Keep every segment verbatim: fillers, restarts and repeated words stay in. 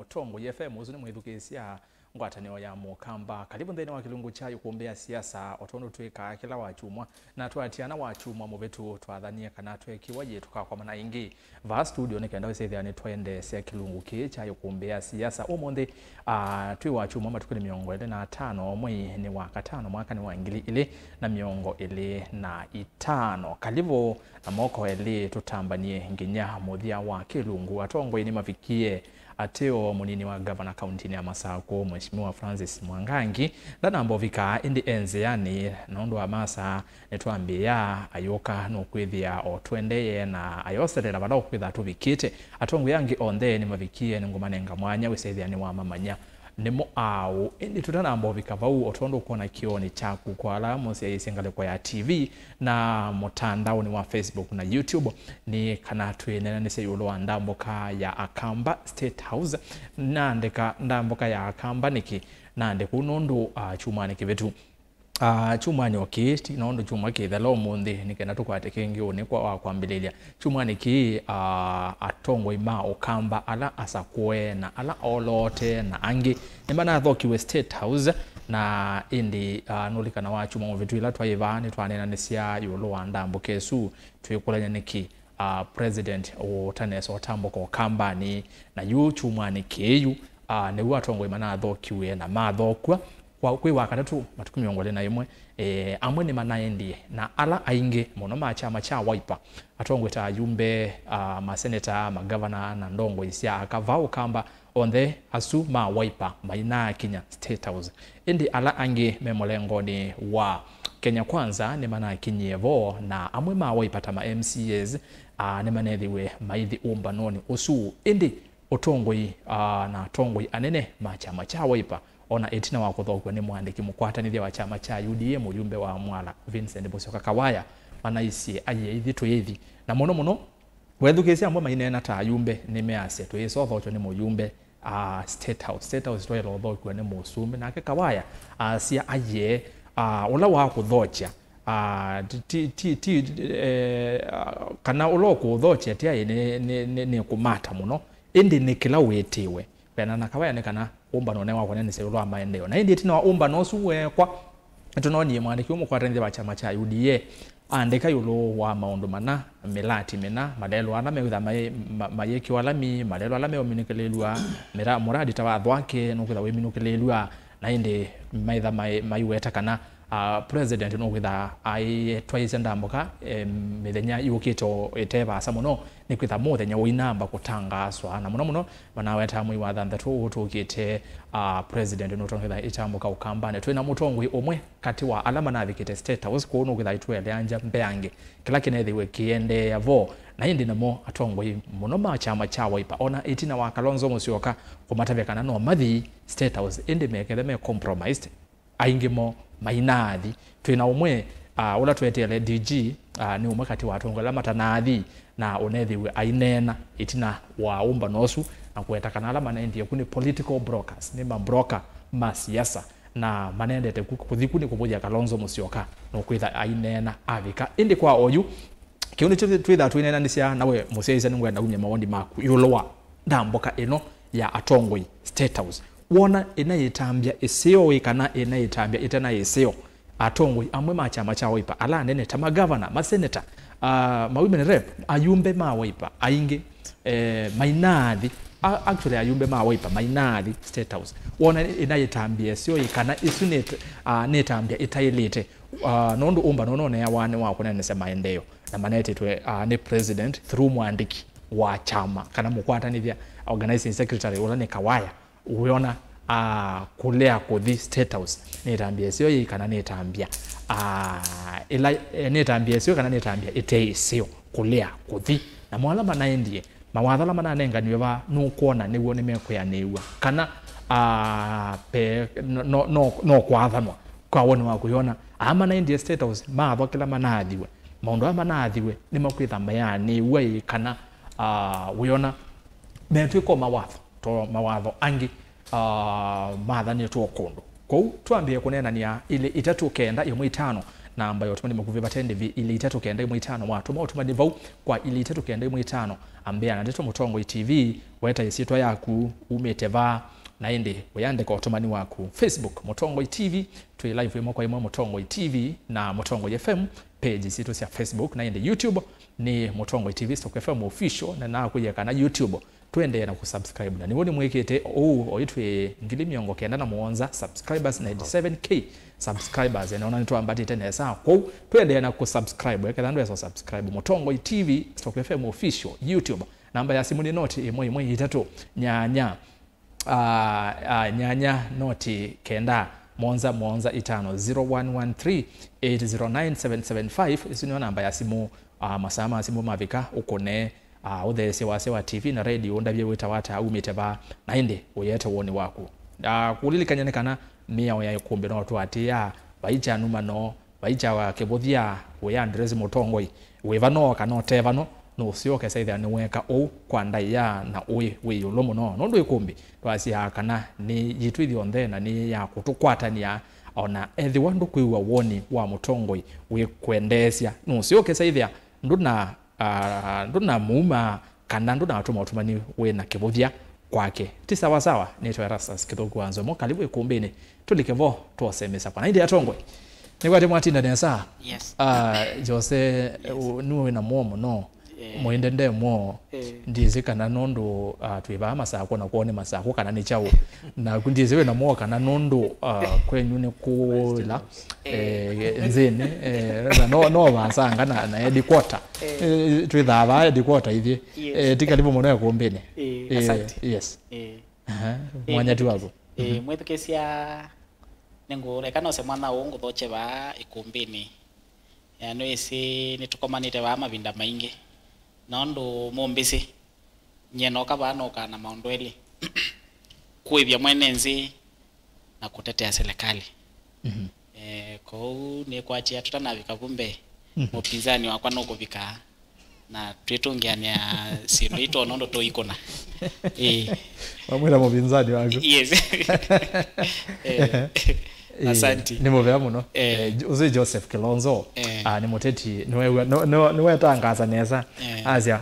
Tongoi F M, ũsu nĩ mwĩthukĩĩsya ngwatanĩo ya Mũkamba. Karibu nthĩnĩ wa kĩlungu kya Ikumbĩ ya Siasa, o tondũ twĩkaa kĩla wakyumwa, na twatiana wakyumwa mũvĩtu twathanie kana twekiwa yĩ tũkakomana ĩngĩ vaa studio nĩ kenda wĩsĩthĩa nĩtwaendeesya kĩlungu kĩĩ kya Ikumbĩ ya Siasa. Ũmũnthĩ, ah, twĩ wakyumwa, matukũ nĩ mĩongo ĩlĩ na atano, mwei nĩ wa katano, mwaka nĩ wa ngili ilĩ na mĩongo ĩlĩ na itano. Karibu na moko elĩ tũtambanie nginya mũthya wa kĩlungu. Atongoi nĩmavikie ateo. Mũnini wa ngavana kauntinĩ ya Masakũ, Mheshimiwa Francis Mwangangi, ndanamba ũvika, ĩndĩ e nzĩanĩ. Nũndũ wa masaa nĩtwambĩĩa ayũka, nũkwĩthĩa o tũendee na ayoselela vala ũkwĩtha tũvikĩte. Atongoi angĩ onthe nĩmavikie, nĩngũmanenga mwanya wĩsĩthĩa nĩwamamanya nĩmo aũ. Ĩndĩ tũtanamba ũvika vau, o tondũ ũkwona kĩoonĩ kyaku kwa ala mũsyaĩĩsye ngalĩko ya T V na mũtandaonĩ wa Facebook na YouTube, nĩ kana twĩneenanĩsye ĩũlũ wa ndambũka ya Akamba State House. Naandĩka ndambũka ya Akamba nĩkĩ? Naandĩka ũu nũndũ, ah, kyumwanĩ kĩvĩtu, ah, kyumwanĩ o kĩĩ, ti nũndũ kyumwa kĩthela ũmũnthĩ, nĩ kenda tũkwate kĩngĩ ũnĩ kwa wa kwambĩlĩlya. Kyumwanĩ kĩĩ, ah, atongoi ma Ũkamba ala asakũe na ala oloote na angĩ nĩmanathokiw'e State House, na ĩndĩ, ah, nũlikana wa kyumwa mũvĩtu ĩla twaĩ vaa nĩtwaneenanĩsya ĩũlũ wa ndambũka ĩsu, twĩkũlany'a nĩkĩ, ah, President ũtanesa ũtambũka Ũkambanĩ, na yu kyumwanĩ kĩĩ yu, ah, nĩw'o atongoi manathokiw'e na mathokw'a kwa, kwĩ Wakatatũ, matukũ mĩongo ĩlĩ na ĩmwe, eh, amwe nĩmanaendie, na ala aingĩ mũno ma kyama kya Wiper, atongoi ta ayumbe, ah, maseneta, magavana na ndongoi sya aka vaa Ũkamba, onthe asu ma Wiper mainaakinya State House. Ĩndĩ ala angĩ me mũlengonĩ wa Kenya Kwanza nĩmanakinyie vo, na amwe ma Wiper ta ma M C As, ah, nĩmanethiwe maithi ũmbanonĩ ũsu. Ĩndĩ ũtongoi, ah, na atongoi anene ma kyama kya Wiper, ona ĩtina wa kũthokw'a nĩ mũandĩki mũkwatanĩthya wa kyama kya U D A, mũyumbe wa Mwala Vincent Musyoka Kawaya, manaisye ayĩaithi tũyĩthi. Na mũno mũno, wethukĩĩsya amwe maineena ta ayumbe nĩmeasya, "Tũyĩsa ũthokw'a nĩ mũyumbe, ah, State House. State House twaĩla ũthokw'a nĩ mũsumbĩ." Nake Kawaya aasya, "Ayee, ah, ũla wa kũthokya, ah, ti, ti, ti, ti, eh, ah, kana ũla ũkũũthokya ti aĩ nĩ, nĩ, nĩ, nĩ kũmata mũno, ĩndĩ nĩ kĩla wĩtĩwe." Kwĩanana na Kawaya nĩ kana ũmbano ũnene wa kũneenesya ĩũlũ wa maendeeo. Na ĩndĩ ĩtina wa ũmbano ũsu weekwa, nĩtũnoonie mũandĩki ũmwe mũkwatanĩthya wa kyama kya U D A aandĩka ĩũlũ wa maũndũ mana, mĩlati mĩna, malelũ ala mekwĩtha mai-, ma-, mayĩkĩwa lami, malelũ ala meũminũkĩlĩlw'a, mĩra-, mũradi ta wa Thwake nũkwĩtha wĩminũkĩlĩlw'a, na ĩndĩ maitha mai-, maiweta kana, ah, President nũkwĩtha aitwaĩĩsya ndambũka, eh, mĩthenya yũkĩte o ĩte vaasa mũno, nĩkwĩtha mũthenya ũinamba kũtangaaswa, na mũno mũno manawetaa mwei wa thanthatũ ũũ tũkĩte, ah, President nũtongethya ĩtambũka Ũkambanĩ. Twĩ na mũtongoi ũmwe katĩ wa ala manavikĩte State House kũu nũkwĩtha aitũeleangya mbeange kĩla kĩnethĩiwe kĩendeea vo, na ĩndĩ namo atongoi mũno ma kyama kya Wiper, ona ĩtina wa Kalonzo Musyoka kũmatavya kana no mathi State House, ĩndĩ mekethe me compromised, aingĩ moo mainaathi. Twĩ na ũmwe, ah, ũla tweteele D G, ah, nĩ ũmwe katĩ wa atongoi ala matanaathi, na ũnethĩiwe aineena ĩtina wa ũmbano ũsu na kũweta kana ala manaendie ku nĩ political brokers, nĩ mabroka ma siasa, na manendete ku, kũthi ku nĩ kũvũthya Kalonzo Musyoka, nũkwĩtha aineena avika. Ĩndĩ kwa oyu, kĩu nĩkyo twĩthaa tũineenanĩsya nawe mũsyaĩĩsya, nĩngwenda umye mawoni maku ĩũlũ wa ndambũka ĩno ya atongoi State House. Wona ĩnaĩtambya ĩseo ĩ kana ĩnaĩtambya ĩtena ĩseo? Atongoi amwe ma kyama kya Wiper, ala anene ta magavana, maseneta, ah, ma women rep, ayumbe ma Wiper aingĩ, eh, mainaathi, a-, actually ayumbe ma Wiper mainaathi State House. Wona ĩnaĩtambya ĩseo ĩ kana ĩsu nĩ, ah, nĩtambya ĩtaĩlĩte? Ah, nũndũ ũmbano ũno ũneawa nĩ wa kũneenesya maendeeo, na manetĩtwe, ah, nĩ President through mũandĩki wa kyama kana mũkwatanĩthya, organizing secretary, ũla nĩ Kawaya. Wĩona, ah, kũlea kũthi State House nĩtambya ĩseo yĩĩ kana nĩtambya, ah, ĩla, eh, nĩtambya ĩseo kana nĩtambya ĩte ĩseo kũlea kũthi? Namo ala manaendie, mawatho ala mananenganiwe vaa, nũkwona nĩw'o nĩmekwĩanĩĩw'a kana, ah, pe, no, no, no, no kwathanwa? Kwa woni waku, wĩona aa manaendie State House maathwa kĩla manaathiwe, maũndũ aa manaathiwe nĩmakwĩtha mayaanĩw'a ĩ kana, ah, wĩona metw'ĩka o mawatho to mawatho angĩ, ah, mathanĩtwe o kũndũ? Kwoou twambĩe kũneenany'a ilĩ, itatũ, kenda, ĩmwe, itano, namba ya ũtũmani mũkuvĩ vate ndĩvi ilĩ itatũ kenda ĩmwe itano. Watũma ũtũmani vau kwa ilĩ itatũ kenda ĩmwe itano, ambĩa na ndeto Mũtongoi T V, weta ĩsyĩtwa yaku, umĩte va, na ĩndĩ ũyandĩka ũtũmani waku. Facebook, Mũtongoi T V, twĩ live ĩmwe kwa ĩmwe Mũtongoi T V na Mũtongoi F M, page sitũ sya Facebook, na ĩndĩ YouTube nĩ Mũtongoi T V stroke F M official, na nakwĩie kana YouTube, tũendee na kũsubscribe. Na nĩw'o nĩmwĩkĩte ũu, oyu twĩ ngili mĩongo kenda na mũonza subscribers, ninety-seven K subscribers, na ona nĩtwambatĩte nesa. Kwoou, tũendee na kũsubscribe, eketha ndwesa subscribe. Mũtongoi T V stroke F M official, YouTube. Namba ya simũ nĩ noti ĩmwe ĩmwe itatũ nyanya, ah, ah, nyanya noti kenda mũonza mũonza itano, zero one one three, eight zero nine, seven seven five. Isu nĩyo namba ya simũ, ah, masaa ma simũ mavika ũkũne, ah, ũtheesye wasya wa T V na radio, ũndavye wĩtawa ata, umĩte va, na ĩndĩ ũyete woni waku. Ah, kũlilikany'a nĩ kana mĩao ya ĩkũmbĩ no tũatĩĩa, vai kya numano, vai kya kĩvũthya, wĩ address Mũtongoi, wĩ vano kana ũte vano, nũseo ũkesa ĩthĩa nĩweeka ũu kwa ndaĩa na ũĩ wĩ ĩũlũ mũno, nũndũ ĩkũmbĩ twasyaa kana nĩ yitũ ithyonthe na nĩ ya kũtũkwatanĩa, o na ethĩwa ndũkwĩw'a woni wa Mũtongoi wĩkwendeesya, nũseo ũkesa ĩthĩa ndũna, ah, ndũnamuuma kana ndũnatũma ũtũmani wĩ na kĩvũthya kwake. Ti sawa sawa. Nĩtwa Erastus Kĩthũku wa Nzomo, kalivu ĩkũmbĩnĩ, tũlike vo twose mĩsakwa. Na ĩndĩ atongoi, nĩkwatĩ mwatinda nesa. Yes. Ah, Jose, yes, u-, nĩwe wĩ na mũo mũno. Eh. Mũinde nde mũo. Eh. Ndyĩsĩ kana nũndũ, ah, twĩ vaa Masakũ na kwoo nĩ Masakũ kana nĩ kyaũ. Naku ndyĩsĩ wĩ na mũo kana nũndũ, ah, kwenyu nĩ kũla, eh, nzĩnĩ, eh, na no, no vasanga na, na headquarter. Eh. Eh, twĩthaa vaa headquarter ithyĩ. Yes. Eh, ti kalivu mũno ĩkũmbĩnĩ. Eh, eh, asante. Yes. Eh. Aha, eh, mwanya ti waku. Eh, mhm, mwĩthukĩsya, nĩngũleka nose mwanya ũũ ngũthokye vaa ĩkũmbĩnĩ. Eh, nĩwĩsĩ nĩtũkomanĩte vaa mavinda maingĩ. Na ũndũ mũmbĩsĩ, nyie noka vaa nokaa na maũndũ elĩ. Kũĩvya mwene nzĩ na kũtetea serikali. Mhm. Eh, kwoou nĩkwatya tũtanavika vu mbee, mhm, mũpinzani wakwa nũkũvika na twĩtũngĩanĩa syĩndũ itũ nũndũ tũikũna. Ĩĩ. Wamwĩta mũpinzani waku? Yes. Eh, eh, asante. Nĩ mũvea mũno. Eh. Eh, Jo-, ũsĩ Joseph Kilonzo, eh, ah, nĩ mũteti, nĩwew'a, nĩ, nĩ, nĩwetangaasa nesa. Eh. Asya,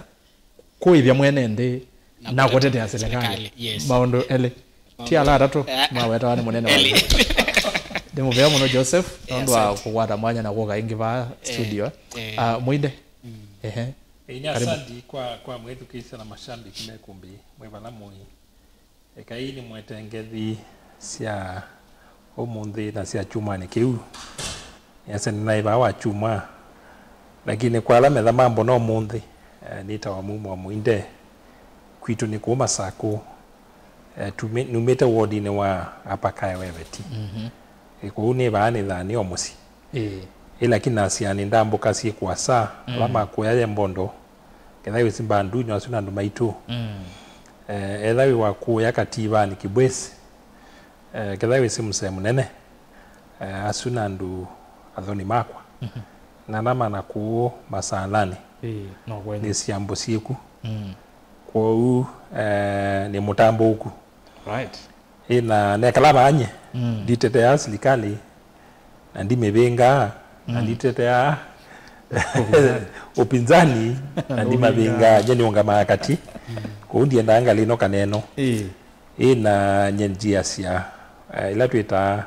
kũĩvya mwene nthĩ na kũtetea serikali. Yes. Maũndũ elĩ. Ti ala atatũ, eh, mawetawa nĩ mũnene wa elĩ. Nĩ mũvea mũno Joseph, eh, nũndũ wa, asante, kũkwata mwanya na kũka ĩngĩ vaa, eh, studio. Eh. Ah, Mũinde. Mm. Ehe. Ĩĩ, nĩ karibu. Asanti kwa, kwa mwĩthukĩĩsya na mashabiki me kũmbĩ, mwĩ vala mũĩ. Ekai nĩmwete ngethi sya ũmũnthĩ na sya kyumwanĩ kĩu. Nĩasya nĩnaĩ vaa wa kyumwa, lakini kwa ala metha mambona ũmũnthĩ, eh, nĩtawa Mumo wa Mũinde. Kwitũ nĩ kũu Masakũ. Eh, tumi-, numĩte wodinĩ wa Apakae Weveti. Mhm. Eh, kũu nĩ vaa nĩ thaa nĩ o mũsyĩ. Ĩĩ. Ĩ lakini nasya nĩndambũka syĩ kũasa, mm, ala makũya ye mbondo, ketha wĩsĩ mbandunyo asu na andũ maitũ. Mm. Eh, etha wĩ wa kũya Kativanĩ Kĩbwĩsĩ, eh, ketha wĩsĩ mũsee mũnene, eh, asu na andũ athoni makwa. Mhm. Na namana kũũ Masalanĩ. Ĩĩ, no kweli. Nĩ syambo syĩku. Mm. Kwoou, eh, nĩ mũtambũũku. Right. Ĩ, na nekala vaa nyie, mm, nditetea silikalĩ, na ndimĩvĩngaa, na, mm, nditetea ũpinzani, na ndimavĩngaa, nyie nĩũngamaa katĩ. Mm. Kwoou ndiendaa ngalĩ ĩno kana ĩno. Ĩĩ. Ĩ, na nyie njiasya, eh, ila twĩtaa,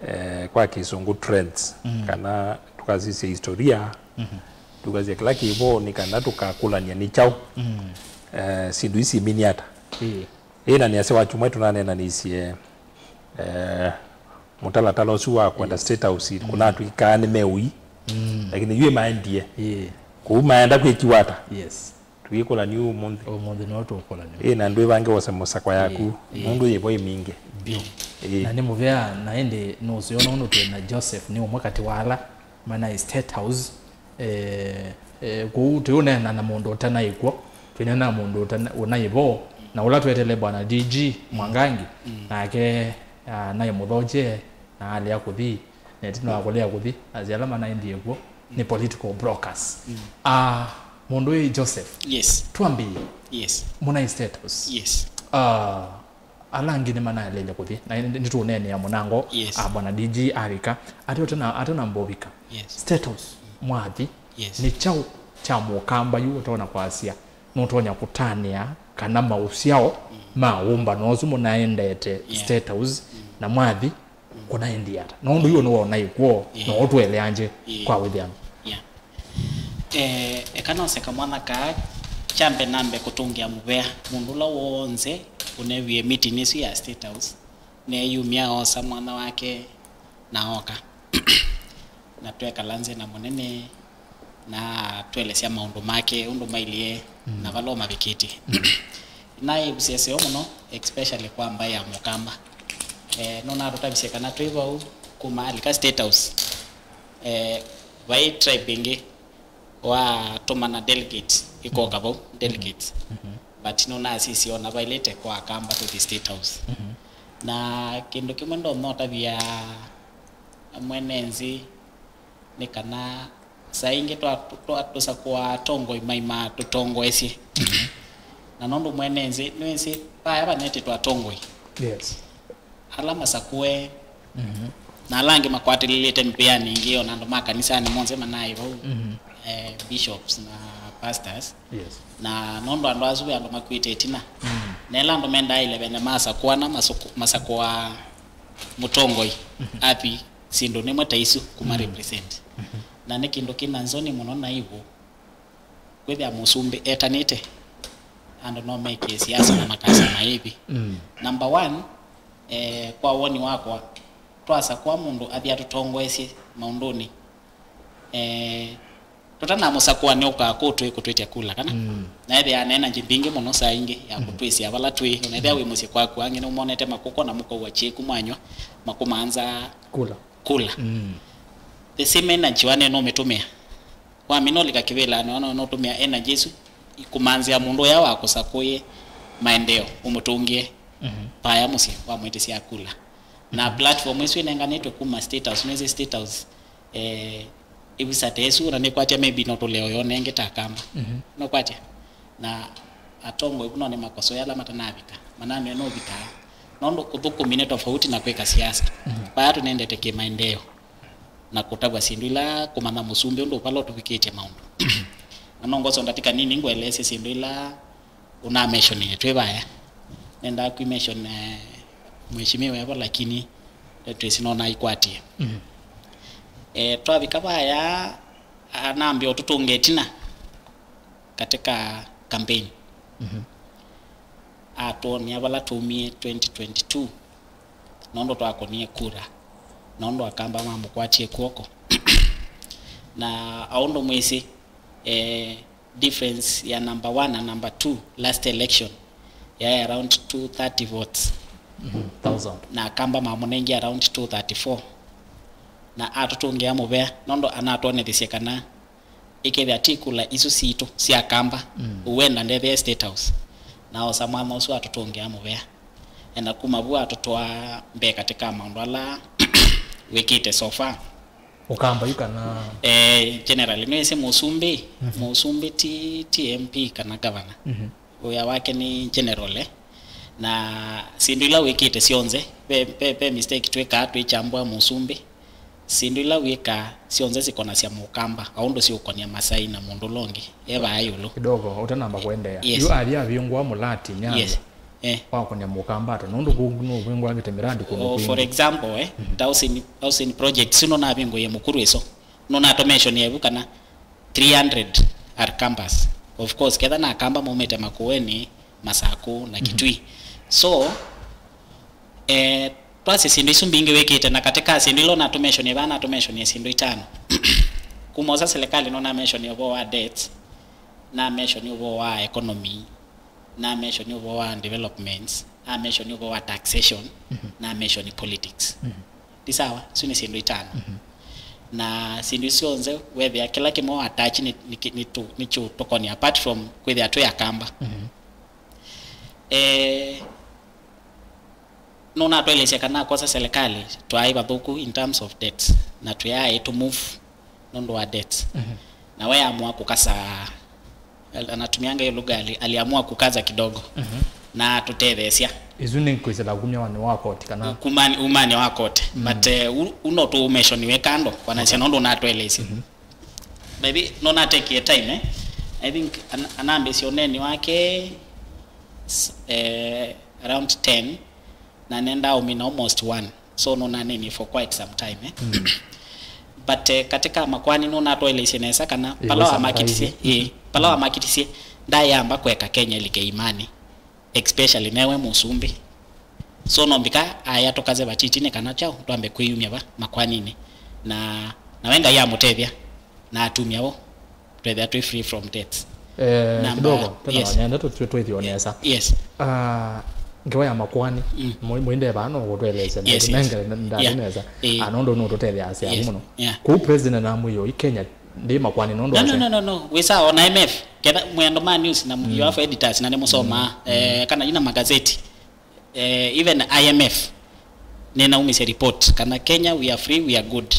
eh, kwa kĩsũngũ trends, mm, kana tũkasisya historia, mhm, tũkasisya kĩla kĩvo nĩ kana tũkakũlany'a nĩ kyaũ, mm, eh, syĩndũ isi imini ata. Ĩĩ. Ĩ, na nĩasya wa kyumwa tũnaneenanĩsye, eh, mũtalatala ũsu wa kwenda State House, mm, kũnatw'ĩkaa nĩ meũi, mm, lakini yu maendie. Ĩĩ. Kũu maenda kwĩkiwa ata? Yes. Tũikũlany'a ũmũnthĩ. Ũmũnthĩ no tũkũlany'a. Ĩ, na ndwĩvange wose mũsakwa yaku, ĩĩ, ĩĩ, nũndũ yĩvo ĩmingĩ. Biũ. Ĩĩ. Na nĩ mũvea, na ĩndĩ nũseo nũndũ twĩ na Joseph, nĩ ũmwe katĩ wa ala manaĩ State House. Eh, eh, kũu tũiũneena na mũndũ ũtanaĩ kw'o, twĩneena na mũndũ ũtana-, ũnaĩ vo, na ũla tweteele Bwana D G Mwangangi, mm, nake, ah, naĩ mũthokye, na alea kũthi, na ĩtina wa kũlea kũthi, asya ala manaendie kw'o nĩ political brokers. Mm. Ah, mũndũ wĩ Joseph, yes, twambĩĩe. Yes. Mũnaĩ State House. Yes. Ah, Ala angĩ nĩmanaeleile kũthi, na nĩ-, nĩtũũneenea mũnango, yes, a Bwana D G avika, ate ũtena, atena mbovika. Yes. State House, mwathi, yes, nĩ kyaũ kya mũkamba yu ũtonya kwasya, nũtonya kũtanĩa kana maũsyao, mm, ma ũmbano ũsu mũnaendete, yeah, State House, mm, na mwathi, mm, kũnaendie ata? Nũndũ yu nĩwona ĩkw'o, yeah, no ũtũeleangye, yeah, kwa wĩthĩano. Yeah. Eh, eka nose kamwana kaa, kyambe nambe kũtũngĩa mũvea mũndũ ũla w'onthe ũneewie meeting ĩsu ya State House, neeyumya oosa mwana wake na ooka. Na twekala nzĩ na mũnene, na atũelesya maũndũ make, ũndũ mailyĩ, mm, na vala ũmavikĩtye. Naĩ ĩvusya ĩseo mũno, especially kwa mbaĩ ya Mũkamba. Eh, nũnatũtavisye kana twĩ vau kuma alika State House, eh, vai tribe ĩngĩ watũmana delegate ĩkoka vau, delegates. Mhm. But nũnasisye ona vailĩte kwa Akamba tũthi State House. Mhm. Na kĩndũ kĩmwe ndonya ũtavya mwene nzĩ nĩ kana saa ingĩ twa-, twa-, tũsakũa atongoi maima tũtongoesye. Mhm. Na nũndũ mwene nzĩ, nĩwĩsĩ vaya vanetĩtwe atongoi. Yes. Ala masakũe, mhm, na ala angĩ makwatĩlĩlĩte mĩvĩanĩ ĩngĩ, ona andũ ma kanisanĩ monthe manaĩ vau, mhm, eh, bishops na pastors. Yes. Na nũndũ andũ asu ve andũ makuĩte ĩtina. Mhm. Na ĩla andũ mendaa ilevene masakũana, masakũ-, masakũa mũtongoi, mhm, athi syĩndũ nĩmwe ta isu kuma, mhm, represent. Mhm. Na nĩ kĩndũ kĩna nzoni mũno na ivu. Kwĩthĩa mũsumbĩ etanĩte, andũ no mekĩe siasa na makasya maĩvi. Mm. Number one, eh, kwa woni wakwa, twasakũa mũndũ athi atũtongoesye maũndũnĩ, eh, tũtanamũsakũa nĩũkaa kũtwĩ kũtwĩtya kula, kana? Mm. Na ethĩa na energy mbingĩ mũno saa ingĩ ya, mm, kũtwĩsĩa vala twĩ, ona ethĩa, mm, wĩ mũsyĩ kwaku, angĩ nĩũmonete makũkwa na mũkaua kyĩku mwanywa, makũmanza kula. Kula. Mm. The same energy wane nũmĩtũmĩa. Wamina ũlika kĩvĩlanĩ, no, no, nũtũmĩa energy ĩsu kũmanzĩa mũndũ ũya wakũsakũie maendeeo, ũmũtũngĩe, mhm, vaya mũsyĩ, wamwĩtĩsya kula. Na, mhm, platform ĩsu ĩnenganĩtwe kuma State House, nĩsĩ State House, eh, ĩvisa ta ĩsu, na nĩkwatya maybe no tũleo yo nengĩ ta Akamba. Mhm. Nũkwatya? Na atongoi vu no nĩmakosoe ala matanavika, mananĩwe nũvikaa. Nũndũ ũthũkũmi nĩ tofauti na kwĩka siasa. Mhm. Vaya tũnendete kĩmaendeeo. Na kũtavw'a syĩndũ ila, kũmanya mũsumbĩ ũndũ vala ũtũvikĩtye maũndũ. Na no ngose ndatĩka nini ngũeleesye syĩndũ ila ũnameshonĩe twĩ vaya. Nendaa kwĩmeshon, eh, mheshimiwa evo, lakini twĩsĩ no naikwatie. Mhm. Eh, twavika vaya, anambĩa ũtũtũnge ĩtina katika campaign. Mhm. Atwonea vala twaumie twenty twenty-two, nũndũ twakonie kura, nũndũ Akamba mamũkwatie kw'oko. Na aũndũ mwĩsĩ, eh, difference ya number one na number two last election yaĩ around two thirty votes. Mhm, thousand. Na Akamba mamũnengie around two thirty-four. Na atũtũngĩa mũvea, nũndũ anatwonethisye kana ĩkethĩa ti kula isu sitũ sya Akamba, mm, ũwenda ndethĩe State House. Na osa mwanya ũsu atũtũngĩa mũvea. Ena kuma vu atũtwaa mbee katika maũndũ ala wĩkĩte so far. Ũkamba yu kana? Eh, generally, nĩwĩsĩ mũsumbĩ, mhm, mũsumbĩ ti, ti M P kana governor. Mhm. Wĩa wake nĩ general, eh. Na syĩndũ ila wĩkĩte syonthe, ve, ve, ve mistake twĩkaa twĩkyambũa mũsumbĩ. Syĩndũ ila wĩkaa syonthe sikonasya Mũkamba, aũndũ siũkonia Masai na mũndũ ũla ũngĩ e vaa ĩũlũ. Kidogo, ũtanamba kũendeea. Yes. Yu athi avingũa mũlati nyanza, yes, eh, wakonia Mũkamba ata? Nũndũ kũu nũvingũangĩte miradi kũndũ, oh, kwingĩ. For example, eh, mhm, ta housing, housing project, sino navingũie Mũkuru ĩso. Nũnatomention evu kana three hundred are Kambas. Of course, ketha na Kamba maumĩte Makueni, Masaku na, mhm, Kitui. So, eh, twasye syĩndũ isu mbingĩ wĩkĩte, na katika syĩndũ ila ũnatũmentionie vaa, natũmentionie syĩndũ itano. Kuma ũsa serikali no namentionie ũvoo wa debt, namentionie ũvoo wa economy, namentionie ũvoo wa developments, namentionie ũvoo wa taxation, mhm, namentionie politics. Mhm. Ti sawa? Isu nĩ syĩndũ itano. Mhm. Na syĩndũ isu syonthe wethĩa kĩla kĩmwe wa touch nĩ, nĩ, nĩ, nĩ tũkonia, apart from kwĩthĩa twĩ Akamba. Mhm. Eh, nũnatwaĩlĩsya kana akosa serikali twaĩ vathũku in terms of debt, na twĩaĩ tũ move nũndũ wa debt. Mhm. Na we amua kũkasa, anatumianga hiyo lugha, ali-, aliamua kukaza kidogo. Mhm. na atũtetheesya. Isu nĩ kwĩsĩla kumya wanĩ wa koti kana? Kumani, umanĩ wa koti. Mm. But eh, u, u no tũũmeshoniwe kando kwanasya nũndũ natwelesye. By the way, no natekie time eh? I think an, anambĩsya ũneni wake s- eh, around ten, na nenda ũmina almost one, so no naneni for quite some time eh? But eh, katika makwani no natwaelesye nesa kana pala wamakitisye ĩ pala wamakitisye ndayamba kweka Kenya ilike imani, especially newe mũsumbĩ. So no mbika aya tũkaze vatiti nĩ kana kyaũ twambe kwĩyumya va makwaninĩ, na nawe Ngai amũtethya na atumya vo twethĩa twĩ free from debts. Eh, Namba- kidogo tena yes. Nenda tu- tu- twĩthĩwe nesa. Yes. Ah, ngewa ya makwani. Mm. Mwi- mwinde vano gũtwelesya Yes, yes. Nengere ndani Yeah. Nesa. Eh. Anondo no tũtetheasya Yes. Mũno. Yeah. Kuu president na mũyo i Kenya ndi makwani nondo No, no, ase. No, no, no. Wĩ sawa ona I M F. Ketha mwendo ma news na you have editors na nĩ mũsomaa. Eh, kana ina magazeti. Eh, even I M F. Nĩnaumisye report kana Kenya we are free, we are good.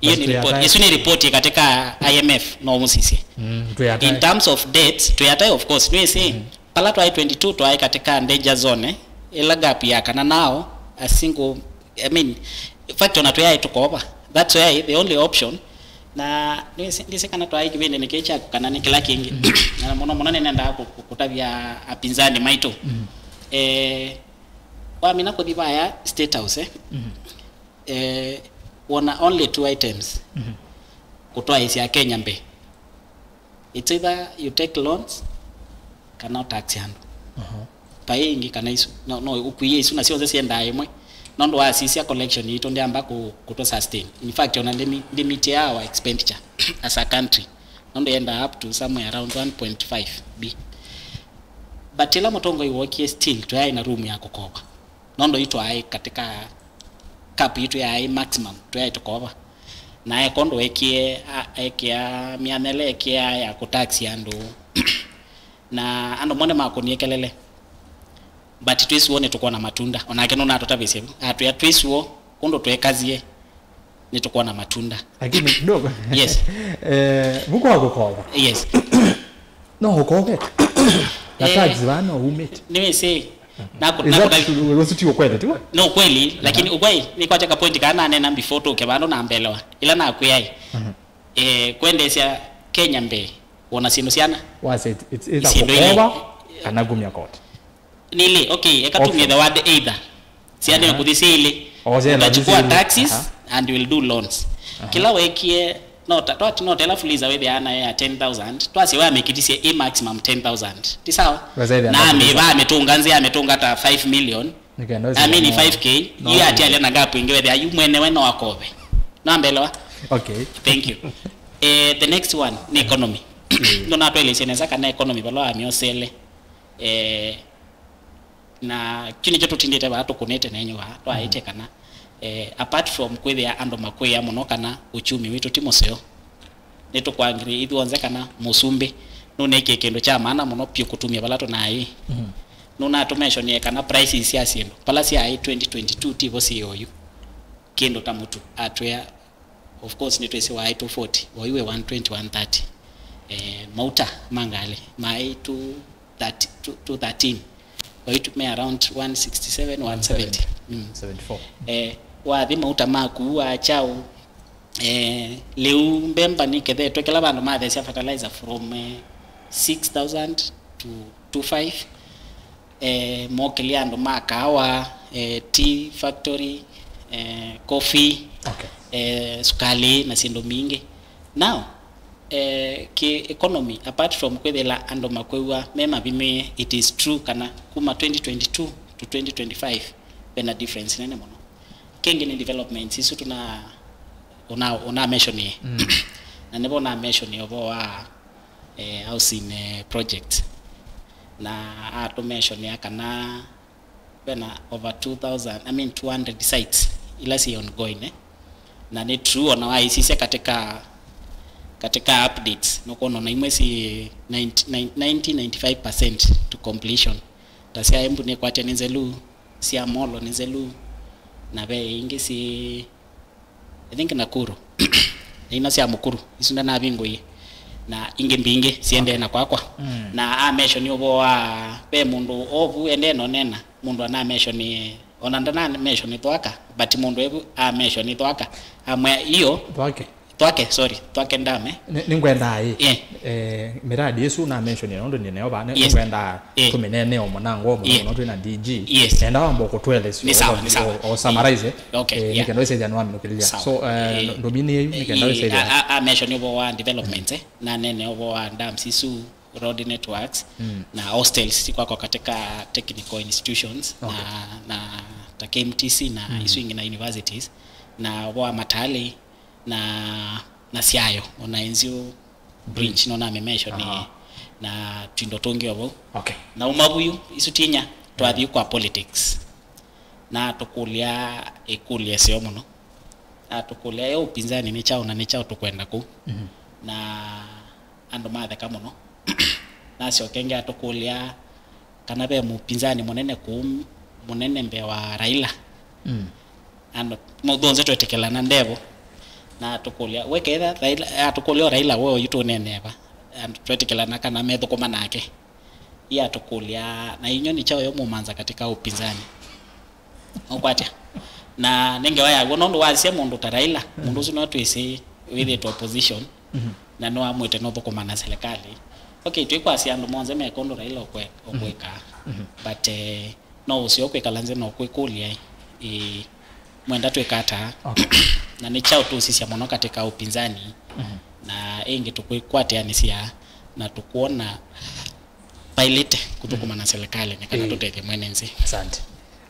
Hiyo ni report. Isu ni report katika I M F no musisye. Mm, in terms of debt, tuyatai of course. Nwe si pala twai twenty-two twai katika danger zone. Ila gap ya kana nao a single, I mean, in fact ona tuyai tukoba. That's why the only option na ndisi kana twai kivindi ni kicha kana ni kila kingi. Na muno muno ni nenda kutavya apinzani maitu. Eh, wamina kuthi vaya State House eh. Eh, wona only two items kũtwaĩsya Kenya mbee. It's either you take loans kana ũtax andũ. Vai ĩngĩ kana isu no, no ũkuie isu na syonthe syendaa ĩmwe. Nũndũ wasisya collection yitũ ndĩamba kũ, kũtũ sustain. In fact ona ndĩmi, ndĩmitiaa our expenditure as a country. Nũndũ yendaa up to somewhere around one point five B. But ĩla mũtongoi wokie still twayaĩ na room ya kũkova. Nũndũ itwaĩ katika cap yitũ yaĩ maximum twaĩ tũkova. Na ekondo ekie ekea mĩanele ekia ya kũtaxi andũ. Na andũ mone makũnie kelele. But twĩsuo nĩtũkwona matunda. Onake nũnatũtavisye atwĩa twĩsuo ũndũ twekazie nĩtũkwona matunda. Lakini kidogo. Yes. Eh, vuko wa kũkova. Yes. No ũkove. Na taxi vano umĩte. Nĩwĩsĩ. Is that true? Ũsu ti ũkwete tu? No kweli, lakini ukwai nĩkwateka point kana nanena before tũke vandũ na mbelewa. Ila nakwĩai. Eh, kwendesya Kenya mbee wona syĩndũ syana. Was it, it's either kũkova kana kumya court. Nili, okay, eka tumie the word either. Sianĩwe kuthi syĩlĩ. Ũkachukua taxes and will do loans. Kila wekie nota, twati nota ĩla fuliza wĩthĩaa nayo ya ten thousand, twasye we amĩkitisye ĩ maximum ten thousand. Ti sawa? Na amĩva amĩtũnga nzĩa amĩtũnga ta five million. I mean five K. Yu atialya na gap ĩngĩ wethĩa yu mwenewe no akove. No ambelewa? Okay. Thank you. Eh, the next one ni economy. Ndo natwelesye nesa kana economy vala amĩosele. Eh, Na kyu nĩkyo tũtindĩte vaa tũkũnĩte nenyu vaa twaĩtye kana eh, apart from kwĩthĩa andũ makwĩa mũno kana uchumi witũ ti mũseo, nĩtũkwangĩlĩe ithyonthe kana mũsumbĩ nũneekie kĩndũ kya maana mũno pyũ kũtumya vala tũnaĩ. Nũnatũmeshonie kana prices sya syĩndũ vala syaĩ twenty twenty-two tivo syĩ oyu. Kĩndũ ta mũtu atwĩa Of course nĩtwĩsĩ waĩ two forty, oyu wĩ one twenty, one thirty. Eh, mauta ma ngalĩ maĩ two thirty, two, two thirteen, oyu me around one sixty-seven, one seventy. Mm. Seventy-four. Eh, wathi mauta maku wa chau, eh, lĩu mbemba nĩkethetwe kĩla vandũ mathesya fertilizer from eh, six thousand to two five. Eh, mokĩlya andũ ma kaawa, eh, tea factory, eh, coffee, okay. Eh, sukali na syĩndũ mbingĩ. Now eh, ki economy, apart from kwĩthĩla andũ makwĩw'a me mavimĩe, it is true kana kuma twenty twenty-two to twenty twenty-five vena difference nene mũno. Kĩngĩ nĩ developments isu tuna una, una mention mm. Na nĩvo una mention ũvoo wa eh, housing eh, project, na atũmeshonea kana vena over two thousand, I mean two hundred sites ila si ongoing eh? Na ni true ona waisisya katika katika updates nukwona ona imwe si ninety, ninety, ninety-five percent to completion. Ta sya Embu nikwatya ni nzelu, sya Molo ni nzelu, na ve ingi si I think Nakuru. Ino sya Mukuru isu ndanavingũie. na ingĩ mbingĩ siendee na kwakwa. Mm. Na a mention ũvoo wa ve mũndũ ovu endee nonena, mũndũ ana mention, ona ndana mention Thwaka, but mũndũ evu a mention Thwaka, amwĩa iyo Thwake. Thwake, sorry, Thwake Ndame. Nĩ- nĩngwendaa ĩ Yeah. eh, miradi ĩsu na mention nũndũ ndĩ nayo vaa, nĩ- Yes. nĩngwendaa Yeah. tũmĩneeneo mũnango mũno Yes. mũno twĩ na D G. Yes. Nenda wamba kũtũelesya Nĩ sawa, o- nĩ sawa. o- o summarize, Okay, eh, yeah. nĩkenda wĩsethya nĩwaminũkĩlĩlya. Sawa. So, eh, Eh, ndo- ndomini yu nĩkenda eh, wĩsethya. a- a- a mention ũvoo wa development, eh, na nene ũvoo wa dams isu, road networks, Mm. na hostels sikwakwa katika technical institutions, Okay. na, na ta K M T C na Mm. isu ingĩ na universities, na ũvoo wa matali, na, na syayo, ona Inziu bridge, no name mention, Aha. na twindo tũngĩ o vau. Okay. Na uma vuyu, isu tinya, twathi kwa politics. Na tũkũlya ĩkũlyo ĩseo mũno. Na tũkũlya, e ũpinzani nĩ kyaũ na nĩ kyaũ tũkwenda kũu? Mhm. Na andũ matheka mũno. Nasyoka ĩngĩ atũkũlya kana ve mũpinzani mũnene kũu, mũnene mbee wa Raila. Mm. Andũ mothe onthe twetĩkĩlana ndevo. Na atũkũlya, we ketha Raila, atũkũlya o Raila, we oyu tũneenee va? Andũ twetĩkĩlana kana methũkũma nake. Iatũkũlya, na inyw'ĩ nĩ kyaũ mũmanza katika upinzani? Ũkwatya? Na nĩ ngewa ya w'o, nũndũ wasya mũndũ ta Raila, mũndũ ũsu no twĩsĩ wĩthĩĩtwe opposition, Mhm. na nĩwamwĩte nũthũkũma na serikali. Okay, twĩkwasya andũ monthe meka ũndũ Raila ũkwe- ũkwĩka. Mhm. But eh, no ũseo kwĩkala nthĩ na ũkwĩkũlya, ĩ, mwenda twĩka ata? Okay. Na nĩ kyaũ tũsisya mũno katika upinzani? Mhm. Na ĩngĩ tũkwĩkwatĩanĩsya na tũkwona vailĩte kũthũkũma na serikali nĩ kana Ĩĩ. tũtethye mwene nthĩ. Asante.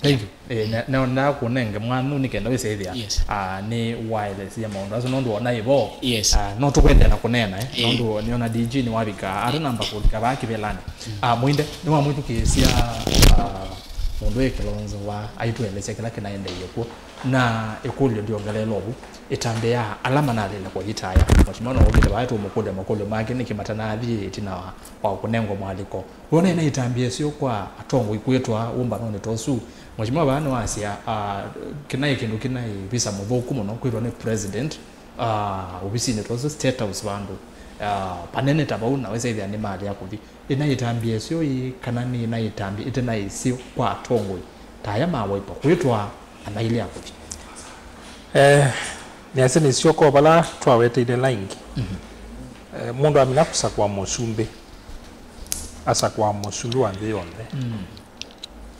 Thank you. Eh, na- na- na kũnenge mwanu nĩ kenda wĩsethĩa. Yes. Ah, nĩ waelesia maũndũ asu nũndũ ona ivo. Yes. Ah, no tũkwendea na kũneena, eh. Eh. Nũndũ nĩona D G nĩ wavika. Ata namba kũlika vaa kĩvelani. Ah, Mwinde, nĩ wamwĩthukĩĩsya, ah, mũndũ wĩ Kilonzo wa aitũelesya kĩla kĩnaendeie kuo. Na ĩkũlyo ndiongelele ũvu, ĩtambĩ ya ala manalile kũyitaya. Mheshimiwa no ũkĩte vaa tũmũkũlya makũlyo make nĩkĩ matanathi ĩtina wa wa kũnengwa mwaliko. Wona ĩna ĩtambya ĩseo kwa atongoi kwĩtwa ũmbanonĩ ta ũsu. Mheshimiwa vaa nĩwasya, ah, kĩnaĩ kĩndũ kĩnaĩ visa mũthũku mũno kwĩtwa nĩ president, ah, ovisinĩ ta ũsu, State House vandũ, ah, panene ta vau, na wĩsethĩa nĩ malea kũthi. Ĩna ĩtambya ĩseo ĩ kana nĩ ĩna ĩtambya ĩte na ĩseo kwa atongoi ta aya ma Wiper kwĩtwa anailea kũthi? Eh, nĩasya nĩsyo ko vala twaweteile laingi. Mhm. Eh, mũndũ amina kũsakũa mũsumbĩ, asakũa mũsumbĩ wa nthĩ yonthe. Mm.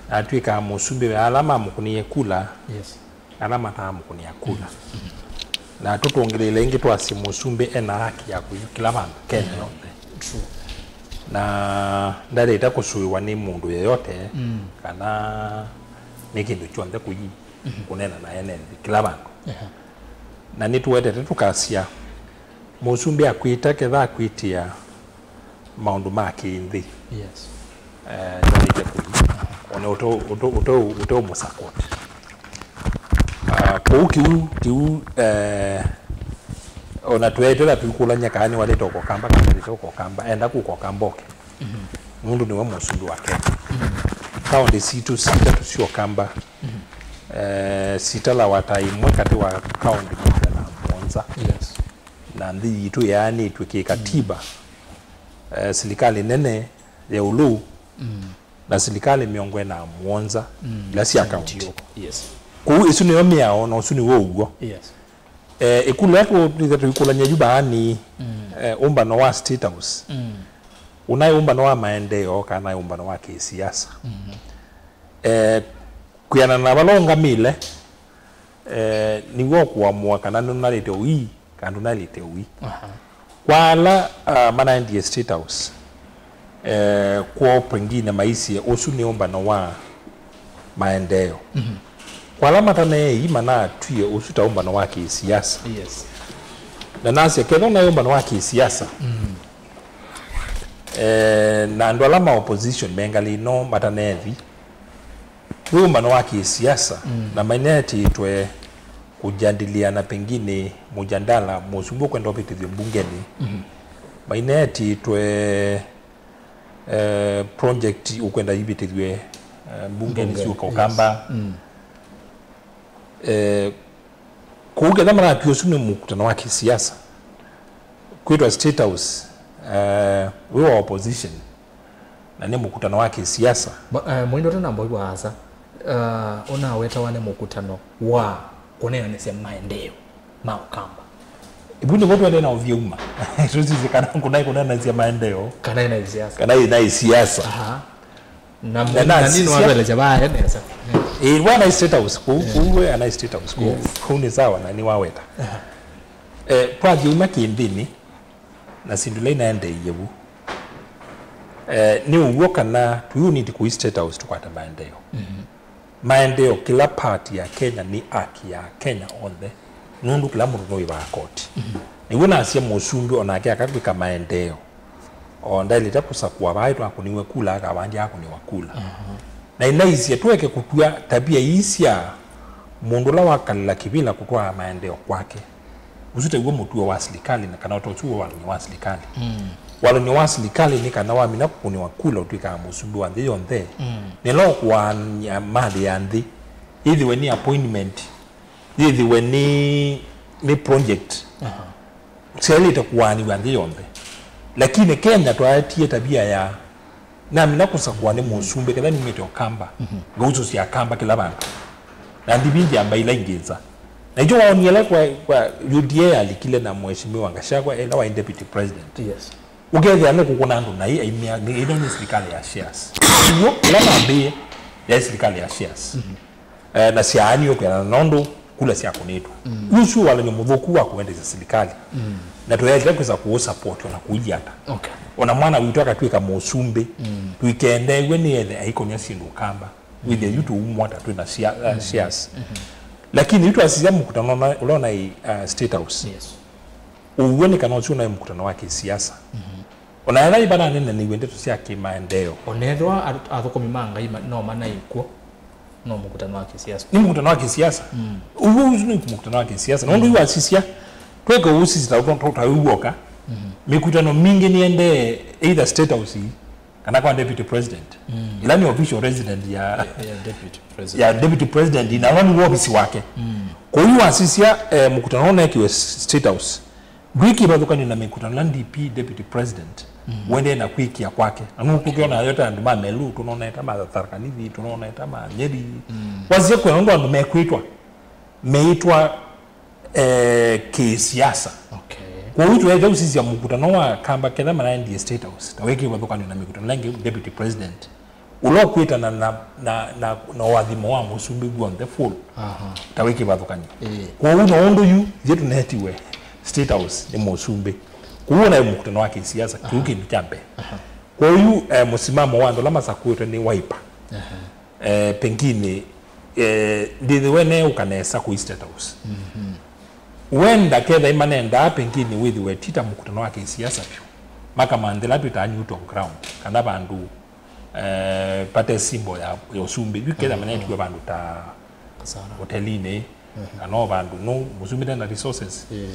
Na atw'ĩkaa mũsumbĩ wa ala mamũkũnĩie kula, Yes. ala mataamũkũnĩa kula. Mhm. Na tũtũngĩlĩĩle ĩngĩ twasye mũsumbĩ ena haki ya kũthi kĩla vandũ Kenya yonthe. True. Na ndalĩte kũsũĩwa nĩ mũndũ yeyote Mm. kana nĩ kĩndũ kyonthe kũthi Mhm. kũneena na ene nthĩ kĩla vandũ. Ehe. Na nĩtũwetete tũkasya, mũsumbĩ akwĩta ketha akwĩtĩa maũndũ ma kĩnthĩ. Yes. Eh, nĩwaĩte kũthi. Ona ũte- ũte- ũte- ũteũmũsupport. Ah, kũu kĩu, kĩu, eh, ona tweetela tũikũlany'a kana nĩwalĩte ũkokamba, kana nĩwalĩte ũkokamba, enda kũkokamba oke. Mhm. Nũndũ nĩwe mũsumbĩ wa Kenya. Mhm. Kaũntĩ sitũ sitatũ sya Ũkamba, Mhm. eh, sitalawa ta ĩmwe katĩ wa kaũntĩ mĩongo ĩna na mũonza. Yes. Na nthĩ yitũ yaanĩtw'e kĩkatiba, eh, silikalĩ nene ya ĩũlũ Mm. na silikalĩ mĩongo ĩna na mũonza Mm. ila sya County. County. Yes. Kwoou ĩsu nĩyo mĩao na ũsu nĩw'o ũw'o. Yes. Eh, ĩkũlyo ĩla tũtwĩthe tũikũlany'a yu vaa nĩ, Mm. eh, ũmbano wa State House. Mm. Ũnaĩ ũmbano wa maendeeo kana naĩ ũmbano wa kĩsiasa. Mm. Eh, kwĩanana na vala ũngamĩle, eh, nĩw'o ũkũamũa kana nũnalĩte ũi kana ndũnalĩte ũi. Aha. Kwa ala, ah, manaendie State House, eh, kwoo pengine maisye ũsu nĩ ũmbano wa maendeeo. Mhm. Kwa ala mataneei manatwie ũsu ta ũmbano wa kĩsiasa. Yes. Na nasya, kethwa ũnaĩ ũmbano wa kĩsiasa, Mm. eh, na andũ ala ma opposition mengalĩ ino matanethi, wĩ ũmbano wa kĩsiasa, Mm. na maineetĩtwe kũjandĩlĩa na pengine mũjandala mũsumbĩ ũkwenda ũvĩtĩthw'e mbungenĩ. Mhm. Maineetĩtwe, eh, project ũkwenda ivĩtĩthw'e, eh, mbungenĩ Mbunge, syũka Ũkamba. Yes. Mm. Eh, kũu ketha maratw'a ũsu nĩ mũkutano wa kĩsiasa, kwĩtwa State House eh, wĩ wa opposition, na nĩ mũkutano wa kĩsiasa. Mũindo tena mboi wa asa, uh, ũnawetawa nĩ mũkutano wa kũneenanĩsya maendeeo ma Ũkamba. Ĩvu nĩvo twende na ũvyũma. Tũsisye kana kũnaĩ kũneenanĩsya maendeeo. Kana ĩna siasa. Kana ĩna siasa. Aha. Na, na, na nini nĩsya- wavelesya vaya nesa. Ĩĩ, wana State House, kũu, kũu we ana State House, kũu, yes, kũu nĩ sawa na nĩ waweta. Aha. Eh, twathi uma kĩndĩnĩ, na syĩndũ ila inaendeeie vu. Eh, nĩ ũw'o kana tũyũ need kũi State House tũkwate maendeeo. Mhm. Maendeeo kĩla part ya Kenya nĩ haki ya Kenya onthe, nũndũ kĩla mũndũ nũĩvaa koti. Mhm. Nĩw'o nasya mũsumbĩ onake akakwĩka maendeeo. O ndaĩlĩte kũsakũa vaa twakũniwe kula, akavandi akũniwa kula. Mhm. Na inaisye tũeke kũtw'a tabia ii sya mũndũ ũla wakalĩla kĩvĩla kũtwaa maendeeo kwake. Ũsu taw'o mũtuo wa silikalĩ, na kana ũtosu wa walany'o wa silikalĩ. Mm. Walany'o wa silikalĩ nĩ kana wamina kũkũnĩwa kula ũtw'ĩkaa mũsumbĩ wa nthĩ yonthe. Mm. Nĩla ũkũaany'a malĩ ya nthĩ, yĩthĩwe nĩ appointment, yĩthĩwe nĩ, nĩ project. Aha. Syaĩlĩte kũaanĩw'a nthĩ yonthe. Lakini Kenya twaetie tabia ya namina kũsakũa nĩ mũsumbĩ, ketha numĩte Ũkamba, mhm, ngausũsya Akamba kĩla vandũ. Na ndivi ndyamba ila ingĩ nza. Na ĩkyo waonie ĩla kwa, kwa U D A yalikile na Mheshimiwa Gachagua, ĩla waĩ deputy president. Yes. Ũkethĩa nũkũkũna andũ naĩ, aimĩa, nĩ, ĩno nĩ silikalĩ ya shares. Ũw'o, ĩla mambĩĩe, yaĩ silikalĩ ya shares. Mhm. Eh, na syaaniwe kwĩanana na ũndũ kula syakũnĩtwe. Mm. Ũsu walany'o mũthũku wa kũendeesya silikalĩ. Mm. Na tũyaĩlĩte kwĩsa kũũ support ona kũilyata. Okay. Ona mwana witũ akatw'ĩka mũsumbĩ, mm, tũikendeew'e nĩ ethe aikony'a syĩndũ Ũkamba. Mm. Wĩthĩa yu tũumwa ta twĩ na share-, uh, mm, shares. Mm-hmm. Lakini yu twasisya mũkutano ũla ũnaĩ, uh, State House. Yes. Ũw'o nĩ kana ũsu ũnaĩ mũkutano wa kĩsiasa. Mm-hmm. Ona ethĩwa ivananenaniw'e ndeto sya kĩmaendeeo. Ona ethĩwa athũkũmi ma Ngai ma-, no manaĩ kw'o, no mũkutano wa kĩsiasa. Nĩ mũkutano wa kĩsiasa. Mm. Ũw'o ũsu nĩ mũkutano wa kĩsiasa. Na ũndũ, mm, yu wasisya, tweke ũsisya ta, ta, ta wĩw'oka. Mm-hmm. Mĩkutano mingĩ nĩendee either State House ii, kana kwa deputy president. Mm. Ĩla nĩ official resident ya, ya, ya deputy president. Ya deputy president, na ũla nĩ wovisi wake. Mm. Kwoou wasisya, eh, mũkutano ũneekiwe State House. Ndwĩ kĩvathũkany'o na mĩkutano ĩla D P deputy president, mm, ũendee na kwĩkĩa kwake. Na nũkũkĩona yo ta andũ ma Meru, tũnonete ma Tharaka Nithi, tũnonete ma Nyeri. Mm. Wasisya kwĩna ũndũ andũ mekwĩtwa, meĩtwa, eh, kĩsiasa. Okay. Kwoou tũyaĩlĩte ũsisya mũkutano wa Kamba ketha manaendie State House, ta wĩ kĩvathũkany'o na mĩkutano ĩla ĩngĩ deputy president. Ũla ũkwĩtana na, na, na, na ũathimo wa mũsumbĩ w'onthe full. Aha. Ta wĩ kĩvathũkany'o. Ĩĩ. Kwoou no ũndũ yu, ithyĩ tũnetiwe State House nĩ mũsumbĩ. Kwoou ũnaĩ mũkutano wa kĩsiasa, kĩu, aha, kĩndũ kya mbee. Aha. Kwoou, eh, mũsimamo wa andũ ala masakũĩtwe nĩ Wiper. Aha. Eh, pengine, eh, ndĩthĩwe neũka nesa kũi State House. Mhm. Wenda ketha imanendaa pengine wĩthĩwe ti ta mũkutano wa kĩsiasa vyũ. Makamanthĩla twĩtaa neutral ground, kana vandũ eh, pate symbol ya, ya ũsumbĩ. Yu kethĩa, mhm, manetiwe vandũ ta, kasara, hotelinĩ, mhm, kana o vandũ, no, mũsumbĩ ndena resources. Ĩĩ.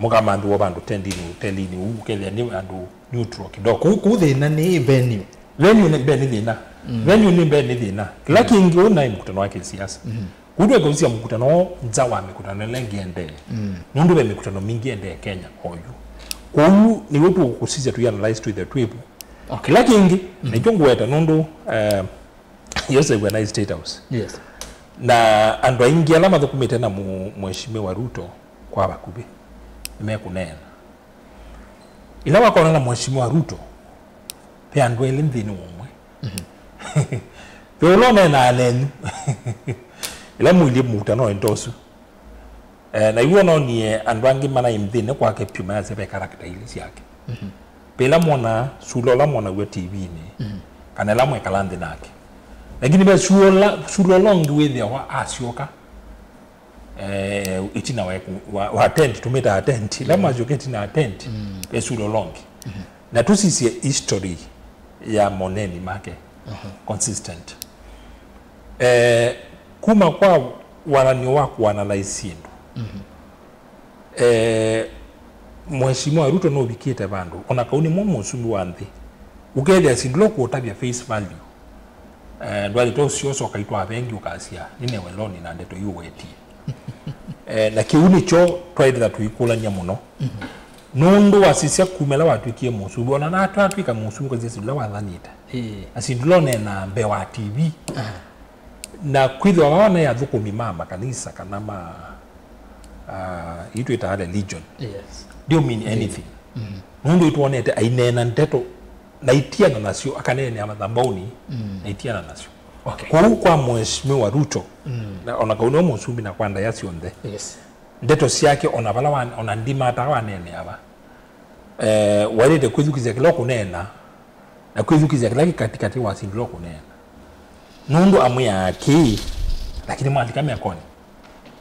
Mũkamanthĩwa vandũ tendinĩ, hotelinĩ, ũu ũkethĩa nĩ andũ neutral kidogo. Kũu, kũu thĩna nĩ venue. Venue nĩ mbee nĩ thĩna. Mm. Venue nĩ mbee nĩ thĩna. Kĩla, mm, kĩngĩ ũũ naĩ mũkutano wa kĩsiasa. Mhm. Kũu tweka ũsisya mũkutano nza wa mĩkutano ĩla ĩngĩ ĩendee. Mm. Nũndũ ve mĩkutano mingĩ ĩendee Kenya oyu. Kwoou nĩw'o tũkũsisya tũi analyze twĩthĩwe twĩ vu. Okay. Kĩla kĩngĩ, mm, nĩkyo ngũweta nũndũ, eh, Joseph anaĩ State House. Yes. Na andũ aingĩ ala mathũkũmĩte na mu-, Mheshimiwa Ruto kwa vakuvĩ, nĩmekũneena. Ĩla wakona na Mheshimiwa Ruto, ve andũ elĩ nthĩnĩ wa ũmwe. Mhm. Ve ũla ũneenaa nenyu. Ĩla mũilyĩ mũkutano ĩndo ũsu. Eh, na iw'o nonie andũ angĩ manaĩ nthĩnĩ kwake pyũ mayasya ve character ilĩ syake. Mhm. Ve ĩla mwonaa sula ũla mwonaw'a T V-inĩ, mhm, kana ĩla mwekala nthĩ nake. Lakini ve sula ũla, sula ũla ũngĩ wĩthĩawa asyoka, eh, ĩtina wa, wa, wa tent, tũmĩtaa tent. Ĩla, mm, mwasyoka ĩtina wa tent, mm, ve sula ũla ũngĩ. Mhm. Na tũsisye history ya moneni make, mhm, consistent. Eh, kuma kwa walanio wa kũanalyze syĩndũ. Mhm. Eh, Mheshimiwa Ruto nũvikĩte vandũ, ona kau nĩ mwa mũsumbĩ wa nthĩ, ũkethĩa syĩndũ ila ũkũtavya face value, eh, ndwaĩlĩte ũsyosa ũkaitwaa vengi ũkasya, "Nĩnewe loni na ndeto ii ũwetie." Eh, na kĩu nĩkyo twaĩlĩte tũikũlany'a mũno. Mhm. Nũndũ wasisya kuma ĩla watw'ĩkie mũsumbĩ, ona na atwatw'ĩka mũsumbĩ, kwasisya syĩndũ ila wathanĩte. Ĩĩ. Na syĩndũ ila ũneenaa mbee wa T V. Aha. Na kwĩthĩwa vaa nĩ athũkũmi ma makanisa kana ma, ah, ii twĩtaa religion. Yes. They don't mean anything. Mm. Nũndũ ĩtwonete aineena ndeto na itiana nasyo, akaneenea mathambaũni, mm, na itiana nasyo. Okay. Kwoou kwa Mheshimiwa Ruto, mm, na ona kau nĩwe mũsumbĩ na kwa ndaĩa syonthe, yes, ndeto syake ona vala wa, ona ndimata waneenea va. Eh, waĩlĩte kwĩthukĩĩsya kĩla ũkũneena na kwĩthukĩĩsya kĩla kĩ katĩkatĩ wa syĩndũ ila ũkũneena. Nũndũ amwĩaa kĩĩ, lakini mwalika mekonĩ,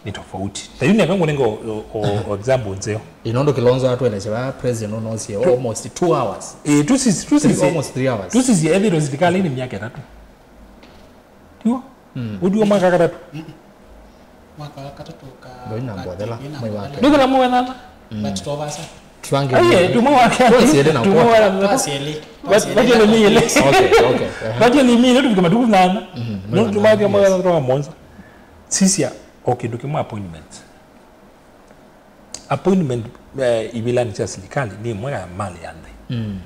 nĩ tofauti. Ta yu neka ngũnenge o, o, o, o example nzeo. Ĩ, nũndũ Kilonzo atũelesya va president ũnoosie almost two hours. Ĩ, tũsisi, tũsisi, almost three hours. Tũsisi ethĩtwe silikalĩnĩ myaka ĩtatũ. Tiw'o? Mm. Ũtw'o mwaka katatũ. Mwaka wa katatũ ka, ndũina ka mbothela, T V na mwei wa mbothela. Ndũkĩla mwei wa nana. Mm. But twavasa. Twange. Aye, tumwe wa kati. Twasiele na tumwe kwa. Wa twasiele. But, but ni mile. Okay, okay. Uh-huh. But ni mile tufike matuku nana. Mhm. Ndio tumaje mwaka wa mwanzo. Sisia, okay, ndũkĩmwa appointment. Appointment, eh, ivilanĩ sya silikalĩ nĩ ĩmwe ya malĩ ya nthĩ. Mm.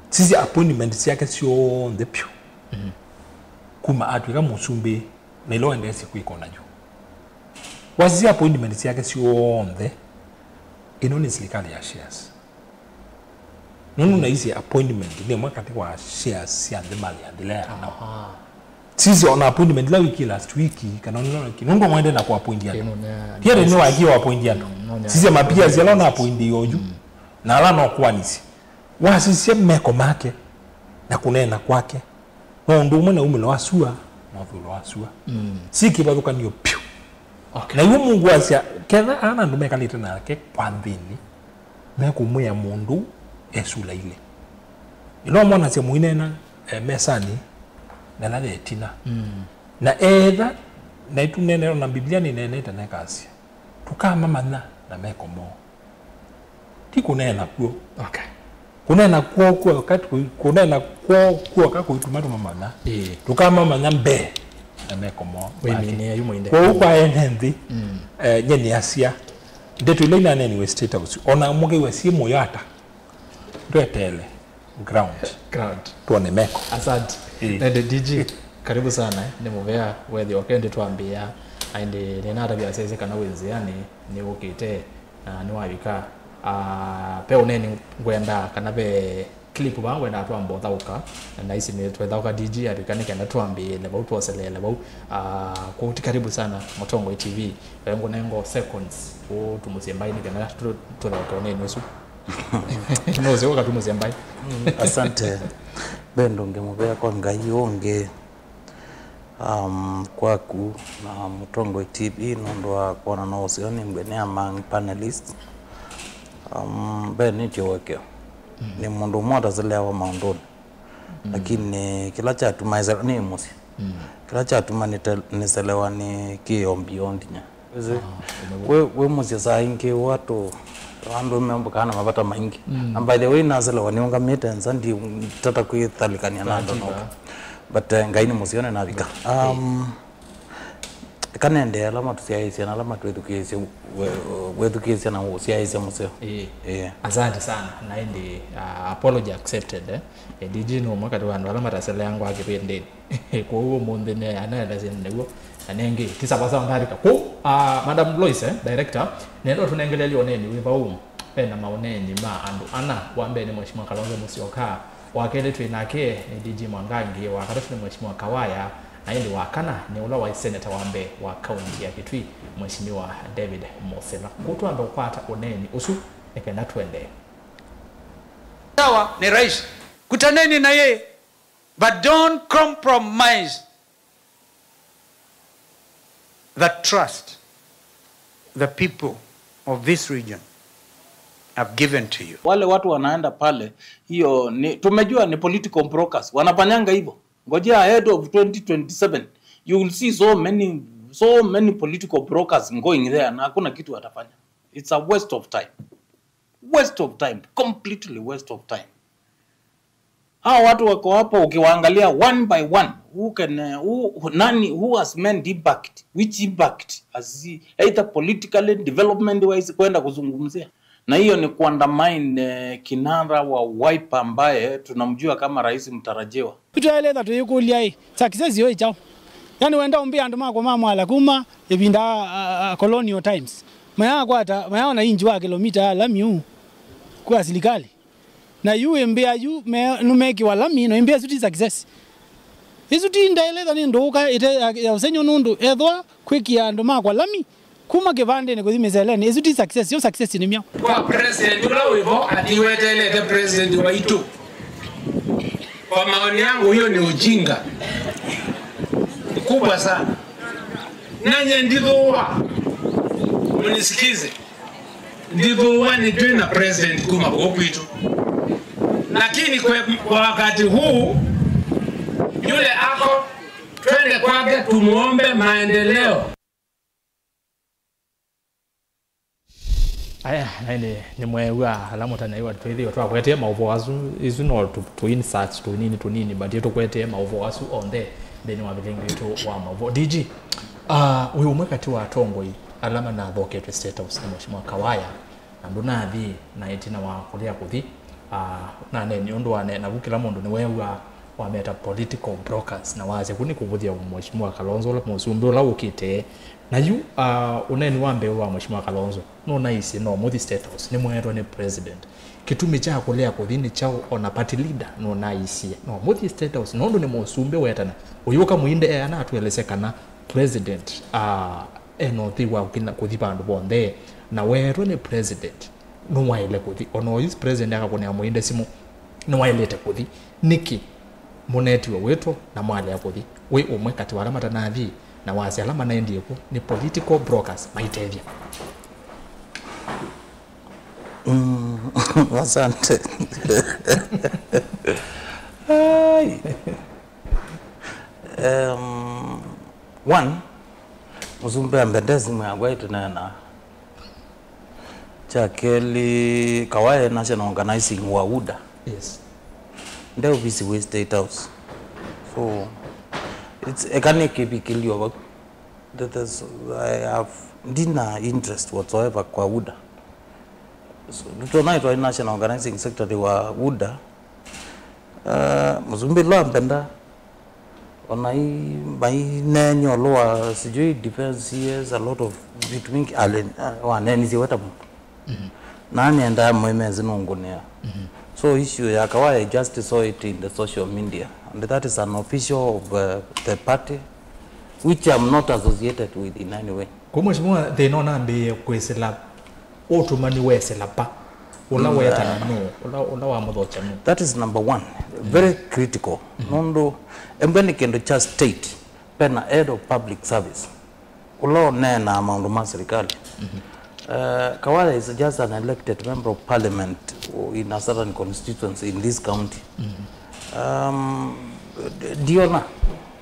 Sisya appointment syake syonthe pyũ. Mm. Kuma atw'ĩka mũsumbĩ na ila ũendeesye kwĩka o nayu. Wasisya appointment syake syonthe, ĩno nĩ silikalĩ ya shares. Nũndũ naisye appointment nĩ ĩmwe katĩ wa shares sya nthĩ malĩ ya nthĩ ila ya nao. Aha. Sisya ona appointment ila wĩkie last week, kana ona wĩkie, nũndũ mwaendee na kũappointi andũ. Ĩno nĩ ya, pia nĩ wakie wa appointi andũ. Mm, no nĩ sisya ya mapia syala ona appointi oyu. Mm. Na ala no kũanisye. Wasisya meko make, na kũneena kwake. No ũndũ ũmwe na umĩlo wa sua, na ũthũlo wa sua. Mm. Si kĩvathũkanio pyũ. Okay. Na iwe Mungu asya, ketha ana andũ mekalĩte nake kwa nthĩnĩ, mekũmwĩa mũndũ esulaile. Ĩla ũmonasya mũineena, eh, mesanĩ, na ĩla yetina. Mm. Na etha, na ĩtunene, na Biblia nĩneenete na ĩkasya, tũkamamanya na meko moo. Ti kũneena kw'o. Okay. Kũneena kw'o kw'o ka kũi-, kũneena kw'o kw'o ka kũituma tũmamanya. Ĩĩ. Tũkamamanya mbee na meko moo. Wĩmĩnĩa yu mwĩnde. Kwoou kwa ene nthĩ, mm, eh, nye nĩasya, ndeto ila inaneeniwe State House, ona mũkĩw'a syĩ mũyo ata, ndweteele ground. Ground. Tuone meko. Asante. Ĩĩ. Nende D G, karibu sana, eh. Nĩ mũvea wethi oke ndi twambĩĩa. Aindi nĩnatavya asese kana wĩ nzĩanĩ, nĩwũkĩte, na nĩwavika. Ah, ve ũneni ngwenda kana ve clip vaa ngwenda twamba ũthaũka. Na ici nĩ twethaũka D G avika nĩ kenda twambĩĩle vau, twoseleele vau. Ah, kũu ti karibu sana, Mũtongoi T V. Ve ngũnengo seconds, ũtumũsye mbai nĩ kenda tũ-, tũthaũke ũneni ũsu. Nũsĩ ũkatumũsya mbai. Mm, asante. Ve ndũngĩ mũvea kwa Ngai ũngĩ, um, kwaku na Mũtongoi T V nũndũ wa kwona no ũseo nĩ mbwe nĩ among panelists. Um, ve nĩ kĩwekeo. Mm. Nĩ mũndũ ũmwe ũtaseleawa maũndũnĩ. Mm. Lakini kĩla kyatuma nĩselewa nĩ mũsyĩ. Mm. Kĩla kyatuma nĩte-, nĩselewa nĩ kĩo mbio ndinya. Wĩsĩ, ah, wĩ, wĩ mũsyĩ saa ingĩ watu andũ membũkaa na mavata maingĩ. Mm. And by the way, naselewa nĩũngamĩte nza, nditata kwĩthalĩkania na andũ noka. But, eh, Ngai nĩ mũseo nĩnavika. Um, kanende ala matũsyaĩĩsya na ala matwĩthukĩĩsya, we-, wĩthukĩĩsya na ũsyaĩĩsya mũseo. Ĩĩ. Ĩĩ. Asante sana. Na ĩndĩ, ah, apology accepted, eh. Eh, D G nĩ ũmwe katĩ wa andũ ala mataseleangwa kĩvĩndĩnĩ. Kwoou ũmũnthĩ nĩ anaelesya nĩw'o, na nĩngĩ ti savasava ndarika. Kwoou, ah, Madam Lois, eh, director, nenda ũtũnengelelye ũneeni wĩ vau. Ve na maũneeni ma andũ ana. Wa mbee nĩ Mheshimiwa Kalonzo Musyoka, wa kelĩ twĩ nake nĩ D G Mwangangi, wa katatũ nĩ Mheshimiwa Kawaya, na ĩndĩ wa kana nĩ ũla waĩ seneta wa mbee wa kaunti ya Kitui, Mheshimiwa David Musila. Kwoou twambe ũkwata ũneeni ũsu nĩ kenda tũendee. Sawa, ni rais. Kutaneni na yeye. But don't compromise the trust the people of this region have given to you. Wale watu wanaenda pale, hiyo ni, tumejua ni political brokers. Wanafanyanga hivyo. Ngojea ahead of twenty twenty-seven. You will see so many, so many political brokers going there na hakuna kitu watafanya. It's a waste of time. Waste of time. Completely waste of time. Hawa watu wako hapo ukiwaangalia one by one, who can, uh, who, who, nani, who has meant impact? Which impact has he, either politically, development wise, kwenda kuzungumzia? Na hiyo ni kuandamine, eh, kinara wa Wiper ambaye tunamjua kama rais mtarajiwa. Twaĩlĩte tũyĩkũlya-ĩ, success yo ĩ kyaũ? Yani wenda ũmbĩa andũ makwa ma Mwala kuma ĩvinda a, a, a colonial times, mayakwata, mayaona inji wa kilomita ya lami ũ kwa silikali. Na yu ĩmbĩa yu me, nũmekĩwa lami, no ĩmbĩa ĩsu ti success. Ĩsu ti ndaĩlĩtha nĩ ndũũka ĩte ya, ya ũsengy'o nũndũ ethwa kwĩkĩa andũ makwa lami kuma kĩvandĩnĩ kũthi mĩseleni, ĩsu ti success, yo success nĩ myaũ? Kwa president ũla wĩvo atiwetelete president waitũ. Kwa maoni yangu, hiyo ni ujinga mkubwa sana. Nanye ndithũa, munisikize, ndithũa nĩ twĩ na president kuma kũu kwitũ, lakini kwa, kwa wakati huu, yule ako, twende kwake tumuombe maendeleo. Aya, na ĩndĩ nĩmweew'a ala mũtanaiwa twĩthĩwe twakwetee maũvoo asu, isu no tũ, tũ inserts tũnini tũnini, but tũkwetee maũvoo asu onthe nthĩnĩ wa vilingi witũ wa maũvoo. D G, ah, wĩ ũmwe katĩ wa atongoi ala manathoketwe State House nĩ Mheshimiwa Kawaya, na ndũnathi na ĩtina wa kũlea kũthi, ah, naneni ũndũ wa ne, navu kĩla mũndũ nĩweew'a wameta political brokers, na wasya kũ nĩ kũvũthya Mheshimiwa Kalonzo, ũla mũsumbĩ ũla ũkĩte. Na yu, ah, ũneeni wa mbee wa Mheshimiwa Kalonzo, nũnaisye no mũthi State House, nĩmweetwa nĩ president. Kĩtumi kya kũlea kũthi nĩ kyaũ? Ona party leader nũnaisye no mũthi State House, nũndũ nĩ mũsumbĩ wetana. Ũyũka mũinde eana atũelesye kana president, ah, ena ũthei wa kũkinya kũthi vandũ vonthe, na weetwa nĩ president, nĩwaĩle kũthi. Ona oyu president akakũnĩa mũinde simũ, nĩwaĩlĩte kũthi. Nĩkĩ mũnetiwe wĩtwa na mwalea kũthi? Wĩ ũmwe katĩ wa ala matanathi, na wasya ala manaendie kw'o nĩ political brokers maitethya. Mm, asante. Ai. Um, one, mũsumbĩ ambe nde simũ yakwa ĩtũneena. Kya kelĩ, Kawaya National Organizing wa UDA. Yes. Nde ofisi wĩ State House. So, it's, eka nĩ kĩvikĩlio vau. That is, I have, ndina interest whatsoever kwa UDA. So, nĩtwona ĩtwa National Organizing Secretary wa UDA. Uh, mũsumbĩ lwa mbenda, ona i, maineenywa ũlũ wa sijui defense, yes, a lot of vitu mingi, ale, uh, wanenisye we ta mũndũ. Mhm. Na nĩendaa mwĩmezi nũngũnĩa. Mhm. So issue ya Kawaya, I just saw it in the social media, and that is an official of, uh, the party, which I'm not associated with in any way. Kwa Mheshimiwa, thĩna ũnambĩĩe kwĩsĩla, ũtũmani wesĩla pa? Ũla, mm, wetana nũ? Ũla, ũla wamũthokya nũ? That is number one. Very critical. Mm. Nũndũ, embwe nĩ kĩndũ kya state, pena head of public service, ũla ũneenaa maũndũ ma serikali. Mhm. Uh, Kawaya is just an elected member of parliament in a certain constituency in this county. Mhm. Um, ndiona.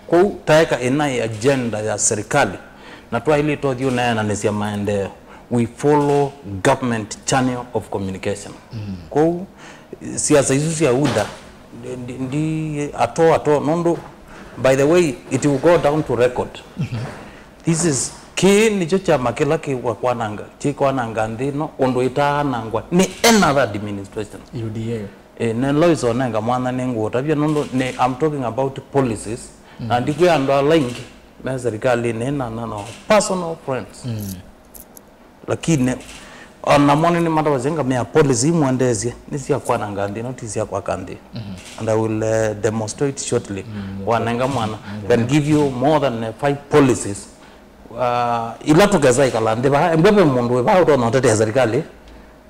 Kwoou taeka ĩnaĩ agenda ya serikali, na twaĩlĩte ũthi ũneenanĩsya maendeeo. We follow government channel of communication. Mm. Kwoou siasa isu sya UDA, ndi, ndi, ndi, ato, ato, nũndũ, by the way, it will go down to record. Mhm. This is, kĩĩ nĩkyo kyama kĩla kĩwa kwananga, kĩkwananga nthĩ ĩno ũndũ ĩtaanangwa nĩ another administration. UDA. E, ne Lois onenga mwana nĩngũũtavya nũndũ nĩ, I'm talking about policies. Mm. Na ndikwĩa andũ ala aingĩ me serikalini na, na, no personal friends. Mm. Lakini ona mo nĩnĩmatavasya ngamea policy imwendeesye nĩ sya kwananga nthĩ ĩno, ti sya kwaka nthĩ. Mm-hmm. And I will, uh, demonstrate shortly. Mm. Wanenga mwana, mm, can give you more than, uh, five policies. Uh, ila tũkesa ĩkala nthĩ vaa, embwa ve mũndũ wĩ vaa ũtonya ũtetea serikali,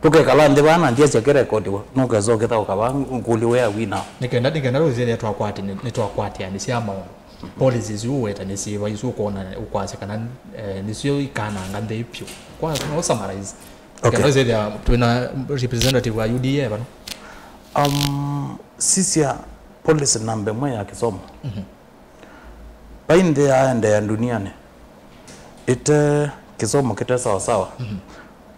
tũkekala nthĩ vaa na ndia syake rekodiwa, nũkesa ũkĩthaũka vaa ngũlĩ wĩa wina. Nĩkenda, nĩkenda tũsĩthĩa twakwatĩ-, nĩ, nĩtwakwatĩanĩsya maũndũ. Policies isu ũweta nĩ syĩva, isu ũkwona, ũkwasya kana, eh, nĩsyo ikananga nthĩ vyũ. Kwa, no summarize. Okay. Nĩkenda tũsĩthĩa twĩna representative wa U D A vano. Um, sisya policy namba ĩmwe ya kĩsomo. Mhm. Vai nthĩ yaendeea ndunianĩ ĩte kĩsomo kĩte sawasawa. Mhm.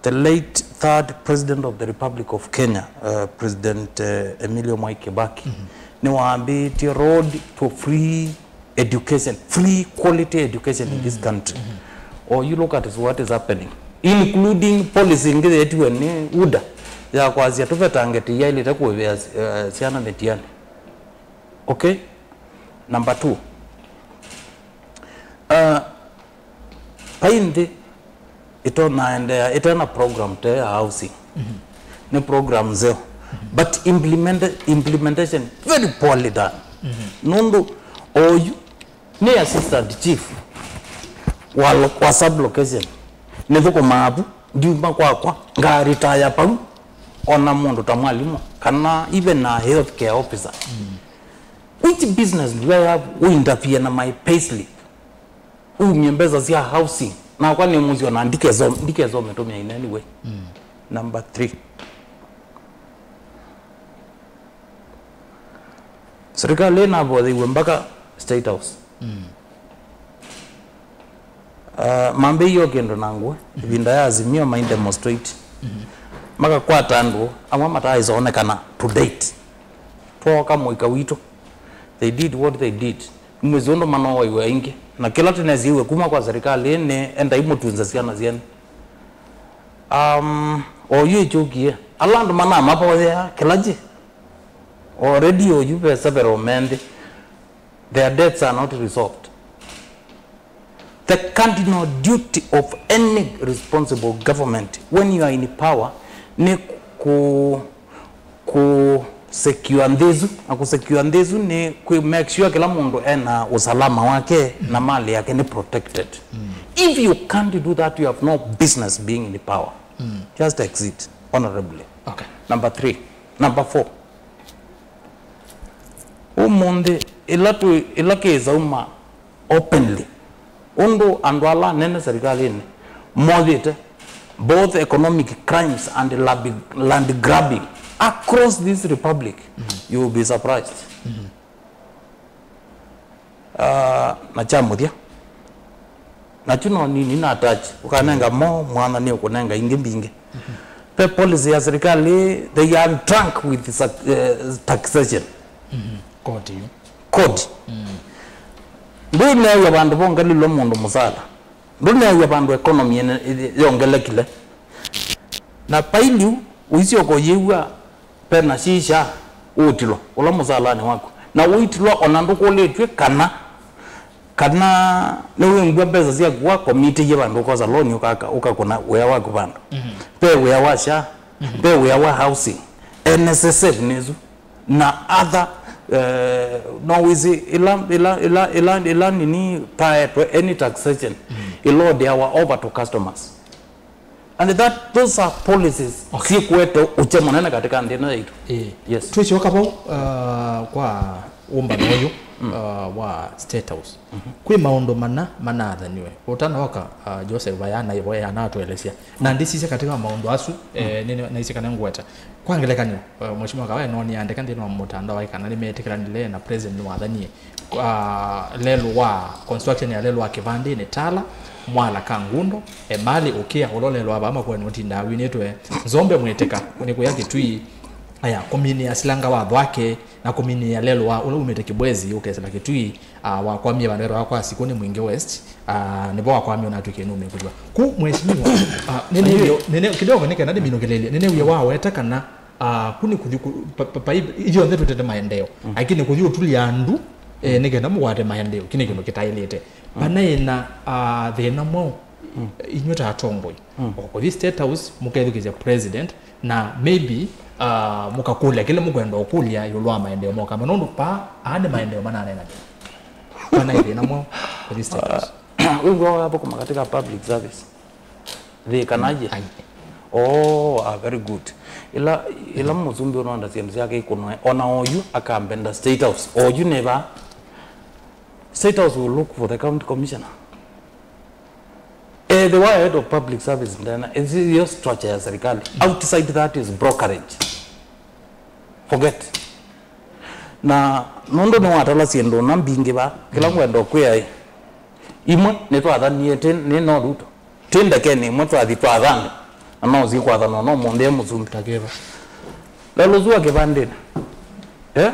The late third president of the Republic of Kenya, uh, President, uh, Emilio Mwai Kibaki, mhm, nĩwaambĩtie road to free education, free quality education in this, mhm, country. Mhm. Or you look at what is happening. including policy ĩngĩ yeetiwe nĩ UDA ya kwasya tũve target yaĩlĩte kũĩvĩa, eh, syana mĩtianĩ. Okay? Number two. Uh, vai nthĩ ĩtonaendeea ĩtena program te ya housing. Nĩ program nzeo. But implement-, implementation very poorly done. Nũndũ oyu nĩ assistant chief wa, lo-, wa sub location. Nĩthũkũmaa vu, ndiuma kwakwa, ngaritaya pau, ona mũndũ ta mwalimũ, kana even a healthcare officer. Which business do I have ũinterfere na my payslip? Umie mbesa sya housing. Nakwa nĩ mũsyo na ndikesome, ndikesome tũmĩa in any way. Number three. Serikali ĩnavotheiwe mpaka State House. Uh, mambĩie o kĩndũ na ngũa, ĩvinda ya Azimio mai demonstrate. Makakwata andũ amwe mataaisonekana to date. Twooka mũika witũ. They did what they did. Mwĩsĩ ũndũ manowaiwe aingĩ. Na kĩla tũnesie kuma kwa serikali nĩ endai mũtunze syana syenyu. Um, oyu ĩkyũkie. Ala andũ manamavoyea kĩla kĩ. Already oyu ve several me nthĩ. Their debts are not resolved. The cardinal duty of any responsible government when you are in power nĩ ku, ku secure nthĩ ĩsu, na ku secure nthĩ ĩsu nĩ ku make sure kĩla mũndũ ena usalama wake na mali yake nĩ protected. If you can't do that, you have no business being in power. Just exit honorably. Okay. Number three. Number four. Ũmũnthĩ, ĩla twĩ, ĩla kĩsauma openly, ũndũ andũ ala anene serikalini mothĩte, both economic crimes and labi-, land grabbing across this republic, you will be surprised. Ah, na kya mũthya, nakyu no nini na attach, ũkanenga mo mwana nĩ ũkũnenga ingĩ mbingĩ. Pe policy ya serikali, they are drunk with sa-, eh, taxation. Koti yu. Koti. Ndũneew'a vandũ vongelilwe mũndũ mũsala. Ndũneew'a vandũ economy ene-, yongelekile. Na pailiu ũisyoka ũyĩw'a pena shisha ũũtilwa ũla mũsalanĩ waku. Na ũitilwa ona ndũkũlĩtw'e kana, kana nĩwĩngw'a mbesa syaku wakomitĩie vandũ ũkosa loan ũkaka, ũkakũna wĩa waku vandũ. Ve wĩa wa sha, ve wĩa wa housing, NSSF nĩsu, na other, eh, no wĩsĩ ila, ila, ila, ila, ila nini paetwe any taxation, ĩlodeawa over to customers. And that, those are policies syĩkũete ũkye mũnene katika nthĩ ĩno yaitũ. Ĩĩ. Yes. Twĩsyoka vau, uh, kwa ũmbano ũyũ, uh, wa State House. Kwĩ maũndũ mana manathaniwe. Ũtanaoka, uh, Joseph vaya na ivo anatũelesya. Na ndisisya katika maũndũ asu, eh, nĩ, naisye kana ngweta. Kwa ngelekany'o, uh, Mheshimiwa Kawaya nĩwoonie andĩka nthĩnĩ wa mũtandao waĩ kana nĩmetĩkĩlanile na President nĩwathanie, uh, lelũ wa construction ya lelũ wa Kĩvandĩnĩ Tala, Mwala Kangundo, Emali Ũkĩa, ũla lelũ wa vaa Makueni ũtindaa winĩtwe, Nzombe Mwĩtĩka, nĩ kũya Kĩtui, aya, kũminĩa silanga wa Thwake, na kũminĩa lelũ wa ũla umĩte Kĩbwezi ũkesĩla Kĩtui, ah, wakwamie vandũ vetawa kwa Sikũnĩ Mwingĩ West, ah, nĩvo wakwamie ũnatw'ĩkie nũmĩkũlw'a. Ku, Mheshimiwa, ah, nĩnewie, nĩne, kidogo nĩ kenda ndĩminũkĩlĩlye, nĩnewie waweta kana Ah, ku nĩ kũthi kũ-, pa, pa, pa, ithyonthe twĩtĩte maendeeo. Lakini kũthi ũtulya andũ, eh, nĩ kenda mũkwate maendeeo, kĩ nĩ kĩndũ kĩtaĩlĩte. Vanaĩ na, ah, thĩna mwaũ, eh, inyw'ĩ ta atongoi. O kũthi State House, mũkethukĩsya president, na maybe, ah, mũkakũlya kĩla mũkwenda ũkũlya ĩũlũ wa maendeeo moka. Nũndũ pa, aa nĩ maendeeo mananenanĩwa. Vanaĩ thĩna mwaũ kũthi State House. Wĩw'a wathũkũma katika public service. Thĩ kana ye? Ai. Oh, ah, very good. Ila, ila mũsumbĩ ũnonda syĩndũ syake ikunwe, ona oyu akambenda State House. Oyu nĩ va? State House will look for the county commissioner. Eh, the head of public service ndena, is your structure ya serikali. Outside that is brokerage. Forget. Na nũndũ nĩwatala syĩndũ na mbingĩ va, kĩla ngwenda kwĩa ĩ, imwe nĩtwathanie tĩ, nĩ no Ruto. Tĩ ndekenĩ imwe twathi twathanwa, na no syĩkwathanwa no mũnthĩ e mũsumbĩ. Takĩva. Lelũ ũsu wa Kĩvandĩnĩ. Eh?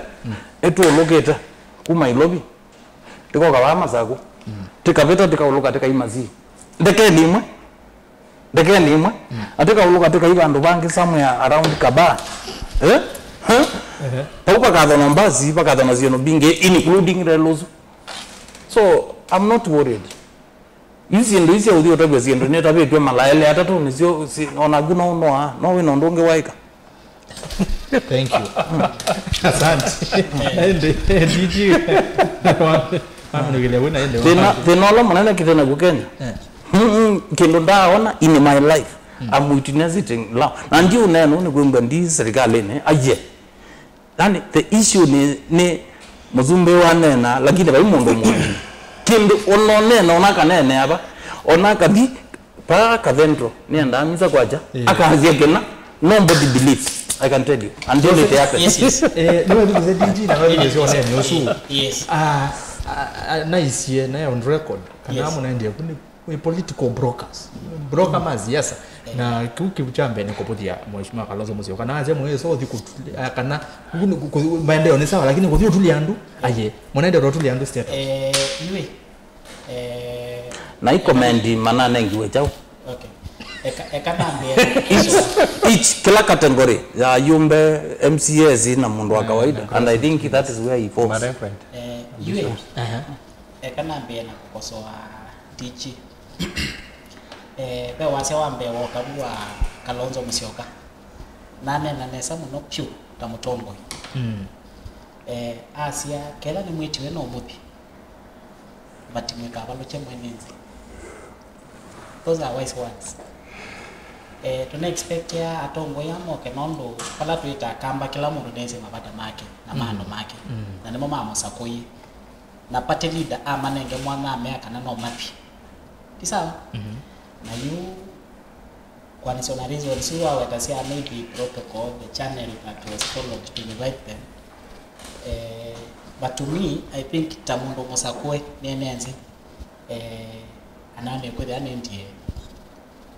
Ĩtũũlũkĩte kuma Ilovi. Tĩkoka vaa Masakũ. Tĩkavĩta, tĩkaũlũka, tĩkaima Zii. Ndekenĩ imwe. Ndekeni imwe. Ati kaulu katika i vandu vangi somewhere around Kabaa. Eh? Huh? Pau pakathonwa mbasi, pakathonwa syĩndũ mbingĩ, including relũsu. So, I'm not worried. Yu syĩndũ isi sya ũthi ũtavya syĩndũ nĩtavĩtw'e malaele atatũ nĩsyo si- onaku no noa, no wĩna ũndũ ũngĩ waĩka. Thank you. Asante. Ende, D G. Wamenukilia wina ende. Thĩna thĩna ũla mũnene kĩte naku Kenya. Eh. Mm, mm, kĩndũ ndaaona in my life. I'm witnessing now. Na ndiũneena nĩ kwĩmbwa ndi serikalini. Aye. Yani the issue ni ni mũsumbĩ wanena lakini vai mũndũ mũnini. Kĩndũ ononena ona kanene ava ona kathi pa cathedral nĩendaa misa kwacha. Yeah. Akasya kĩna nobody believes. I can tell you until it happens. Yes, yes. Eh, nĩwe nĩkĩze D G na wewe ndio sio nene usu. Yes. Ah, ah, ah, naisie na on record. Kana Yes. Mũnaendie kuni we political brokers. Broker ma siasa. Na kiu kiu kya mbee ni kuvuthia Mheshimiwa Kalonzo Musyoka. Na asya mwe so thi kutulia kana ku- ku- maendeleo ni sawa lakini kuthi utulia andu. Aye, mũnaendelea utulia andu state. Eh, yui. Eh, Na ikomendi mananengiwe chau. Okay. Eka eka nambia. Each kila category ya yumbe, M C As na mũndũ wa kawaida. And I think that is where he falls. Ma reverend. Eh, yui. Aha. Eka nambie na kukosoa D G. Eh, ve wasya wa mbee wa ũkavu wa Kalonzo Musyoka. Nanena nesa mũno pyũ ta mũtongoi. Mm. Eh, asya kethwa nĩmwĩtiwe no mũthi. But mũikavalũkye mwene nthĩ. Those are wise words. Eh, tũna expectia atongoi aa moke nũndũ vala twĩtaa kamba kĩla mũndũ nĩsĩ mavata make na maandũ make. Mm. Na nĩmo mamũsakũie. Na party leader amanenge mwanya amea kana no mathi. Ti sawa? Mhm. Na yu kwanĩsya na reasons isu wawetasya maybe protocol, the channel that was followed to invite them. Eh, but to me, I think ta mũndũ mũsakũe nĩenenzi eh, ananĩkwĩthĩa nĩndie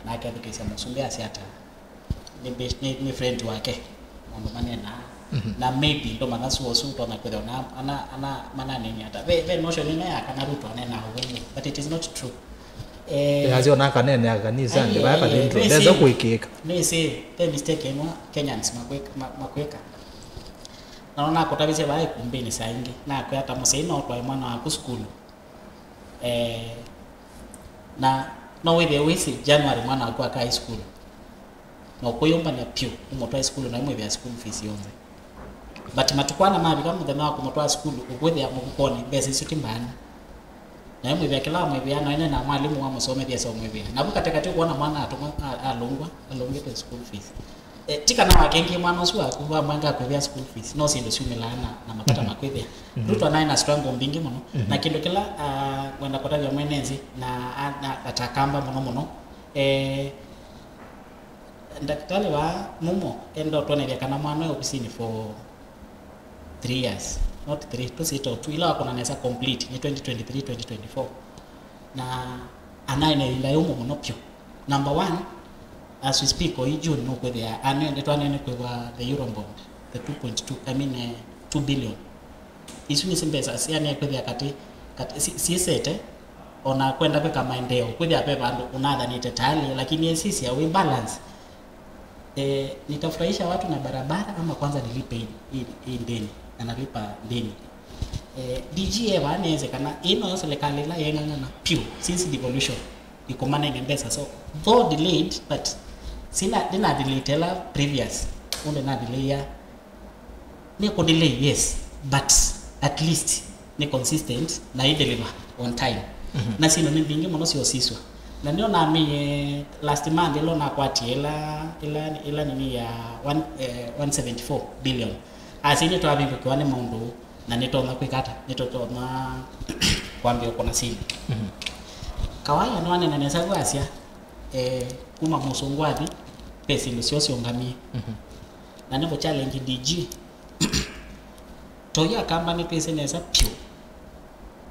na akethukĩĩsya mũsumbĩ asya ata nĩ, best- nĩ, nĩ friend wake maũndũ manenaa. Mhm. Na maybe ndũmanya suo ũsu ũtonya kwĩthĩwa na ana, ana mananenie ata ve, ve notion ĩno ya kana Ruto anenaa ũvũngũ, but it is not true. Eh, yasyo na kanene ya kanisa aye, ndi vaya eh, katindro nĩsĩ- ndeza kwĩkĩka. Nĩsĩ ve mistake ĩno Kenyans makwĩka- ma- makwĩka. Na no nakũtavisye vaa ikumbĩnĩ saa ingĩ nakwĩa ta mũsyai no ũtwae mwana waku sukulu. Eh, na no wĩthĩe wĩsĩ January mwana waku aka high school, na ũkũyũmbany'a pyũ ũmũtwae sukulu na ũmwĩvĩa school fees yonthe. But matukũ ana mavika mũthenya wa kũmũtwaa sukulu, ũkwĩthĩa mũvukonĩ mbesa isu ti mbaanu. Na ũmwĩvĩa kĩla wamwĩvĩa, na ene na mwalimũ wamũsomethya esa ũmwĩvĩa. Navu katĩkatĩ ũkwona mwana atũmwa a- alũngwa, alũngĩtwe school fees. Eh, ti kana wakengie mwana ũsu waku wamwenga kwĩvĩa school fees, no syĩndũ syumĩlaa na, na mavata ma kwĩvĩa. Ruto anaĩ na struggle mbingĩ mũno. Na kĩndũ kĩla ah, ngwenda kũtavya mwene nthĩ na, a- na atakamba mũno mũno, eh, ndakĩtalĩ wa mũmo enda ũtwonethya kana mwana e ovisinĩ for three years, not three, tũsĩte o two, ila wakona nesa complete nĩ twenty twenty-three, twenty twenty-four. Na anaĩ na ĩvinda yũmũ mũno pyũ. Number one, as we speak, oyu June nũkwĩthĩa anene twanene kwĩwa the Eurobond, the two point two, I mean, eh, two billion. Isu nĩsyo mbesa syanee kwĩthĩa katĩ, katĩ si- siĩsete ona kwenda kwĩka maendeeo kwĩthĩa ve vandũ ũnathanĩte tayarĩ, lakini esisya wĩ balance. Eh, nitafurahisha watu na barabara ama kwanza nilipe hii, hii, hii ndeni? Analipa ndeni. Eh, D G eva neze kana ino yo serikali ila yeng'ang'ana pyu since devolution ikomanenge mbesa, so though delayed but sina dina delay tela previous unde na delay ya nĩ kũ delay, yes, but at least nĩ consistent na ĩ deliver on time. Mhm. Na syĩndũ nĩ mbingĩ mũno syosiswa. Na nĩo namĩie last month ĩla nakwatie ĩla, ĩla, ĩla nini ya one, eh, one seventy-four billion. Asya nĩtwavingũkĩwa nĩ maũndũ na nĩtonya kwĩka ata, nĩtũtonya kwambĩa kũna syĩndũ. Mhm. Kawaya nĩwanena nesa vu asya, eh, kuma mũsũngũ athi, ve syĩndũ syoo syũngamie. Mhm. Na nĩkũ challenge D G. Toia kamba nĩtwĩsĩ nesa pyũ.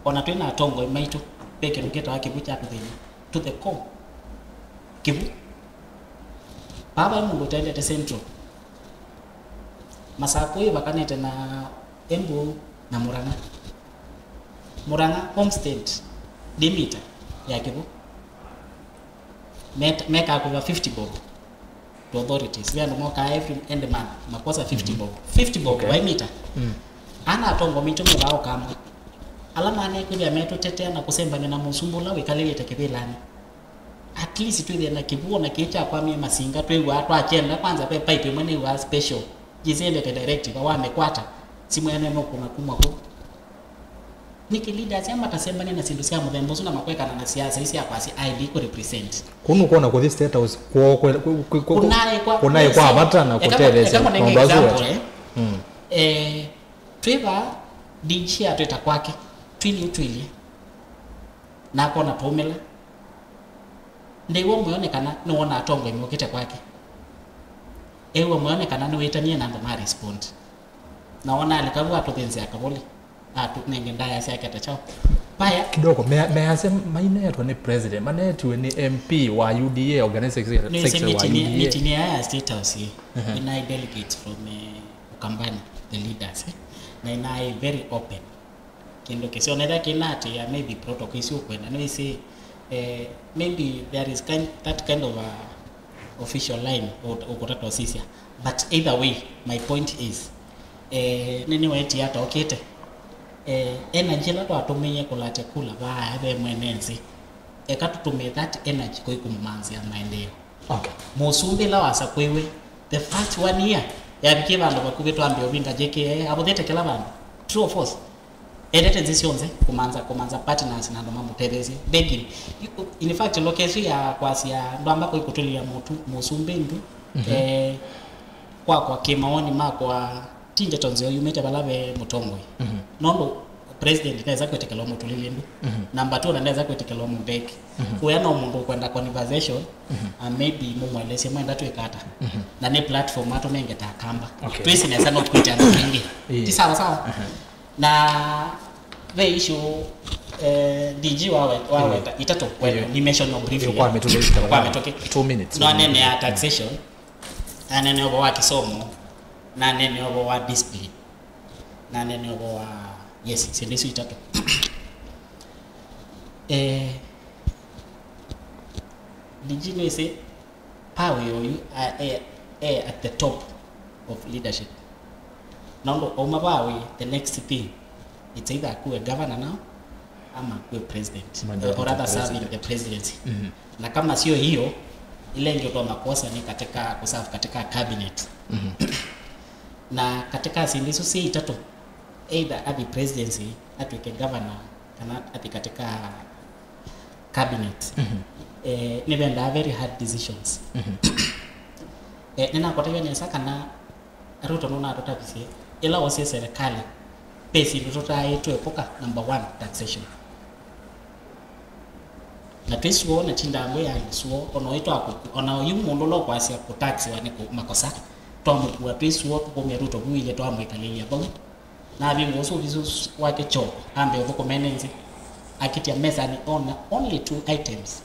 Ona twĩ na atongoi maitũ, ve kĩndũ kĩtawa kĩvu kya tũthĩna. To the core. Kĩvu. Vaa vai mũndũ ũtendete Central. Masakũ ĩvakanĩte na Embu na Murang'a. Murang'a home state ndĩ mita ya kĩvu. Met- mekaa kũva fifty bob to authorities. Ve andũ mokaa every end month, makosa fifty bob. Fifty bob. Okay. Waimita. Mm. Ana atongo mitũ mĩvaũka amwe. Ala manekwĩthĩa metũtetea na kũsembany'a na mũsumbĩ ũla wĩkalĩlĩte kĩvĩlanĩ. At least twĩthĩe na kĩvuo na kĩĩ kyakwamie masinga, twĩw'aa twakyenda. Kwanza ve pipe ĩmwe nĩw'aa special. Jisendete direct, va wamĩkwata, simũ yane nũkũna kuma kũu. Nĩkĩ leaders aa matasembania na syĩndũ sya mũthemba ũsu na makwekana na siasa ii sya kwasya aĩli kũ represent? Kũu nũkwona kũthi State House kwoo kwe- kwe- kwe- kwe- Kũnaĩ kwa- kũnaĩ kwa vata na eka- kũtetheesya eka ngũnenge maũndũ asu example, wete. Eh. Mm. Eh, twĩ vaa, D G atwĩta kwake, twilyĩ twilyĩ, na akona tũũmĩla. Ndew'a mũyo nĩ kana nĩwona atongoi mokĩte kwake. Ew'a mũyo nĩ kana nĩwĩtanie na andũ ma respond. Na wona alika vu atũthĩnzĩa kavũli, atũnenge ndaĩa syake ta kyaũ. Paya. Kidogo, me- measya maineetwe nĩ president, maneetiwe nĩ M P wa U D A, organizing secretary, nĩwĩsĩ secretary wa meeting, U D A. Meeting ya ya State House ĩ, mhm, ĩnaĩ delegates from eh, Ukambani, the leaders, eh? Na ĩnaĩ very open. Kĩndũ kĩseo nethĩa kĩna atĩ ya maybe protocol isu ũkwenda nĩwĩsĩ, eh, maybe there is kind, that kind of a official line ũ- ũkũtata ũsisya. But either way, my point is, eh, nĩnĩwetie atokĩte, eh, energy ĩla twatũmĩie kũlatya kula vaa ve mwene nzĩ, eka tũtũmĩe that energy kũi kũmũmanzĩa maendeeo. Okay. Mũsumbĩ ĩla wasakũiwe, the first one year, yavikie vandũ vakuvĩ twambie ũvinga J K A, avũthĩte kĩla vandũ. True or false? Endete nzĩ syonthe kũmanza, kũmanza partners na andũ mamũtetheesye. Begging. In fact, location ya kwasya ndwamba kũi kũtũlĩlya mũtu- mũsumbĩ ndu, mhm, eh, kwakwa kĩmaoni makwa ti ndeto nzeo yumĩte vala ve mũtongoi. Mhm. Nũndũ president ndesa kwĩtĩkĩla mũtũlĩlye ndu. Mhm. Number two, na ndesa kwĩtĩkĩla mũmbeki. Mhm. Ũya no mũndũ ũkwenda conversation, mhm, and maybe mũmwelesye mwenda twĩka ata. Mhm. Na nĩ platform atũnenge ta Akamba. Okay. Twĩsĩ nesa no kwĩtya andũ maingĩ. Ĩĩ. Ti sawa sawa? Mhm. Na ve issue, eh, D G wawe- waweta itatũ, well, nĩ mention no briefly. Kwa mĩtũkĩ. Kwa mĩtũkĩ. Two minutes. No anene ya taxation, na anene ũvoo wa kĩsomo, na anene ũvoo wa discipline, na anene ũvoo wa, yes, syĩndũ isu itatũ. Eh, D G nĩwĩsĩ, pa wĩ oyu, a- e- e at the top of leadership. Nũndũ auma vaa wĩ, the next thing, it's either akuwe governor now, ama akuwe president. Majority or rather president. Serving the presidency. Mhm. Na kama sio hiyo, ile ingĩ ũtonya kuosa ni katika kuserve katika cabinet. Mhm. Na katika syĩndũ isu syĩ itatũ, either athi presidency, atwĩke governor, kana athi katika cabinet, mhm, eh, nĩvendaa very hard decisions. Mhm. Eh, nĩnakwataw'a nesa kana Ruto nũnatũtavisye ĩla wosie serikali, ve syĩndũ tũtaaĩtwe ĩkũka, number one, taxation. Na twĩ suo, na tindaa ngwĩa nĩ suo, ona ũyũ twakũku- ona ũyũ mũndũ ũla ũkwasya kũtaxiwa nĩ kũ- makosa, twamũkua twĩ suo, tũkũmya Ruto vu ilye twamwĩkalĩlya vau. Na avingũa ũsu ovisi wake kyoo, ambe ũthũkũme nĩ nzĩ. Akĩtya mesanĩ ona only two items,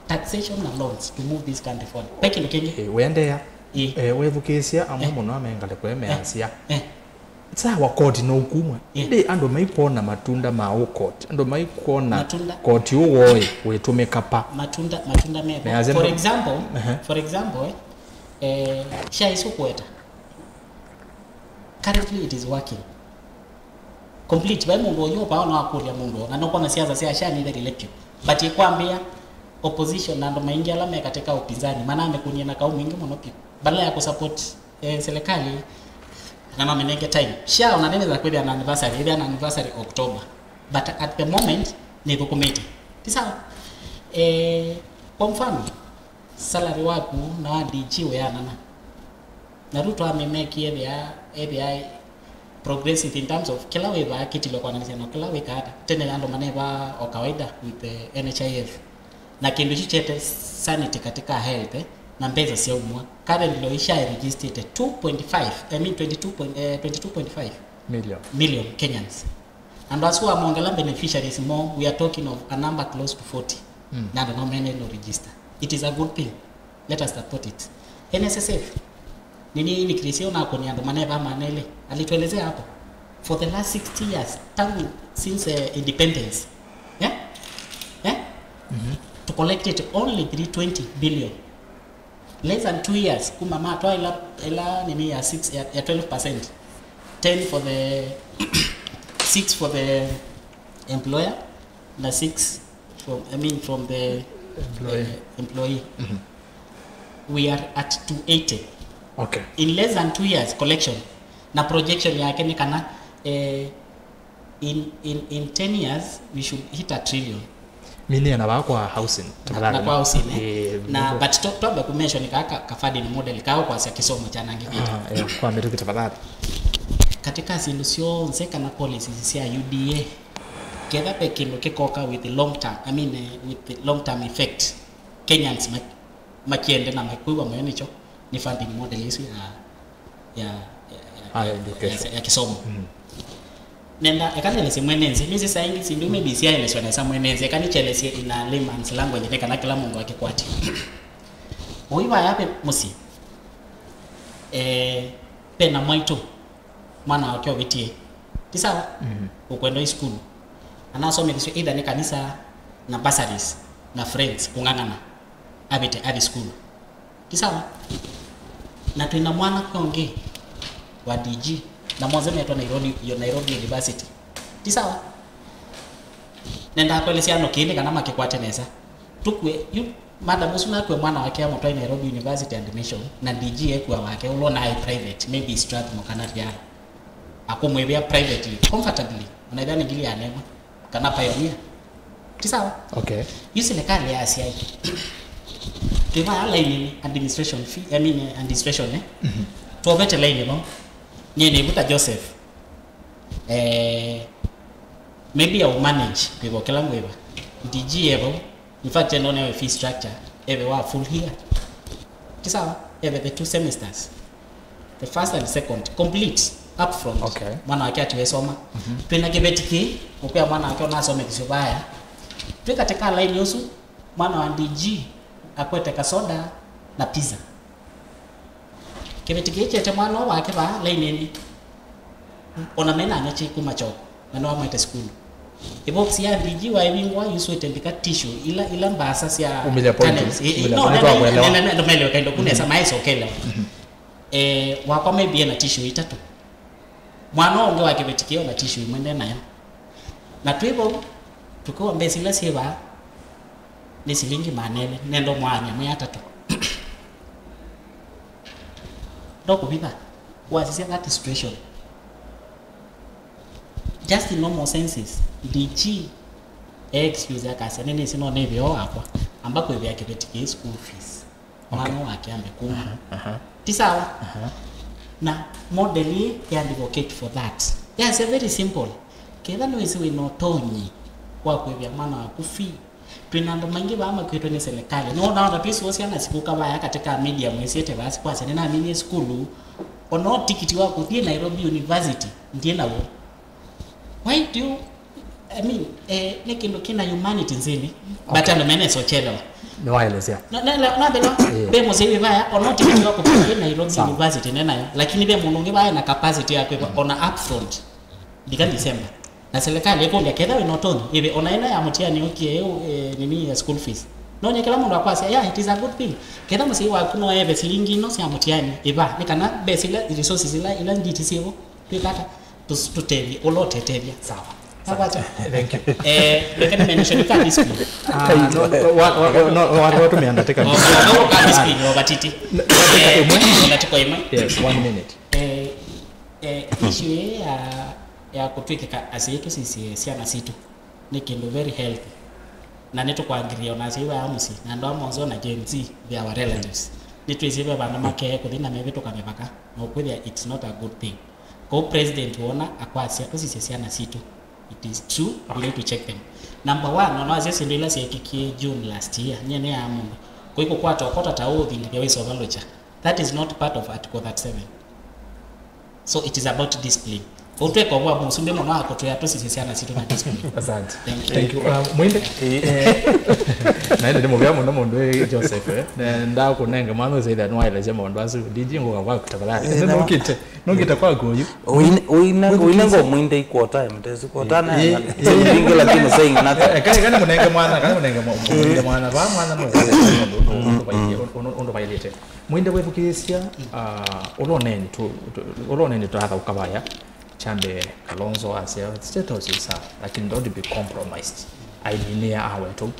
taxation na loans, to move this country forward. Ve kĩndũ kĩngĩ? Ĩ, wĩendeea. Ĩ. Eh, wethukĩĩsya amwe, eh, mũno amengalĩko emeasya. Eh. Sawa, koti no ũkumwe. Eh. Ĩndĩ andũ maikwona matunda ma ũ koti. Andũ maikwona matunda, koti ũwoi wĩtũmĩka pa. Matunda, matunda mevo. Measya for ndo- example, ehe, for example, eh, eh, SHA isu kũeta. Currently it is working. Complete, vai mũndũ ũyũ ũpaona wakũlya mũndũ, na nũkwona siasa sya SHA nĩ very electric. But ĩkwambĩa opposition na andũ maingĩ ala me katika upinzani, manamĩkũnie na kau mwingĩ mũno piũ. Badala ya kusupport, eh, serikali, na mamenenge time. SHA ona nĩnĩza kwĩthĩa na anniversary, ĩthĩa na anniversary October. But at the moment, nĩthũkũmĩte. Ti sawa? Eh, kwa mfano, salary waku na wa D G ũyanana. Na Ruto amĩmekie ethĩa, ethĩa progressive in terms of kĩla wĩvaa kĩtilwe kwananĩsya na kĩla wĩkaa ata. Tene andũ manevaa o kawaida with the N H I F. Na kĩndũ kyu kyete sanity katika health, eh, na mbesa syaumwa. Currently, SHA ĩregistrĩte two point five, I mean twenty-two point, eh, twenty-two point five million. Million Kenyans. Andũ asu wamongela beneficiaries mo, we are talking of a number close to forty. Mm. Na andũ no mene no register. It is a good thing. Let us support it. N S S F, nini inikirisia unakoni andũ maneva manele. Alituelezea hapo. For the last sixty years, tangu since, eh, independence. Eh? Eh? Mhm. collected only three twenty billion. Less than two years, kuma matwa ila, ila nini ya six, ya, ya twelve percent. Ten for the, six for the employer, na six from, I mean, from the Employee. Uh, employee. We are at two eighty. Okay. In less than two years collection, na projection yake ni kana, eh, in, in, in ten years we should hit a trillion. Minie na vaa kwa housing, na, na tafadhali. Kwa housing, eh? Eh, na, but to, twambe ku mention ka, ka, ka funding model ka kwasya kisomo kyanangikite. Ah, eh, kwa mĩtũkĩ tafadhali. Katika sindu syonthe kana policies sya U D A, ketha ve kindu kikoka with the long term, I mean, eh, with the long term effect, Kenyans ma, makiende na makwĩw'a mũyo nĩkyo, ni funding model isu ya, ya, ya, ya, Ah, ya education. Ya, ya kisomo. Mm. Nenda, eka nelesye mwene nthĩ, nĩsĩ saa ingĩ sindu maybe syaeleswa nesa mwene nthĩ, eka nĩkyelesye in a layman's language nĩ kana kĩla mũndũ akĩkwatye. Ũi vaya ve mũsyĩ, eh, ve na mwaitũ, mwana wake ũvĩtie. Ti sawa? Mhm. Ũkwenda i sukulu. Anasomethesyo either nĩ kanisa na bursaries na friends kũng'ang'ana. Avĩte athi sukulu. Ti sawa? Na twĩna mwana kwa ũngĩ wa D G, na monthe metwa Nairobi, yo Nairobi University. Ti sawa? Nendaa kwelesya ano kĩĩ nĩ kana makĩkwate nesa. Tũkue, yu, madam ũsu nakue mwana wake amũtwae Nairobi University admission, na D G ekua wake, ũla ũnaĩ private, maybe Strathmore kana Riara. Akũmwĩvĩa privately, comfortably, ona ĩthĩa nĩ ngili ya nemwe, kana Pioneer. Ti sawa? Okay. Yu serikali ya asyai. Twĩ vaya lainini, administration fee, I mean, eh, administration, eh? Mhm. Twovete laini vau. Nyie nĩvuta Joseph. Eh, maybe I'll manage kwĩva kĩla ngwĩva. D G evo. In fact, eno newe fee structure, eve wa full year. Ti sawa? Eve the two semesters. The first and second, complete, upfront. Okay. Mwana wake atiwe soma. Mhm. Twĩna kĩveti kĩ, ũkwĩa mwana wake ona asome kĩsio vaya. Twĩ katika line ũsu, mwana wa D G akwete kasoda na pizza. Kĩveti kĩĩ kyete mwana ũũ wake vaa lainĩnĩ. Ona mena anyakyi kuma kyoko, na nĩwamwete sukulu. Ĩvoksi ya D G waĩvingũa yusũĩte mbika tissue, ila, ila mbaasa sya Umilia point. Tunnels. Ĩ, ĩ, Umilia no, point, ne, ne, twakuelewa. Ne, ne, ne, ndũmaelewe kaĩ ndũkunesa, mhm, maĩ sokelea. Mhm. Eh, wakwa maybe ena tissue itatũ. Mwana ũngĩ wa kĩveti kĩĩ ona tissue ĩmwe nde nayo. Na twĩ vau, tũkĩwa mbesa ila syĩ vaa, nĩ silingi maana elĩ, nenda ũmwaany'a mwĩ atatũ. Ndokũvitha, wasisya that situation. Just in normal senses, D G e excuse akasya, "Nĩnĩsĩ no nĩvĩo wakwa, amba kwĩvĩa kĩveti kĩĩ school fees." Okay. Mwana wake ambe kuma. Aha, aha. Ti sawa? Aha. Na model ĩĩ ya advocate for that. Yes, very simple. Ketha nĩwĩsĩ wĩna ũtonyi wa kwĩvĩa mwana waku fee, twĩna andũ maingĩ vaa makwĩtwe nĩ serikali. Nĩwona ona twĩsĩ syana sikuka vaya katika media mwĩsĩte vaa sikwasya, "Nĩnaminie sukulu, ona tikiti wa kũthiĩ Nairobi University ndiĩ naw'o." Why do you, I mean, eh, nĩ kĩndũ kĩna humanity nthĩnĩ, but, okay, andũ mene sochelewa. Nĩwaelesya. Na, na, na, na, na, eh, ve mũsyai wĩ vaya, ona tikiti wa kũthiĩ Nairobi, sawa, University nĩ nayo, lakini ve mũndũ ũngĩ vaya na capacity ya kwĩva, mm, ona upfront. Ndika December. Na serikali ĩkũlya, ketha wĩna ũtonyi, ĩve ona ĩno ya mũtiani ũkie, eh, nini ya school fees. Nonye kĩla mũndũ akwasya, yeah, it is a good thing. Ketha mũsyai waku no eve silingi ino sya mũtiani, ĩva, nĩ kana mbesa ila, resources ila, ila nditi syĩvo, twĩkata, tũs-, tũtethye, ũla ũtetethya, sawa. Sawa. Thank you. Eh, reke nĩ mention ka discipline. Ah, no, wa, wa, no, wa, wa, tũmĩanda tĩka. Oh, oh, oh, ka discipline, oh, batiti. N-, ndatĩka ĩmwe. Eh, ndatĩka ĩmwe. Yes, one minute. Eh, eh, issue ĩĩ ya, ya kũtw'ĩkĩka asyai tũsisye syana sitũ nĩ kĩndũ very healthy. Na nĩtũkwangĩrĩĩa ona asyai vaa mũsyĩ, na andũ aa monthe ona Gen Z, they are our relatives. Nĩtwĩsĩ ve vandũ makee kũthi na mevĩtũka mĩvaka, na ũkwĩthĩa it's not a good thing. Kwoou president woona akwasya tũsisye syana sitũ, it is true, we need to check them. Number one, ona wasya syĩndũ ila syeekĩkie June last year, nyie nĩyaa mũndũ. Kũi kũkwata ũkota ta ũũ ũthingithya wĩsova lũkya. That is not part of Article thirty-seven. So it is about discipline. Ũtweka ũvwa mũsumbĩ mũno akũtwĩa tũsisye syana sitũ na discipline. Asante. Thank you. Thank you. Um, Mwinde. Eh, na ĩndĩ nĩ mũvea mũno mũndũ wĩ Joseph, eh. Na ndakũnenge mwana ũsĩthĩa nĩwaelesya maũndũ asu. D G ngũka kwaku tafadhali. Eh, nũkĩte. Nũngĩta kwaku ũyu. Uine uine uine ngo mwinde ikwota ya mtesi kwota na. Ĩĩ, ĩĩ. Ĩngĩ lakini saying nothing. Eh, kani kani mũnenge mwana, kani mũnenge mwa- mũnenge mwana. Ba mwana no. Ũndũ bailĩte. Mwinde wethukĩĩsya, ah, ũla ũneni tu, tu- ũla ũneni tũatha ũkavaya. Kyambe Kalonzo asya State House is sawa, lakini don't be compromised. Aininĩa awetu.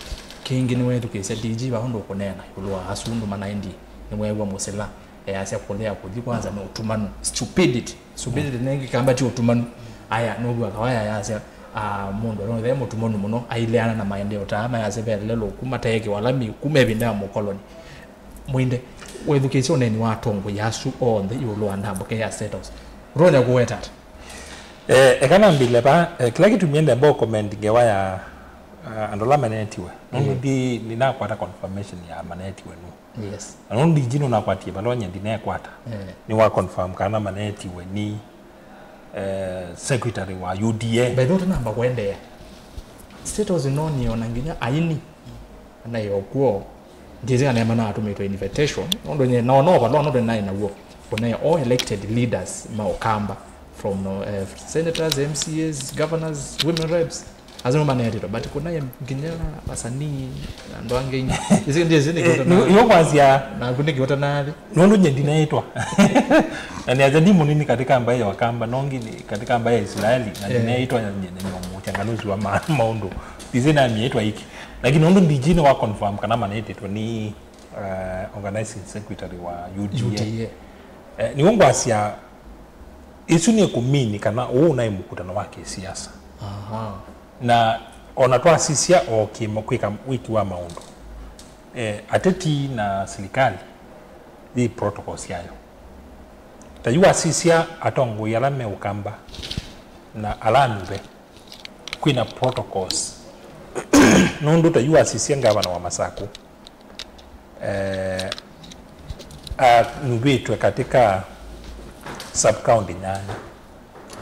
Kĩngĩ nĩwethukĩĩsya D G va ũndũ ũkũneena ĩũlũ wa asu ndũmanaendi. Nĩweew'a mũsila. Easya kũlea kũthi kwanza nĩ ũtumanu. Stupidity. Stupidity nĩ Kĩkamba ti ũtumanu. Aya, nũw'a Kawaya yasya, ah, mũndũ ũla wĩ mũtumanu mũno aileana na maendeeo ta aa mayasya ve lelũ kuma teeke walami kuma ĩvinda ya mũkoloni. Mwinde, wethukĩĩsya ũneeni wa atongoi asu onthe ĩũlũ wa ndambũke ya State House. Ũtonya kũweta ata? Eh, eka nambĩle va, eh, kĩla kĩtumie ndemba ũkomendi ngewa ya, ah, andũ ala manetiwe. Nũndũ ndi nĩnakwata confirmation ya manetiwe nũ. Yes. Na nũndũ D G nũnakwatie vala onye ndinekwata. Eh. Nĩwa confirm kana manetiwe nĩ, eh, secretary wa U D A. By the way, tũnamba kũendeea. State House nĩnoonie ona nginya aini. Anaĩ o kw'o. Ndiĩsĩ kana manatũmĩtwe invitation. Nũndũ nye, no, no, vala nũndũ naĩ naw'o. Ũnaĩ all elected leaders ma Ũkamba from, uh, senators, M C As, governors, women reps. Asu nĩmanetĩtwe, but kũnaĩ nginya asanii, andũ angĩ. Ĩsĩ ndiĩsĩ nĩkĩũta na. Yo kwasya. Naku nĩkĩũta nathi. Nũndũ nye ndinaĩtwa. Na nĩasya ndi mũnini katika mbaĩ ya Wakamba, nongi ni katika mbaĩ ya Israeli, na ndinaĩtwa na nye nĩ mũchanganuzi wa ma- maũndũ. Ĩsĩ namĩĩtwa iki. Lakini nũndũ D G nĩwa confirm kana manetĩtwe nĩ, eh, organizing secretary wa U D A. U D A. Eh, nĩw'o ngwasya, ĩsu nĩ kũmini kana ũũ ũnaĩ mũkutano wa kĩsiasa. Aha. Na ona twasisya o kĩmo kwĩka wĩki wa maũndũ, eh, ateti na silikalĩ yĩ protocol syayo. Ta yu wasisya atongoi ala me Ũkamba na ala anyuve, kwĩna protocols. Nũndũ ta yu wasisya ngavana wa Masakũ, eh, anyuvĩtwe katika sub-county nyanya.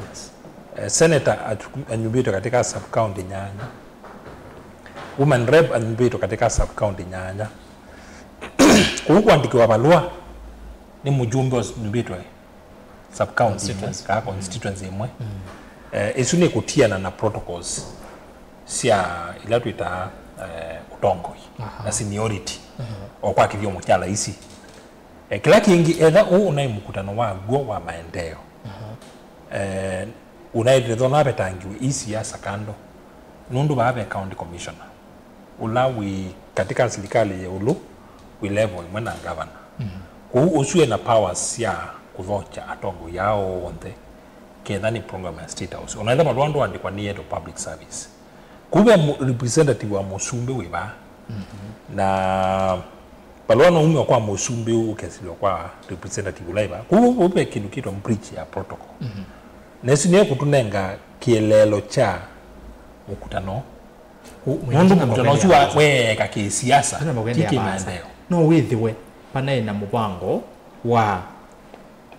Yes. Eh, senator atu- anyuvĩtwe katika sub-county nyanya. Woman rep anyuvĩtwe katika sub-county nyanya. Kũu kũandĩkĩwa valũa nĩ mũjumbe ũnyuvĩtwe sub-county ĩmwe, constituency, kana constituency ĩmwe. Mm. Eh, ĩsu nĩ kũtiana na protocols sya ila twĩtaa, eh, ũtongoi. Aha. Na seniority. Aha. O kwa kĩthyomo kya laisi. Eh, kĩla kĩngĩ, etha ũũ ũnaĩ mũkutano wa gw'o wa maendeeo. Aha. Eh, ũnaĩtĩthwa navetangiwe ii siasa kando. Nũndũ vaa ve county commissioner. Ũla wĩ katika silikalĩ ya ĩũlũ, wĩ level ĩmwe na ngavana. Mm. Kwoou ũsu ena powers sya kũthokya atongoi aa onthe ketha nĩ program ya State House. Ona ethĩwa valũa ndũandĩkwa nĩ yetu public service. Kũu ve mu- representative wa mũsumbĩ wĩ vaa. Mm-hmm. Na valũa no umĩwa kwa mũsumbĩ ũkesĩlwa kwa representative ũla ĩ vaa. Kũu ve kĩndũ kĩtwa breach ya protocol. Mm-hmm. Na ĩsu nĩyo kũtũnenga kĩeleelo kya mũkutano. Nũndũ mũkutano ũsu wa weeka kĩsiasa, ti kĩmaendeeo. No wĩthĩwe vanaĩ na mũvango wa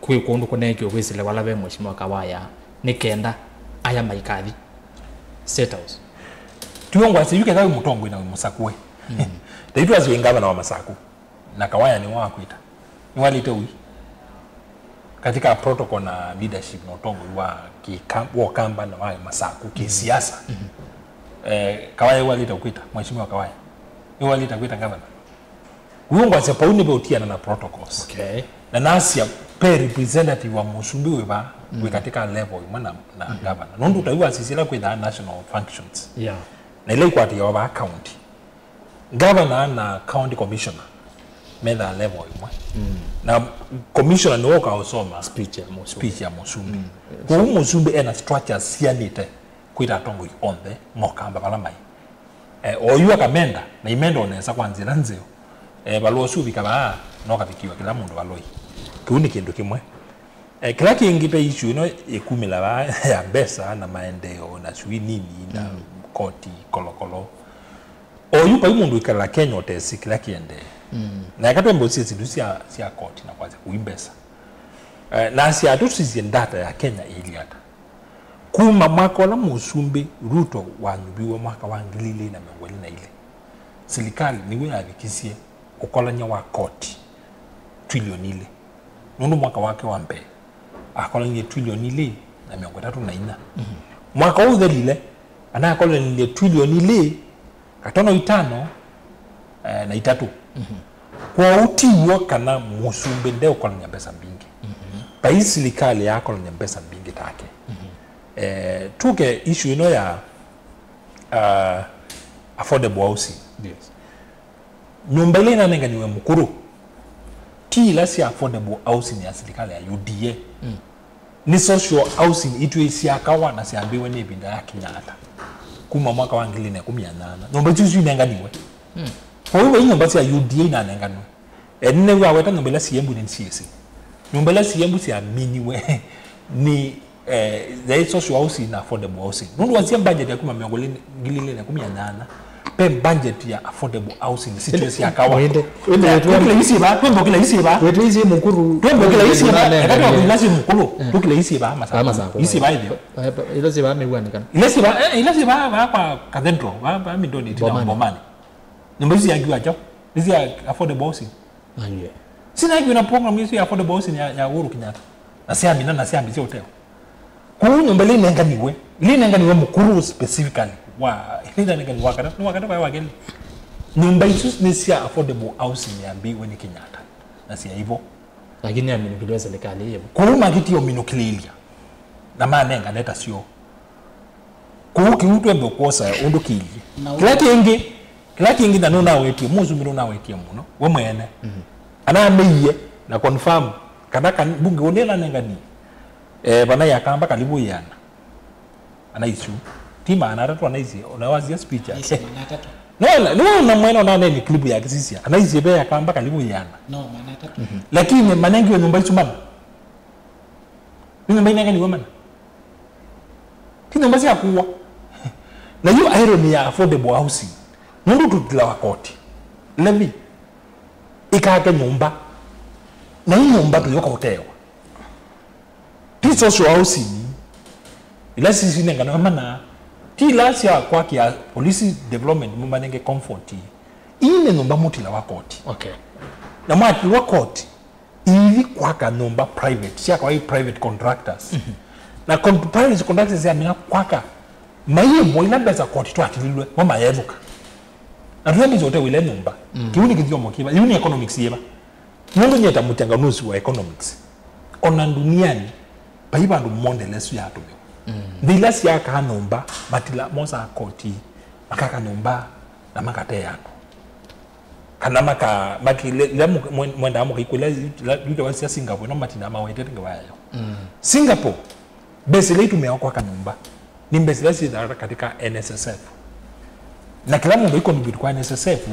kwĩ kũndũ kũneekiwe kwĩsĩle vala ve Mheshimiwa Kawaya nĩ kenda aya maikathi State House. Tiwe ngwasya yu ketha wĩ mũtongoi na wĩ mũsakũe. Mm. Ta yu twasye wĩ ngavana wa Masakũ. Na Kawaya nĩwe wakwĩta. Nĩwalĩte ũi katika protocol na leadership na ũtongoi wa kĩka- wa Ũkamba na wa Masakũ kĩsiasa. Mm-hmm. Eh, Kawaya nĩwalĩte ũkwĩta, Mheshimiwa Kawaya. Nĩwalĩte kwĩta governor. Wĩu ngwasya pau nĩve ũtiana na protocols. Okay. Na nasya pe representative wa mũsumbĩ wĩ vaa, mm, wĩ katika level ĩmwe na, na, mm-hmm, governor. Nũndũ ta yu asisila kwĩthaa national functions. Yeah. Na ila ikwatĩawa vaa county. Governor na county commissioner methaa level ĩmwe. Mm. Na commissioner nĩwe ũkaũsoma speech ya mũsumbĩ. Speech ya mũsumbĩ. Mm. Kwoou mũsumbĩ ena structures sianĩte kwĩta atongoi onthe mokamba vala mai. Eh, oyu akamenda, na imenda onesa kwa nzĩla nzeo. Eh, valũa ũsu ũvika vaa, no kavikiwa kĩla mũndũ valoi. Kĩu nĩ kĩndũ kĩmwe. Eh, kĩla kĩngĩ ve issue ĩno ĩkumĩla vaa ya mbesa na maendeeo na sui nini na, mm, koti kolokolo. Oyu vai mũndũ wĩkala Kenya ũtesĩ kĩla kĩendee. Mm. Na eka twembe ũsisye syĩndũ sya, sya koti na kwasya kũi mbesa. Eh, na asya tũsisye data ya Kenya ĩilyĩ ata. Kuma mwaka ũla Mũsumbĩ Ruto wanyuviwe mwaka wa ngili ilĩ na mĩongo ĩlĩ na ilĩ, silikalĩ nĩw'o yavikisye ũkolany'a wa koti twilioni ilĩ, nũndũ mwaka wake wa mbee akolany'ie twilioni ilĩ na mĩongo ĩtatũ na inya. Mwaka ũũ ũthelile, anakolany'ie twilioni ilĩ katono itano, eh, na itatũ. Kwoou ti w'o kana mũsumbĩ ndeũkolany'a mbesa mbingĩ. Vai silikalĩ yaakolany'a mbesa mbingĩ take. Eh, tuke issue ĩno ya, ah, affordable housing. Yes. Nyũmba ila inanenganiwe Mukuru ti ila sya affordable housing ya silikalĩ ya U D A. Nĩ social housing itw'ĩ syakawa na syambĩĩwe nĩ ĩvinda ya Kenyatta kuma mwaka wa ngili na ĩkũmi na nyanya. Nyũmba isu isu inenganiwe. Kwoou vai nyũmba sya U D A inanenganwe. Eh, nĩnew'a aweta nyũmba ila syi Embu nĩ C S A. Nyũmba ila syi Embu syaminiwe nĩ, eh, yaĩ social housing na affordable housing. Nũndũ wasya budget ya kuma mĩongo ĩlĩ, ngili ilĩ na ĩkũmi na nyanya, ve budget ya affordable housing sitio syakawa. Ĩndĩ, ĩndĩ, eh, wĩtw'e- tũkĩla isi va, twĩ mbokĩla isi va. Wĩtw'e isi Mukuru. Twĩ mbokĩla isi va, eka twa kũila si Mukuru. Tũkĩla isi va, Masako. Masako. Isi va ĩthyo. Eh, ila si va mĩw'anĩkana. Ila si va, eh, ila si va, va kwa Cathedral, va, va Mindoni, tina Bomani. Bomani. Nyũmba isu yakiwa kyaũ? Nĩ sya affordable housing. Aye. Sinakiwa na program isu ya affordable housing ya, ya Uhuru Kenyatta. Na syamina na syambĩsya ũteo. Kwoou nyũmba ila inenganiwe, ila inenganiwe Mukuru specifically, wa, ila inenganiwe Wakata, nĩ Wakata kwa Wakeli. Nyũmba isu nĩ sya affordable housing yambĩĩwe nĩ Kenyatta. Na sya ivo. Lakini aminũkĩlwe silikalĩ ĩvo. Kwoou makĩtie ũminũkĩlĩĩlya. Na manengane ta syoo. Kũu kĩu twende kwosa ũndũ kĩilyĩ. Na kĩla kĩngĩ, kĩla kĩngĩ na nũnawetie, mũsumbĩ nũnawetie mũno, we mwene. Anamĩie na confirm kana kan-, mbunge ũnĩ nanenganie. Eh, vana yakamba kalivu ĩana. Ana isu. Ti maana atatũ anaisye, ona wasia speech yake. Isi maana atatũ. No, no, no, na mwene ona nene clip yake sisia. Anaisye ve yakamba kalivu ĩana. No, maana atatũ. Lakini manengiwe nyũmba isu mana. Nĩ nyũmba inenganiwe mana. Ti nyũmba sya kũwa. Na yu irony ya affordable housing. Nũndũ tũtilawa koti. Levy. Ĩkake nyũmba. Na ĩ nyũmba tũyoka ũtewa. Ti social housing. Ila sisi nengana mana. Ti ila sya kwakĩa police development mũmanenge comfort. Ii nĩ nyũmba mũtilawa koti. Okay. Na mwatilwa koti. Iithi kwaka nyũmba private, syakwa i private contractors. Na con-, private contractors yamina kwaka, maiĩmwe ila mbesa koti twatililwe, mo mayethũka. Na tũyambĩsya ũtewĩle nyũmba. Kĩu nĩ kĩthyomo kĩva, yu nĩ economics yĩva. Nũndũ nyie ta mũtyanganusi wa economics, ona nduniani, vai vandũ model ĩsu yatũmĩwa. Nthĩ ila syakaa nyũmba, matila mosaa koti, makaka nyũmba, na makatee andũ. Kana maka-, maki-, le-, ila mwe-, mwe-, mwendaa mũkaikũlya, ila, yu ngewa sya Singapore, no matindaa mawetete ngewa yayo. Singapore, mbesa ila itũmĩawa kwaka nyũmba, nĩ mbesa ila syĩthaa katika N S S F. Na kĩla mũndũ aicontribute kwa N S S F,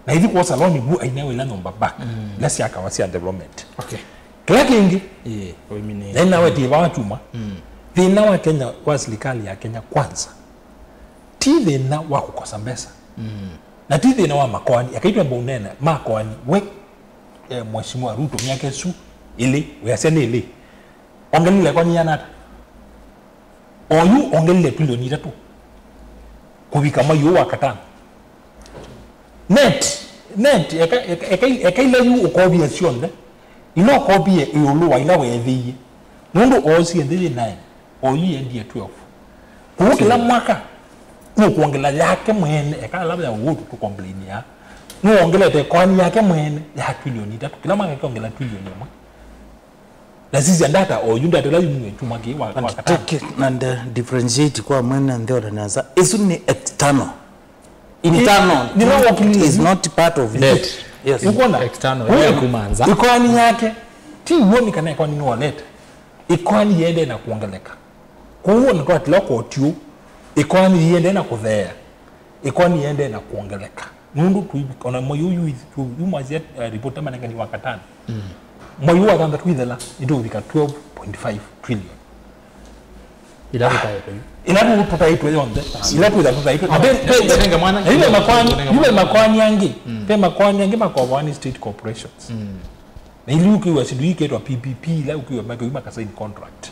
na ithi kwosa loan vu ainewe ila nyũmba back, ila syakawa sya development. Okay. Kĩla kĩngĩ, ĩĩ, ũiminĩe. Na inawetie vaa chuma, thĩna wa Kenya, wa silikalĩ ya Kenya Kwanza, ti thĩna wa kũkosa mbesa. Na ti thĩna wa makoani, ekai twambe ũneena makoani. We, eh, Mheshimiwa Ruto, myaka ĩsu ĩlĩ, wĩasya nĩ ĩlĩ, ongelile ĩkoani yĩana ata? Oyu ongelile trilioni itatũ kũvika mwai ũũ wa katano. Net, net, eka, eka, eka, eka ila yu ũkovie syonthe, ila ũkovie ĩũlũ wa ila weethĩie. Nũndũ oosie nthĩ yĩ nine, oyu yendie twelve. Kũu kĩla mwaka, nũkwongela yake mwene, eka ala ya ũũ tũkomplainia. Nũwongelete ĩkoani yake mwene ya trilioni itatũ. Kĩla mwaka ĩkongela trilioni ĩmwe. Na sisya data oyu, data ĩla yumiwe kyumwa kĩĩ wa, wa katano. Take it and, uh, differentiate kwa mwene nthĩ ona nesa. Ĩsu nĩ external. Internal is not part of it. Debt. Yes. Ũkwona? External, ĩla ya kuma nza. Ĩkoani yake, ti woni kana ĩkoani nĩwonete. Ĩkoani yĩendee na kuongeleka. Kwoou ona twatila koti ũũ, ĩkoani yĩendee na kũtheea. Ĩkoani yĩendee na kuongeleka. Nũndũ tũi-, ona mwei ũyũ, yu mwasya, eh, report manengani wa katano. Mwei wa thanthatũ ithela, nĩtũũvika twelve point five trillion. Ila tũtaĩtwe yu. Ila tũ-, tũtaĩtwe yonthe. Ila twĩtha tũtaĩtwe. Na ve, ve, ve, ve makoani, ve makoani angĩ. Ve makoani angĩ makovoa nĩ state corporations. Na ili ũkiwa sindu iketwa P P P, ila ũkiwa maka, maka sign contract.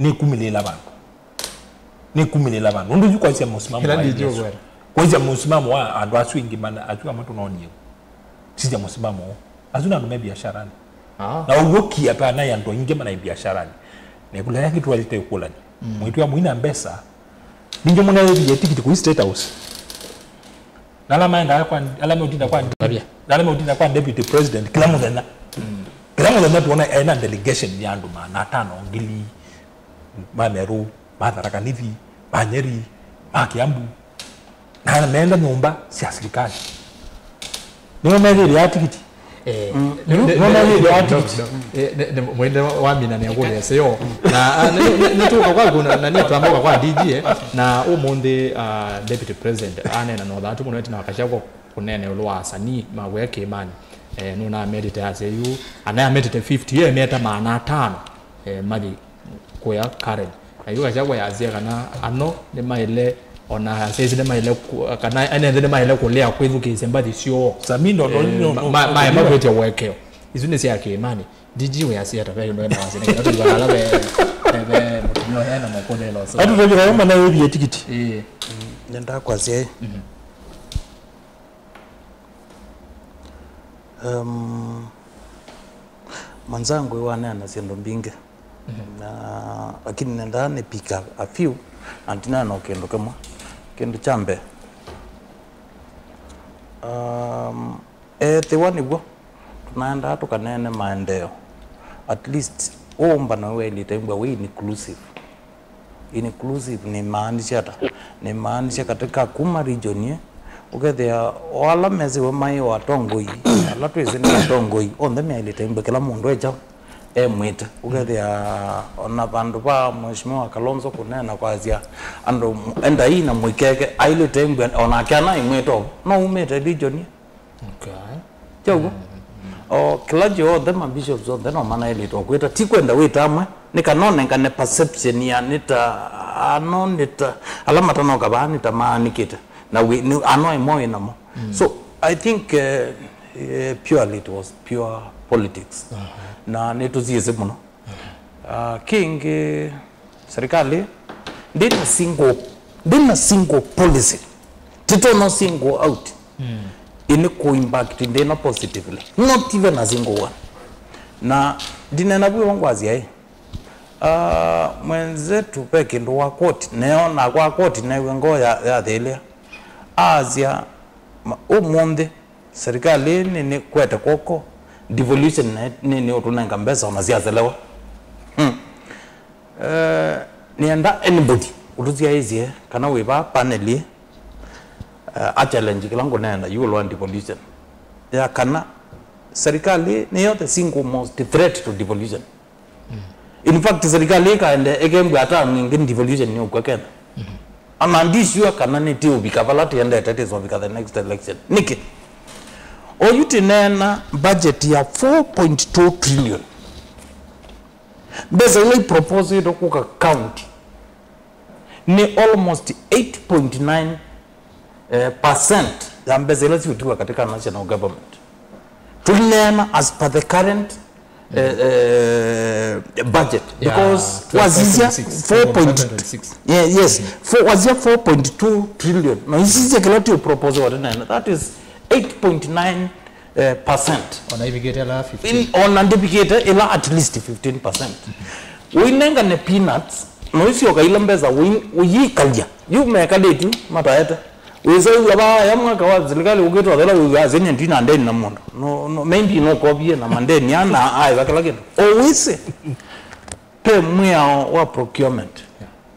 nĩkumĩlĩĩla vandũ. Nĩkumĩlĩĩla vandũ. Ũndũ yu kwaisya mũsimamo wa Yesu. Kwaisya mũsimamo wa andũ asu ĩngĩ mana, asu amwe tũnonie. Sisya mũsimamo ũũ. Asu nĩ andũ me biasharani. Ah. Na ũw'o kia pa naĩ andũ aingĩ manaĩ biasharani. Na ĩkũlyo yake twaĩlĩte ũkũlani. Mm. Mwĩĩtu amwe ina mbesa. Ningĩ mũna yĩthie tikiti kũi State House. Na ala maendaa kwa, ala meutinda kwa, Tabia. Na ala meutinda kwa deputy president kila mũthenya. Mm. Kila mũthenya tuona ena delegation ya andũ maana atano, ngili, ma Meru, ma Tharaka Nithi, ma Nyeri, ma Kiambu. Na meenda nyũmba sya sirikali. Nĩo methĩĩaa tikiti. Eh, Mm. nĩ- nĩ- Nĩo nĩ- methĩĩaa nĩ- tikiti. nĩ- nĩ- nĩ- mwende wamina nĩ ngũlya seo. Na, ah, nĩ- nĩ- nĩtũka kwaku na, na nĩtwamboka kwa D G, eh, na ũmũnthĩ, ah, deputy president aneena na ũthatu mũno ĩtina wa Gachagua kũneena ĩũlũ wa asanii ma wĩa kĩĩmanĩ. Eh, nũnametĩte asya yu, anayametĩte fifty, ye meta maana atano, eh, mathi kũya Karen. Na yu Gachagua yasya kana ano nĩmaĩle, ona asyaĩsi nĩmaĩle ku-, kana ene nthĩ nĩmaĩle kũlea kwĩthukĩĩsya mbathi syoo. Sami, no, no, Eh, no, no, ma- no, maema no. Kwĩtya ũekeo. Isu nĩ sya kĩĩmanĩ. D G wĩasya ata ve ũndũ ena wasya nĩ kana tũiwa ala ve, ve, ve mũtumia ũyũ ena mũkũlĩlo so. Atu tũlika kama na yĩthie tikiti. Ĩĩ. Nenda kwasya ĩ. Mhm. Um, Manzangu waneena syĩndũ mbingĩ. Mhm. Na, lakini nendaa nĩ pick a, a few, na ndineena o kĩndũ kĩmwe. Kĩndũ kya mbee, um, ethĩwa nĩw'o tũnaendaa tũkaneene maendeeo, at least ũũmbano waĩlĩte mbwa wĩ inclusive. Inclusive nĩmaanisha ata? Nĩmaanisha katika kuma region ĩ, ũkethĩa o ala mesiwe maĩ o atongoi, ala twĩsĩ nĩ atongoi, onthe meaĩlĩte imbwe kĩla mũndũ e kyaũ, e mwĩte. Ũkethĩa ona vandũ va Mheshimiwa Kalonzo kũneena kwasya andũ endai na mũikeke, aĩlĩte imbwe onake ana imwĩte o, no umĩte region ĩ. Okay. Kyaguo. O kĩla kyonthe, ma bishops onthe no manaĩlĩtwe kwĩta, ti kwenda wĩta amwe, nĩ kana onengane perception ya nĩ ta ano, nĩ ta ala matanoka vaa nĩ ta maanĩkĩte na wĩ, nĩ ano ĩmo wĩ namo. Mm. So I think, eh, eh, purely it was pure politics. Aha. Na nĩtũsiĩsĩ mũno. Uh, kĩngĩ, serikali ndĩna single, ndĩna single policy. Titono single out. Mm. Ĩnĩ kũ impact nthĩ ĩno positively, not even a single one. Na ndineena vu ngwasya ĩ, ah, mwenzetu ve kĩndũ wa quote, neo nakwa quote newe ngoo ya, ya thĩlĩa. Aasya, ma- ũmũnthĩ serikali nĩ nĩ kwete kwoko, devolution nĩ nĩ ũtũnenga mbesa ona syaselewa. Hmm. Eh, nĩenda anybody ũtũsyaĩĩsye kana wĩ vaa panel ĩ, eh, a challenge kĩla ngũneena yu ũlwa devolution, ya kana serikali nĩyo the single most threat to devolution. In fact, serikali ĩkaende ĩkembwa ata ningĩ devolution nĩũkw'a Kenya. Ana ndisua kana nĩtĩũvika vala tĩendete tĩsovika the next election. Nĩkĩ? Oyu tĩneena budget ya four point two trillion. Mbesa ila iproposetwe kũka county nĩ almost eight point nine, eh, percent ya mbesa ila siũtiwa katika national government. Tũlineena as per the current, eh, eh, budget. Yeah, because twelve point six, wasisya four point, twelve point six. Yeah, yes. Four, wasisya four point two trillion. Na isisya kĩla tĩũpropose watinene. That is eight point nine eh, percent. Ona ivikĩte la fifteen. In- ona ndĩvikĩte ĩla at least fifteen percent. Ũinengane peanuts, na ũisyoka ila mbesa ũi- ũyikalya. Yu mekalĩtyu mataete. Wĩsa wĩw'a vaya mwaka wa serikali ũkĩtwa thela wĩw'a asenya ndina ndeni na mũndũ. No, no, maybe no kovie na mandeni ana aĩva kĩla kĩndũ. O wĩsĩ, pe mwĩao wa procurement.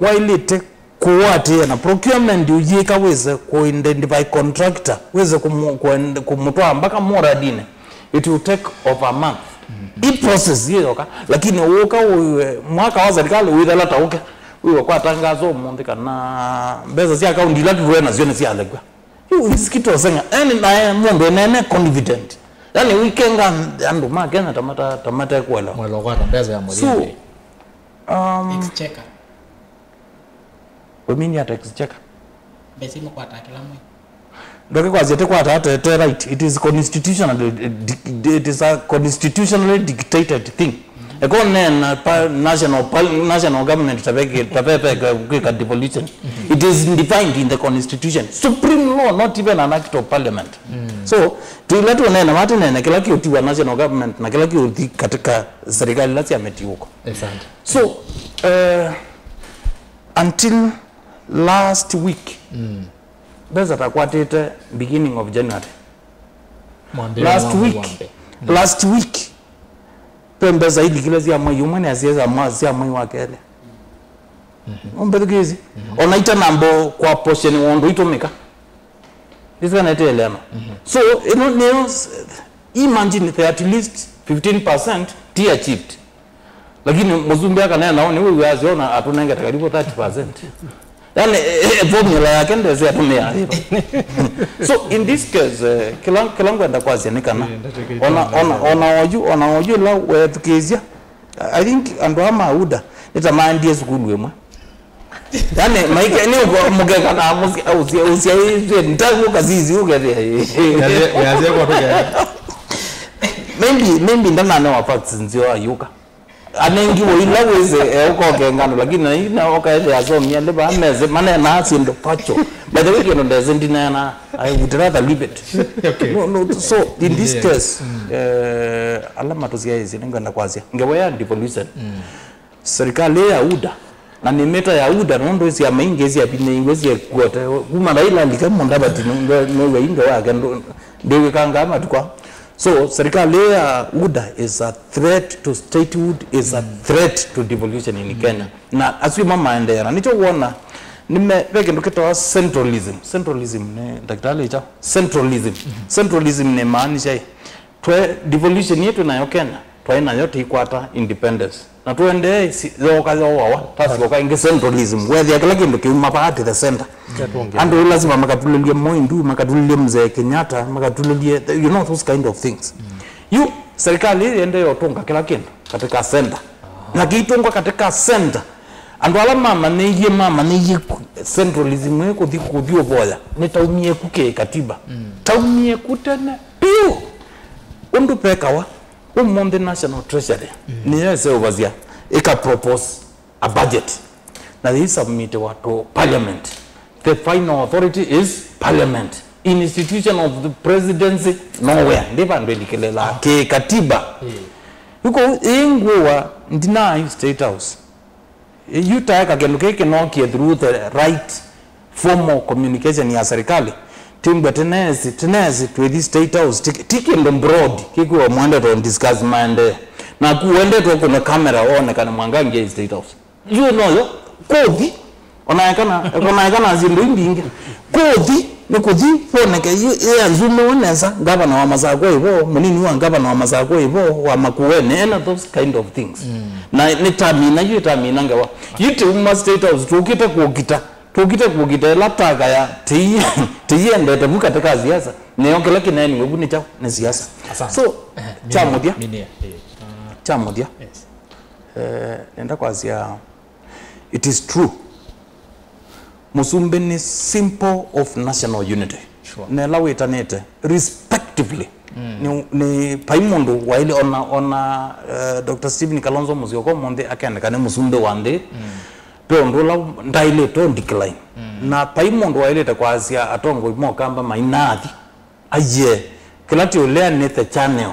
Yeah. Waĩlĩte kũũatĩĩa na procurement ũyĩka wĩse kũ identify contractor, wĩse kũmũ- kũ- kũmũtwaa mpaka mũradinĩ. It will take over a month. I process yĩ yoka, lakini ũũka ũiwe mwaka wa serikali wĩthela ta ũke. Wĩwe kwatangaza ũmũnthĩ kana mbesa sya kaunti ila tũtwĩ nasyo nĩsyalekw'a. Yu isikitoseng'a. Eni naye mũndũ enene confident. Yani, ũikenga andũ ma Kenya ta mata- ta matekuelewa. Mwelo kwata mbesa ya mũthia. So, um, Exchequer. We mean at exchequer? Mbesa imũkwataa kĩla mwei. Ndoke kwasya tĩkwata atete right. It is constitutionally, it is a constitutionally dictated thing. Eko nena pa national pal- national government tapeke tapepeke kwika devolution. It is defined in the constitution. Supreme law, not even an act of parliament. So, tuila tunena mati nene kila kiutiwa national government na kila kiuthi katika serikali la cia metiuko. Asante. So, uh, until last week, mbesa takwatĩte beginning of January. Mwambĩlĩlyo wa mwei wa mbee. Last week, last week, pe mbesa ilikile sya mwei ũmwe na sya mwa- sya mwei wa kelĩ. Ũmbethukĩĩsye? Ona itanambo kwa portion wa ũndũ itũmĩka. Ndisikanete eleana. So, ĩno nĩyo s- imagine the at least fifteen percent ti achieved. Lakini mũsumbĩ akanena nao nĩwĩw'aa asyo na atũnengete karibu thirty percent. Yani, eh, eh, formula yake ndese atũmĩa. So, in this case, eh, kila kila ngwenda kwasya nĩ kana ona ona ona oyu ona oyu la wethukĩĩsya, I think andũ a ma UDA nĩ ta maendie sukulu ĩmwe. Yani, maike nĩ ũko- mũkeka na mũsya- ũsya- ũsyaĩtwe ntaguo kasisi ũkethĩa. Yaze- yaze kwa tuke. Maybe maybe ndananewa facts nzio ayuka. Anengiwe ila wĩse eũka ũkengano, lakini na ina ũkaethĩa asomi alĩ vaa mese manenaa syĩndũ pacho. By the way, kĩndũ ndese ndinena, I would rather leave it. Okay. No, no, so in this case, eh, ala matũsyaĩĩsye nĩngwenda kwasya ngewa ya devolution. Serikali ya UDA, na nĩ mĩta ya UDA, nũndũ syama ingĩ syavinyĩiwe syekuote kuma Raila alika Mudavadi, nũndũ nĩwe inde wake ndũ- ndĩwĩkangaa matukũ. So, serikali ya UDA is a threat to statehood, is a threat to devolution in Kenya. Na asu ma maendeea, na nĩkyo wona nĩme ve kĩndũ kĩtawa centralism. Centralism nĩ ndakĩtalĩ kyaũ? Centralism. Centralism nĩ maanisha ĩ, twe devolution yetu nayo Kenya, twaĩ nayo tĩikwata independence. Na tũendee si- yooka yooawa, ta syoka ĩngĩ centralism. Wethĩa kĩla kĩndũ kĩuma vaa at the center. Andũ lasima makatulĩlye Moi ndu, makatulĩlye Mzee Kenyatta, makatulĩlye, you know, those kind of things. Yu serikali ĩĩ yendee ũtũnga kĩla kĩndũ katika center. Na kĩitũngwa katika center, andũ ala mamanyĩie, mamanyĩie ku- centralism ĩ kũthi kũthi ũvoya, nĩ taumie ku kĩ katiba. Taumie ku tene piũ. Ũndũ vekawa, ũmũnthĩ National Treasury nĩyo ĩseũvasya, ĩka propose a budget, na yĩisubmitiwa to parliament. The final authority is parliament. Institution of the presidency nowhere. Ndi vandu ĩlikĩlĩla kĩkatiba. Iko ingũwa ndina State House. Yu taeka kĩndũ kĩkĩ kĩnokie through the right formal communication ya serikali. Timbwe tenesi, tenesi twĩthi State House, ti, ti kĩndũ broad, kĩkwĩwa mwende to discuss maendeeo. Naku wendetwe kũne kamera wonekane mwanga ngie State House. Yu noyo, kũthi, onaekana, onaekana syĩndũ imbingĩ. Kũthi, nĩ kũthi, woneke, ĩ, ĩ, azumiwe nesa, ngavana wa Masakũ ĩvo, mũnini wa ngavana wa Masakũ ĩvo, wa Makueni, and those kind of things. Na nĩ tamina, yu tamina ngewa. Yu tiuma State House, tũkĩte kũkita, tũkĩte kũkita ĩla takaya, tĩi-, tĩiendete vu katika siasa, nĩyo kĩla kĩneeniwe vu nĩ kyaũ, nĩ siasa. Asante. So, eh, kya mũthya, minia, minia, eh, kya mũthya, yes. Eh, nenda kwasya, it is true. Mũsumbĩ nĩ symbol of national unity. Sure. Na ĩla wĩtanĩte, respectively, mm, nĩ, nĩ vai mũndũ waĩle ona, ona, eh, Doctor Stephen Kalonzo Musyoka ũmũnthĩ akendeka nĩ mũsumbĩ wa nthĩ, mm, ve ũndũ ũla ndaĩlĩte ũ decline. Mm. Na vai mũndũ waĩlĩte kwasya atongoi ma Ũkamba mainathi. Aiee, kĩla tũũlea nĩ the channel.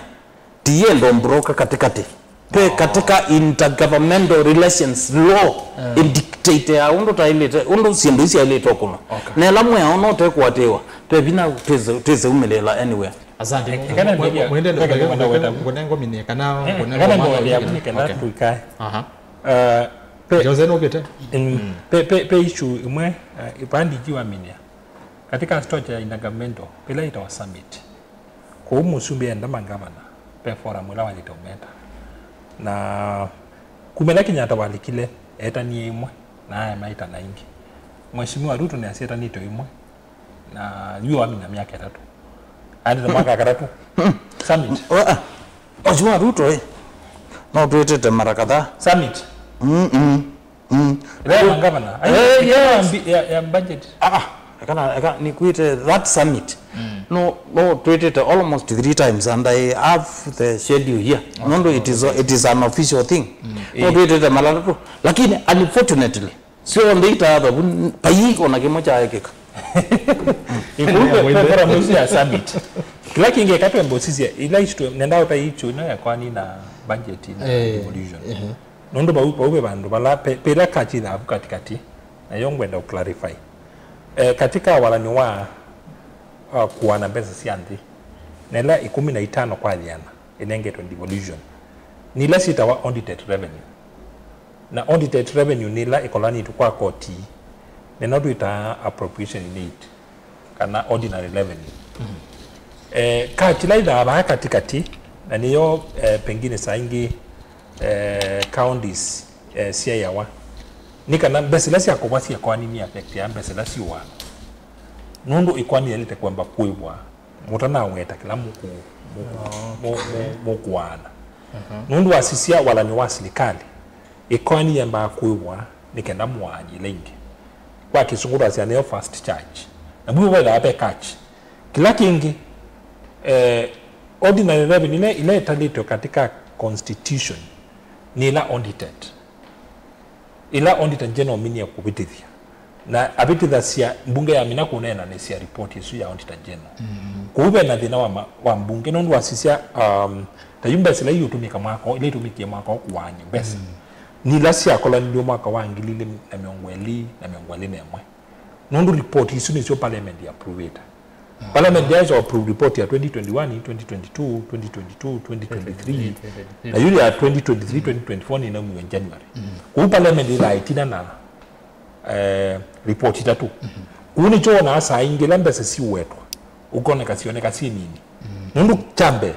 Ti yendo mbroka katikati. Ve katika intergovernmental relations law, mm, ĩdictateaa ũndũ taĩlĩte, ũndũ syĩndũ isu syaĩlĩte ũkũnwa. Okay. Na ĩla mwĩao no tekũatĩĩwa, ve vinya twĩse-, twĩseumĩlĩĩla anywhere. Asante. Ekana mwe-, mwe-, mwende ndo-, ndo-, ndo-, ndo-, ngonengo mine kana, eh, ngonengo kana mwana ndo ya wiki. Mune kana, okay, tuikae. Aha. Eh, pe-, Jose no kete? Mm, mm, pe-, pe-, pe issue imwe, eh, ipandi ikiwa minia. Katika structure ya intergovernmental, ĩla yĩtawa summit, kũu mũsumbĩ enda mangavana, ve forum ĩla waĩlĩte ũmeta. Na kumĩla Kenyatta walikile, etanie ĩmwe, na aya maitana ĩngĩ. Mheshimiwa Ruto nĩasyetanĩte ĩmwe, na yu amina myaka ĩtatũ. Aendete mwaka wa katatũ. Summit. Mheshimiwa Ruto, eh, no twĩtĩte mara kadhaa. Summit. Mm, mm. Mm. Ĩla ya ngavana. Eh, yes. Ya mbi-, ya, ya budget. Ah, ah. Ekana, eka, nĩkwĩte that summit. Mm. No, no, twĩtĩte almost three times and I have the schedule here. Okay. Nũndũ it is, it is an official thing. Mm. No, eh, twĩtĩte mara atatũ. Lakini unfortunately, syonthe itaatha vu, vai ona kĩmwe kyaekĩka. Ĩkũu pe, pe forum ĩsu ya summit. Kĩla kĩngĩ eka twembe ũsisya, ila isu twe-, nenda ũta ichu ino ya kwani na budget na, eh, devolution. Ehe. Nũndũ vau, vau ve vandũ vala pe-, pe ĩla catch ĩthaa vu katikati, na yo ngwenda ũ clarify. Eh, katika walani wa, uh, kũaana mbesa sya nthĩ, na ĩla ĩkũmi na itano kwa ĩana ĩnengetwe devolution, nĩ ila syĩtawa audited revenue. Na audited revenue nĩ ĩla ĩkolanĩtw'e kwa koti, nĩno twĩtaa appropriation in aid, kana ordinary revenue. Mhm. Eh, catch ĩla ĩthaa vaa katikati, na nĩyo, eh, pengine saa ingĩ, eh, counties, eh, syaĩawa, nĩ kana mbesa ila syakovwa sya ĩkoani nĩ affectia mbesa ila syũaa. Nũndũ ĩkoani yaĩlĩte kwamba kũĩvwa mũtanaweta kĩla mũkũ-, mũkũ-, mũ-, mũ-, mũkũaana. Mhm. Nũndũ wasisya walani wa silikalĩ, ĩkoani yambaa kũĩvwa nĩ kenda mũaani ĩla ĩngĩ. Kwa Kĩsũngũ twasya nĩyo first charge. Na vu vethaa ve catch. Kĩla kĩngĩ, eh, ordinary revenue ila, ila ĩtalĩtwe katika constitution nĩ ila audited. Ila Auditor General aminie kũvĩtĩthya. Na avĩtĩthasya mbunge yamina kũneenanĩsya report ĩsu ya Auditor General. Mm. Kũu ve na thĩna wa, ma-, wa mbunge, nũndũ wasisya, um, ta yu mbesa ila iũtũmĩka mwaka, ila itũmĩkie mwaka ũũ kũaany'a mbesa. Mm. Nĩ ila syakolanilw'e mwaka wa ngili ilĩ na mĩongo ĩlĩ na mĩongo ĩlĩ na ĩmwe. Nũndũ report isu nĩsyo parliament yaprovĩte. Parliament yaĩsa approve report ya twenty twenty-one, twenty twenty-two, twenty twenty-two, twenty twenty-three, na yu ya twenty twenty-three, twenty twenty-four nĩnaumiwe January. Mm. Kũu parliament ĩthaa ĩtina na, eh, report itatũ. Mm-hmm. Kũu nĩkyo wonaa saa ingĩ ĩla mbesa siũwetwa, ũkoneka sioneka syĩ nini. Mm. Nũndũ kya mbee,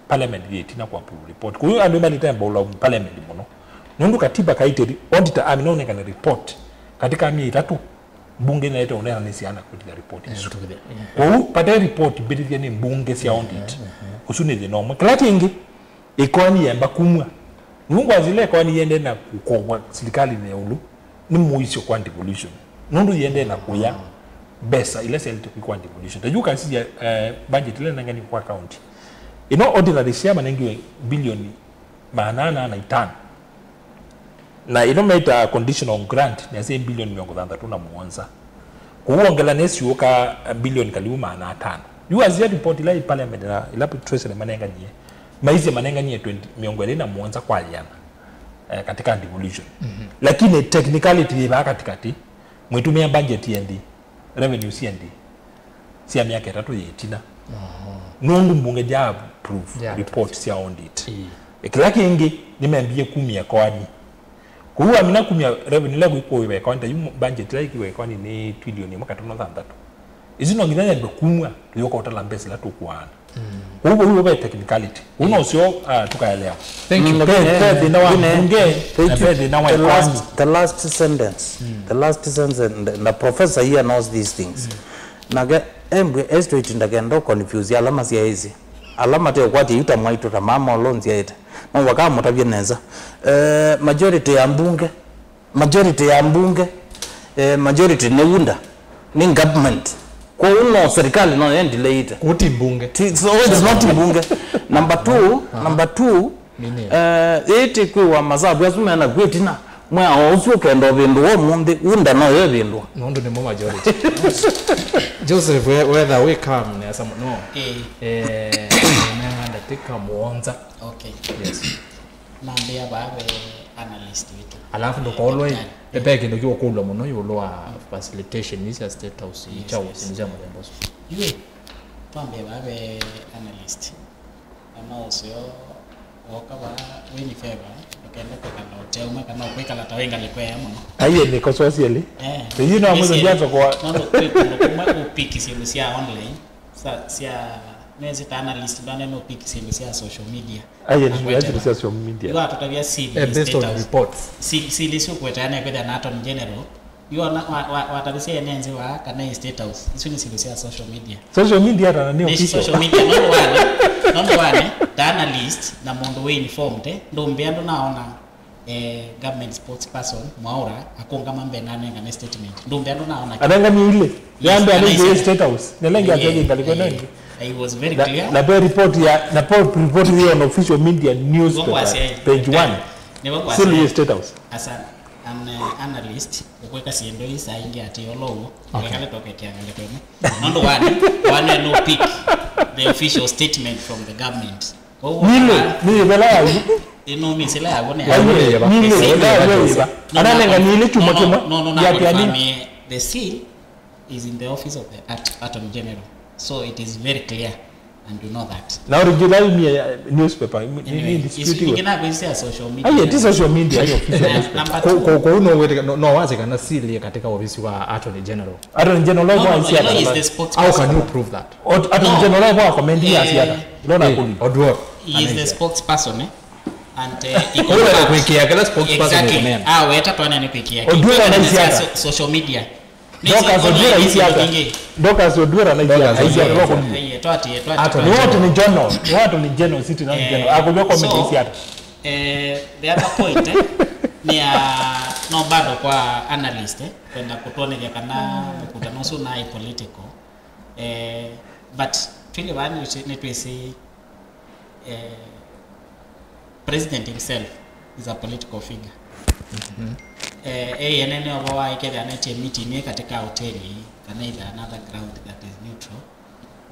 parliament yĩ ĩtina kũ approve report. Kũu andũ malĩte mbaũla parliament mũno. Nũndũ katiba kaitĩri, auditor amina ũnengane report katika myei ĩtatũ. Mbunge nĩyaĩte ũneenanĩsya na kũtithya report isu. Kwoou, vate report mbĩtĩthya nĩ mbunge sya audit. Ũsu nĩ thĩna ũmwe. Kĩla kĩngĩ, ĩkoani yemba kumw'a. Nũndũ ngwasya ĩla ĩkoani yĩendee na kũkovwa silikalĩnĩ ya ĩũlũ, nĩ mũisyo kwa devolution. Nũndũ yĩendee na kũya mbesa ila syaĩlĩte kwĩkwa devolution. Ta yu ũkasisya, eh, budget ĩla ĩnenganĩtw'e kwa county. Ĩno ordinary share manengiwe bilioni maana ana na itano. Na ĩno metaa conditional grant, nĩasya bilioni mĩongo thanthatũ na mũonza. Kũu wongela nĩ siũka bilioni kaliu maana atano. Yu azia report ila i parliament na ila treasury manenganie. Maisye manenganie twenty, mĩongo ĩlĩ na mũonza kwa ĩana, eh, katika devolution. Lakini technicality yĩ vaa katikati, mwĩtũmĩa budget yendi, revenue siendi, sya myaka ĩtatũ yĩ ĩtina. Nũndũ mbunge ya approve report sya audit. Kĩla kĩngĩ nĩmembie kumya ĩkoani. Kũu wamina kumya revenue ila kwĩkĩwa ĩkoani, ta yu budget ila ĩkĩwa ĩkoani nĩ trilioni ĩmwe katono thanthatũ. Isu no nginya yambe kumwa, tũyoka ũtala mbesa ila tũkũaana. Kũu vau ve technicality. Ũu no ũseo, ah, tũkaelewa. Thank you. Ve, ve thĩna wa mbunge, na ve thĩna wa the ĩkoani. Last, the last sentence. The last sentence, and the professor here knows these things. Nake embwe straight ndakenda confuse ala masyaĩsye. Ala mateũkwatya yu ta mwaitũ ta mama ũla ũnzyaĩte. No vakamũtavye nesa. Eh, majority ya mbunge, majority ya mbunge, eh, majority nĩ UDA, nĩ government. Kwoou no serikali no yendileite. Kuti mbunge. Ti- So it's not mbunge. Number two, number two, eh, ĩĩ ti kwĩwa masavu asu mena kwĩtina. Mwea o ũsu ũkenda ũvĩndũwa ũmũnthĩ, UDA no yevĩndũa. Nũndũ nĩmo majority. Joseph, we- whether we come nesa mũno. Eh, nengwa ndatĩka mũonza. Okay. Yes. Nambĩa vaa ve analyst witũ. Alafu ndũkolwe, ve kĩndũ kĩũkũlwa mũno ĩũlũ wa facilitation isi sya State House, yes, kyaũ, yes, nĩ sya mũthemba ũsu. Yu, twambĩa vaa ve analyst. Ana ũseo woka vaa wĩ ni favor, ndũkenda kwĩkala ũteũmwe kana ũkwĩkala ta wĩ ngalĩko ea mũno. Aiye nĩ kosoa sieli. Eh, you know, mwizo ndianza kwa nando kwĩ kũndũ kũmwe ũpiki syĩndũ sya online. Sa sya nezi ta analyst ndane no pick syĩndũ sya social media. Aiye nĩ actually social media. Yu atũtavya sili. Eh, based on reports. Sili syo kwetana kwetha na Attorney General. Yu ona wa- wa- watavisye ene nzi wa kana i State House. Isu nĩ syĩndũ sya social media. Social media ata nĩ official. Social media no one. No one. Ta analyst na mũndũ wĩ informed, eh, ndũmbĩa ndũnaona eh, government spokesperson Mwaura akũngama mbee na anengane statement. Ndũmbĩa ndũnaona kĩ- Anenganie ile. Yes, yambe anenganie State House. Nelengi ategi ngaliko nengi. I was very clear. Na pe report ya, na pe report hiyo on official media newspaper, page one. Nĩvo ngwasya. Sili State House. As an, an uh, analyst, ũkwĩka syĩndũ ii saa ingĩ atĩ olo ũo. Okay. Wekale toke kĩangalĩko ĩmwe. Nũndũ one, one no pick the official statement from the government. Nile, nile vela yaku. Ino misila yako ne. Nile vela yaku. Ananenga nile chuma chuma. No, no, no, no, no, the seal is in the office of the at- Attorney General. So it is very clear and you know that. Na original ni ya newspaper, ni- ni- anyway, ni dispute isu ingĩ nakwĩsĩa social media. Aye, ti social media, ni official newspaper. Number two. Kwa uno wete no, no wazi kana seal katika ofisi wa Attorney General. Attorney General no, no, no, no, is the spokesperson. How can you prove that? Ot- Attorney General kwa comment ya siata. Ndona kuli. Oduor. He is the spokesperson, eh? And uh, he confirmed. Kũla kwĩkĩa kĩla spokesperson. Exactly. Ah, weta twana ni kwĩkĩa. Oduor na siata. Social media. Dorcas Oduor na siata. Dorcas Oduor na siata. Aiye, twati, twati. Ni Attorney General. Ni Attorney General, sitting Attorney General. Akubia comment ya siata. Eh, the other point, eh, ni ya no bado kwa analyst, eh, kwenda kutuonethya kana mkutano ũsu na political. Eh, but twĩlĩ vaa nĩ twĩsĩ, eh, president himself is a political figure. Eh, eye ene nĩovo waĩkethĩa netie meeting ĩ katika hoteli kana either another ground that is neutral.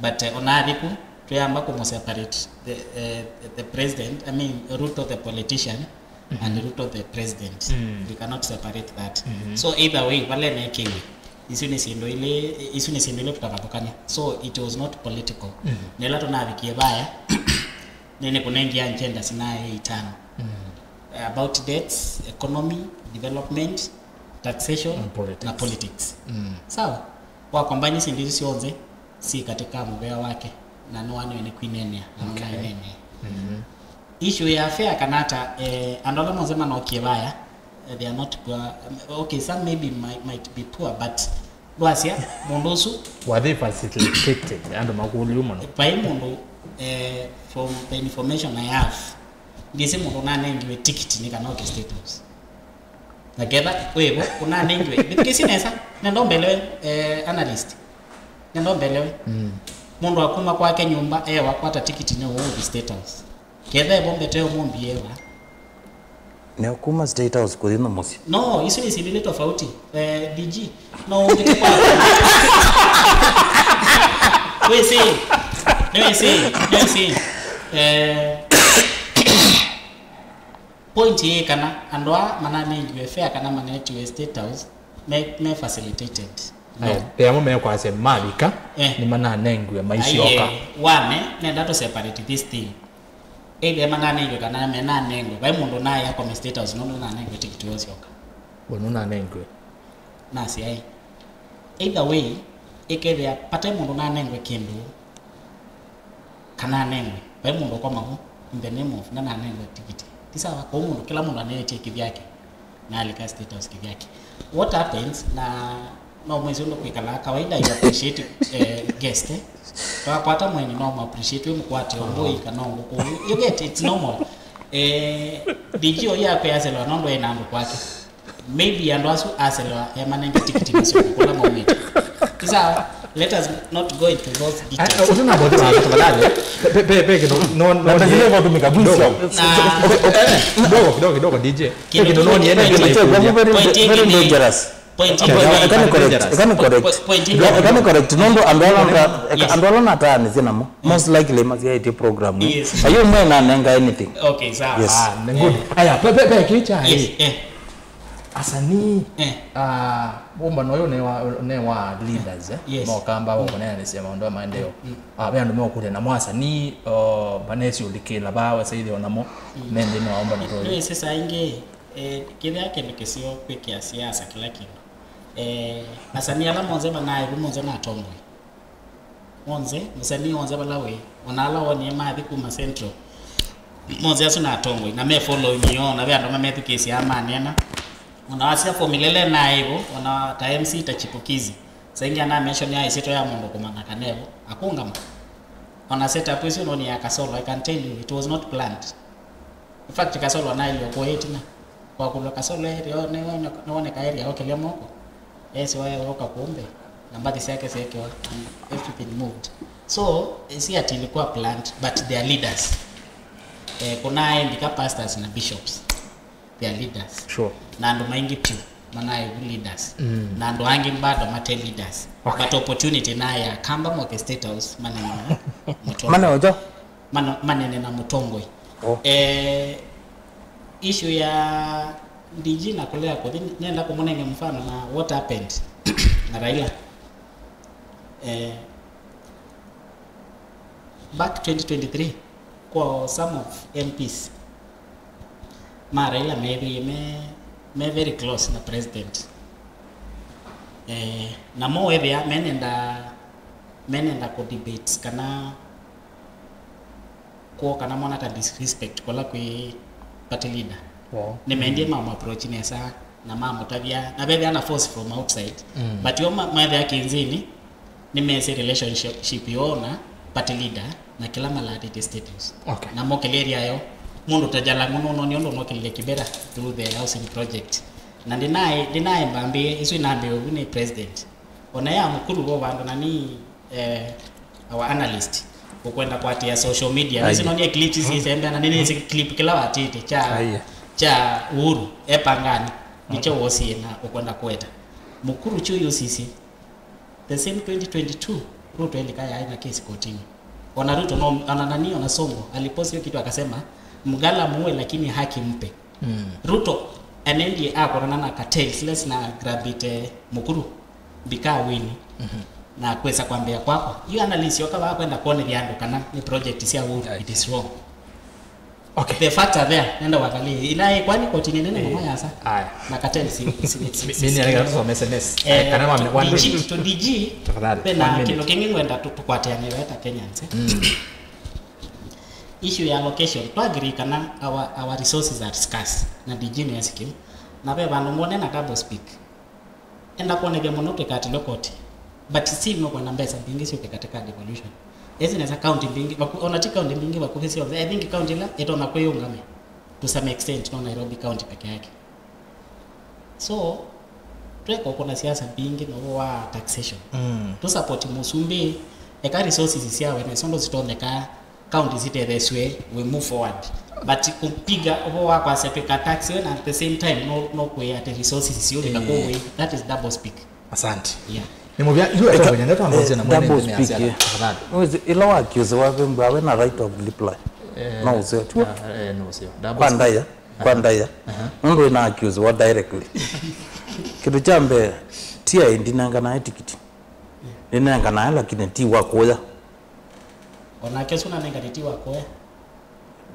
But eh, ona athi ku, twĩamba kũmũ separate the, eh, the president, I mean, Ruto the politician and Ruto the president. We cannot separate that. So either way, vala nekiwe, isu nĩ syĩndũ ilĩ, isu nĩ syĩndũ ilĩ tũtavathũkany'a. So it was not political. Na ĩla tũnavikie vaya, nĩ nĩkũnengie agenda sinaĩ itano. About debts, economy, development, taxation, na politics. Sawa? Wa combine syĩndũ isu syonthe, si katika mũvea wake, na nĩwanĩwe nĩ kwineenea, na nũnaineenea. Issue ya fair kana ata, eh, andũ ala monthe manokie vaya, eh, they are not poor. Um, okay, some maybe might, might be poor, but ndwasya mũndũ ũsu. Were they facilitated? Andũ makũlĩu mũno. Vai mũndũ, eh, from the information I have, ndĩsĩ mũndũ nanengiwe tikiti nĩ kana oke State House. Na ketha wĩvo ũnanengiwe, mbĩthukĩsye nesa, nenda ũmbelewe, eh, analyst. Nenda ũmbelewe. Mũndũ akuma kwake nyũmba, ewa kwata tikiti nĩ ũũ ũthi State House. Ketha evo mbete ũmũmbi ewa. Neo kuma State House kũthi na mũsyĩ. No, isu nĩ syĩndũ ilĩ tofauti. Eh, D G, no ũngĩte kwa. Wĩsĩ, nĩwĩsĩ, nĩwĩsĩ. Eh, point yĩ kana andũ aa mananengiwe fare kana manetiwe State House me, me facilitated. No. Aya, ve amwe mekwasya mavika, eh, nĩmananengiwe maisyoka. Aiye, one, nenda to separate this thing. Either mananengiwe kana menanengwe. Vai mũndũ naĩ akome State House nũndũ nanengwe tikiti wa ũsyoka. Bo nũnanengwe. Nasyaĩ. Either way, ĩkethĩa vate mũndũ nanengwe kĩndũ, kana anengwe. Vai mũndũ ũkoma vo, in the name of, ndananengwe tikiti. Ti sawa, kũu mũndũ, kĩla mũndũ aneetie kĩvyake, na alika State House kĩvyake. What happens, na no mwezi ũndũ kwĩkalaa, kawaida you appreciate, eh, guest, eh. Twakwata mwenye no mu appreciate, wĩ mũkwate ũmbũi kana ngũkũ. You get, it's normal. Eh, D G oyu akwĩ aselewa nũndũ ena andũ kwake. Maybe andũ asu aselewa emanenge tikiti masyoke kũla maumĩte. Isa, let us not go into those details. Ũtũnabothe watu tafadhali. Pe, pe, pe, kidogo. No, no, na pengine ni- kwa tumika kidogo. Mwisho. Na- Kidogo, kidogo, kidogo, D J. Kidogo, kidogo, kidogo, kidogo, kidogo, kidogo, very, point very ingine, dangerous. Point ingine. I can correct, I can correct. Point ingine. I can correct. Nũndũ andũ ala, yes, andũ ala nataanĩsye namo, most likely masiaĩtye program. Yes. Ayo mwe nanenga anything. Okay, sawa. Yes. Ah, ni good. Eh. Aya, pe, pe, pe, kicha. Yes, eh. Asanii, eh, ah, ũmbano ũyũ nĩ wa, nĩ wa leaders, eh? Yes. Mokamba wa kũneanĩsya maũndũ ma maendeeo. Mm. Ah, ve andũ mekũkũlya namo asanii, oh, manesĩ ũlikĩla va wasaithi o namo, mm, me nthĩnĩ wa ũmbano ta ũyũ. Nĩwĩsĩ saa ingĩ, eh, kĩthĩa kĩndũ kĩseo kwĩkĩa siasa kĩla kĩndũ. Eh, asanii ala monthe manaevu monthe natongoi. Monthe, mũsanii wonthe vala wĩ, ona ala wonie mathi kuma Central, monthe asu na atongoi, na me following yoo, na ve andũ mamethukĩĩsyaa maneena. Ona wasya Formula Lele naĩ vo, ona ta M C ta Chipukizi, saingi ana mention ya ĩsyĩtwa ya mũndũ kũmanya kana evo, akũngama. Ona setup ĩsu nũni ya Kasolo, I can tell you, it was not planned. In fact, Kasolo anaĩlwe kũya ĩtina. Kwakũlwa Kasolo area, nĩwoneka area okĩlya moko. Esi wae woka kũmbe, na mbathi syake syekewa, and everything moved. So, eh, si ati ilikuwa planned, but they are leaders. Eh, kuna aendika pastors na bishops. They are leaders. Sure. Na andũ maingĩ piũ, manaevu leaders. Mm. Na andũ angĩ bado mate leaders. Okay. But opportunity naye akamba moke State House, manene na mũtongoi. Mane ũjo? Mano-, manene na mũtongoi. Oh. Eh, issue ya D G na kũlea kũthi, nenda kũmũnenge mfano na what happened na Raila. Eh, back twenty twenty-three, kwa some of M Ps ma Raila methĩie me, me very close na president. Eh, namo wethĩa menenda, menenda kũ debate kana kwoo kana mona ta disrespect kũla kwĩ party leader. Wow. Nĩmendie mamũ approach nesa na mamũtavya, na vethĩa na force from outside. Mm. But yo ma-, methĩa kĩnzĩnĩ, nĩmesĩ relationship yoo na party leader na kĩla malatĩte State House. Okay. Na mokĩlĩlya yo, mũndũ ta Jalang'o nũnoni ũndũ nokĩlile Kibera through the housing project. Na ndinaĩ, ndinaĩ mbambĩe, ĩsu inambĩwe vu nĩ president. Ona ya Mukuru vo vandũ na ni, eh, our analyst, ũkwenda kwatĩa social media. Aye. Nĩsĩ nonie clips ici isembe na nĩnĩsĩ clip kĩla watĩte kya, aye, kya Uhuru epangani. Nĩkyo wosie na ũkwenda kũweta. Mukuru kyu yusisye. The same twenty twenty-two, Ruto elika yaĩ na kesi kotini. Ona Ruto no, ona nani, ona Sonko alipost hiyo kitu akasema, "Mgala muue lakini haki mpe." Mm. Ruto anaendie akorana na cartels sila sina grabite Mukuru, mbika wini. Mhm. Na kwesa kwambia kwako. Hiyo analysis yoka wa kwenda kuonethia andũ kana ni project cia Uhuru, I see, it is wrong. Okay. The facts are there. Nenda uangalie. Ila, eh, kwani kotini nene, eh, mama yasa. Aya. Na cartels si, si, si, si, mimi naleka tusome S M S. Eh, kana one, one minute. D G, to D G, tafadhali, pena one minute. Kĩndũ kĩngĩ ngwenda tu-, tũkwatĩane weta Kenyans, eh. Mm. Issue ya location, twa agree kana our, our resources are scarce, na D G nĩ S Q. Na ve vandũ ngwone na double speak. Enda kuonethya mũno twĩkatilwe koti. But si nũkwenda mbesa mbingĩ syũke katika devolution. Esi nesa county mbingĩ, vaku-, ona ti county mbingĩ vakuvĩ syonthe. I think county ila ĩtonya kwĩyũngame to some extent no Nairobi county peke yake. So, tweka ũkũna siasa mbingĩ no wa taxation. Mm. Tu support mũsumbĩ, eka resources syawe nesa ũndũ sitonyeka, counties itetheesw'e, we move forward. But kũpiga ũvoo wa kwasya twĩka tax ĩyo na at the same time no, no kwĩa atĩ resources icio wĩka kũu wĩ. That is double speak. Asante. Yeah. Nĩ mũvya yu eka- atokonya ndeto ambazo na mwene double speak, tafadhali. Wezi ila wa accuse wa vembu awe na right of reply. No usio tu. Eh, no usio. Double kwa speak. Ndaya, kwa ndaya. Nundu ina accuse wa directly. Kitu cha mbee, ti aindi nenganae tikiti. Ninenganae lakini ti wa kuya. Onake suna nenga ti wa kuya.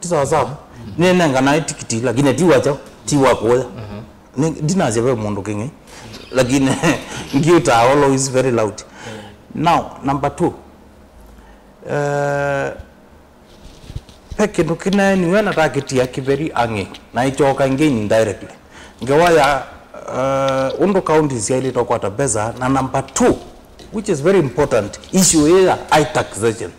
Ti sawa sawa. Ninenganae tikiti lakini ti wa chao, ti wa kuya. Ni- ndinasya ve mundu kingi. Lakini ngiuta always very loud. Now, number two. Uh, ve kindu kinaeniwe na takitia kiveri ang'i na ichoka ingi indirectly. Ngewa ya uh, undu counties yailite kwata mbesa na number two, which is very important, issue ya high taxation.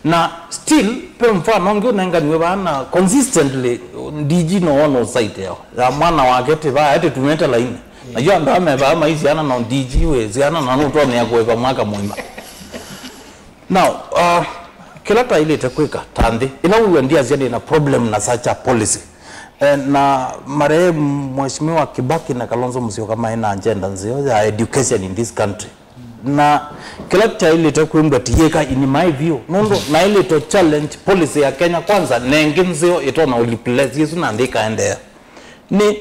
Na still, pe mfano ngi unenganiwe vana consistently D G no one site yao ya mwana wake ti vaa ati tumete laini. Na yo ndo ame vaa maisiana na D G we siana na nutonea kuiva mwaka mwima. Now, uh, kila tailite kwika ta nthi ila uwe ndiasya ndina problem na such a policy. Eh, na marehemu Mheshimiwa Kibaki na Kalonzo Musyoka maĩ na agenda nzeo ya education in this country. Na kĩla kyaĩlĩte kwĩmbwa tiyĩka in my view nũndũ naĩlĩte challenge policy ya Kenya Kwanza nengĩ nzeo ĩtonya replace ĩsu na nthĩ ĩkaendeea. Nĩ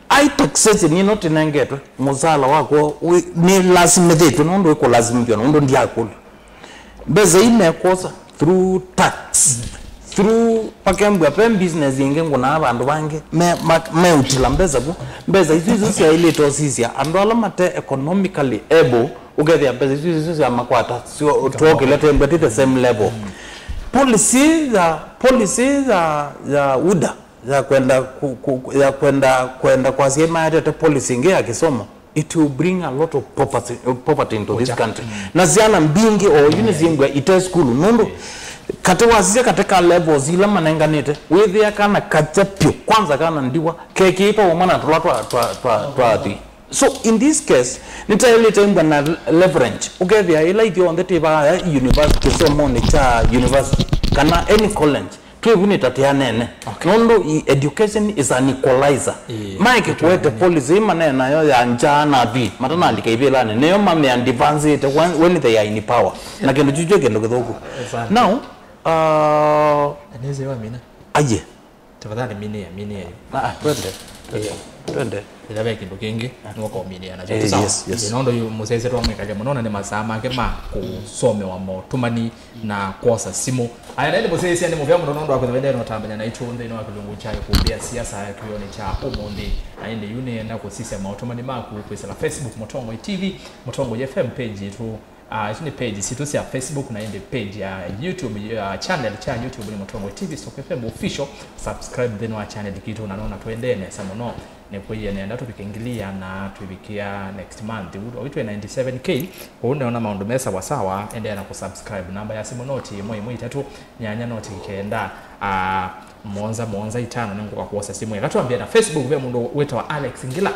ai taxation ĩno tĩnengetwe mũsala wakwa nĩlasimĩthĩtwe nũndũ ĩkũlasimĩthw'a nũndũ ndiakũlw'a. Mbesa ii mekwosa through tax, through pakembwa pe business ingi ngunaa vandu vangi me, ma- meutila mbesa vu. Mbesa isu isu syailite usisya andu ala mate economically able, ukethia mbesa isu isu syamakwata syo- twokile tembwa ti the same level. Policy ya policy ya ya UDA ya kwenda ku- ku- ya kwenda kwenda kwasya imaetete policy ingi ya kisomo, it will bring a lot of poverty, uh, poverty into this country. Na syana mbingĩ o yu nĩsyĩngw'a ite sukulu nũndũ katĩ wasisya katĩ ka levels ila manenganĩte wĩthĩa kana katya pyũ kwanza kana ndiwa kekĩĩtwa ũmwe na tũla twa twa twa twa athwii. So in this case nĩtaĩlĩte mbwa na leverage ũkethĩa ĩla ithyonthe twĩvaaya university kĩsomonĩ kya university kana any college twĩvunĩta tĩanene. Okay. Nũndũ i- education is an equalizer. Ĩĩ, maeke kũete policy ĩ maneenayo ya njaa na athwii matanalika ivĩlanĩ nĩyo mame advanceĩte when, when they are in power. Na kĩndũ kyu kyo kĩndũ kĩthũku. Exactly. Now, uh, nĩsĩ wamina. Aye. Tafadhali minĩa, minĩa yu. Ah, ah, twende. Twende. Ĩĩ. Twende. Ĩla ve kĩndũ kĩngĩ nĩũkominĩa nakyo. Eh, yes, yes. Nũndũ yu mũsyaĩĩsya twamwĩkalya mũno na nĩ masaa make ma kũsomewa motũmani na kwosa simũ. Aya, naĩ nĩmũsyaĩĩsya nĩ mũvea mũno nũndũ wa kwĩthĩwa ĩndĩ notambany'a naitũ nthĩnĩ wa kĩlungu kya ĩkumbĩ ya siasa kĩwĩonĩ kya ũmũnthĩ. Na ĩndĩ yu nĩenda kũsisya maũtũmani maku kwĩsĩla Facebook Mũtongoi T V, Mũtongoi F M page yitũ. Ah, isu nĩ page sitũ sya Facebook na ĩndĩ page ya YouTube, ya channel kya YouTube nĩ Mũtongoi T V Stock F M Official. Subscribe nthĩnĩ wa channel kitũ na nona tũendee nesa mũno. Nĩkwĩie nenda tũvike ngili ĩana twĩvikĩa next month. Ũu twĩ ninety seven K. Kwoou nĩona maũndũ me sawasawa, endeea na kũsubscribe. Namba ya simũ noti ĩmwe ĩmwe itatũ nyanya noti kenda, ah, mũonza mũonza itano nĩngũka kwosa simũ. Eka twambie na Facebook, ve mũndũ wĩtawa Alex Ngila.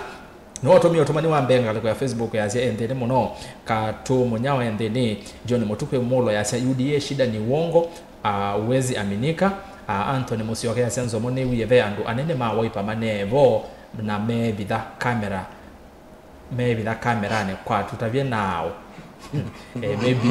Nĩwe ũtũmie ũtũmani wa mbee ngalĩko ya Facebook yasya, e nthĩnĩ mũno. Katũ Mũnyao e nthĩnĩ. John Mũtuku Mũlo yasya, U D A shida ni uongo, ah, huwezi aminika. Ah, Anthony Mũsyoka yasya, Nzomo nĩwie ve andũ anene ma Wiper maneevo na meevitha kamera. Meevitha kameranĩ kwa tũtavye nao. Eh, maybe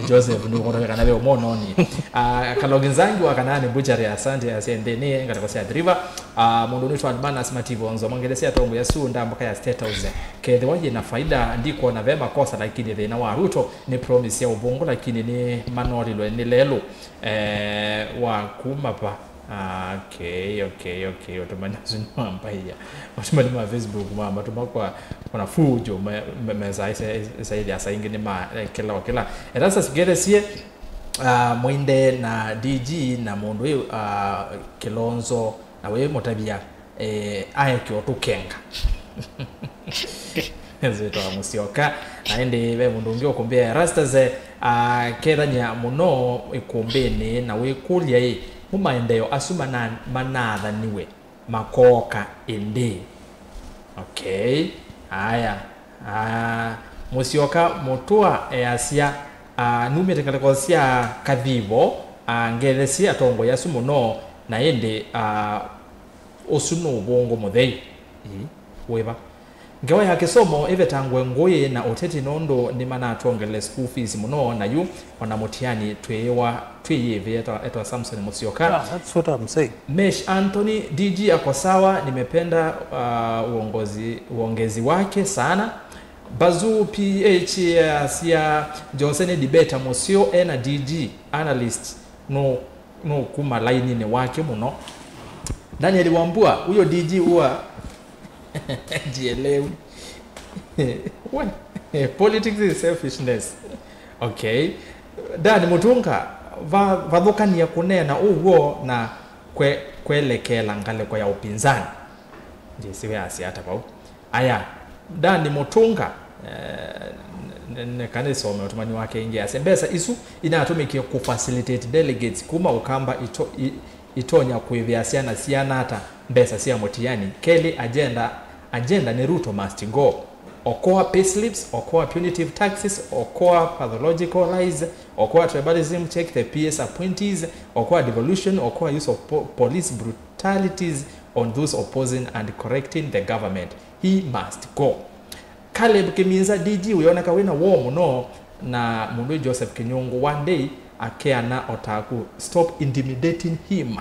Joseph nĩũkũtavya kana ve ũmononi. Ah, Kalogi Nzangi wa Kanaani Butchery, asante, asya nthĩnĩ ngalĩko sya Athi River. Ah, mũndũ nĩtwa Admanas Mativo Nzomo ngelesya atongoĩ asu ndamboka ya State House. Kethĩwa yĩna faida, ndikwona ve makosa, lakini thĩna wa Ruto nĩ promise ya ũvũngũ, lakini nĩ manolilwe nĩ lelũ. Eh, wa kuma va? Ah, okay, okay, okay. Ũtũmani ũsu nĩwambaĩa. Ũtũmani ma Facebook mamatũma kwa kuna fujo me- me- mesa ĩsa- ĩsa- ĩsa ĩthĩa saingĩ nĩ ma eh, kĩla o kĩla. Erastus Ngeresie, ah, Mwinde na D G na mũndũ ũyũ, ah, Kilonzo na wĩ mũtavia, eh, aeke ũtũkenga. Nzĩtawa Mũsyoka. Na ĩndĩ ve mũndũ ũngĩ ũkũmbĩa Erastus, eh, akethany'a mũno ĩkũmbĩnĩ na wĩkũlya ĩ, mo maendeeo asu mana- manaathaniwe makooka ĩndĩ? Okay. Aya. Ah, Mũsyoka Mũtũa easya, ah, numĩte ngalĩko sya Kathivo, ah, ngethesye atongoi asu mũno, Na ĩndĩ, ah, ũsu nĩ ũvũngũ mũthei. Ĩĩ, wĩva? Ngewa ya kĩsomo ĩvetangwe ngũĩ na ũteti nũndũ nĩmanatwongelele school fees mũno, na yu ona mũtiani twĩĩwa twĩyĩvĩe. Etwa, etwa Samson Musyoka. Yeah, that's what I'm saying. Mesh Anthony, D G ako sawa, nimependa, uh, uongozi, uongezi wake sana. Bazu P H asya Jose nĩ debater mũseo ena D G, analyst, no nũkuma laininĩ wake mũno. Daniel Wambua, huyo D G huwa jielewi. We, politics is selfishness. Okay. Dan Mutunga, va, vathũkania kũneena ũw'o na kwe, kwelekeela ngalĩko ya upinzani. Njĩsĩ we asya ata vau. Aya, Dani Mutunga, eh, n- n- nĩka nĩsome ũtũmani wake ĩngĩ. Asya, mbesa isu inatũmĩkie kũ facilitate delegates kuma Ukamba ito, i, itonya kũĩvĩa syana siana ata mbesa sya mũtiani. Kelĩ, agenda, agenda nĩ Ruto must go. Okoa payslips, okoa punitive taxes, okoa pathological lies, okoa tribalism, check the P S appointees, okoa devolution, okoa use of po police brutalities on those opposing and correcting the government. He must go. Caleb Kiminza, D G ũyoneka wĩna woo mũno na mũndũ Joseph Kinyungu, one day akeana otaku, stop intimidating him.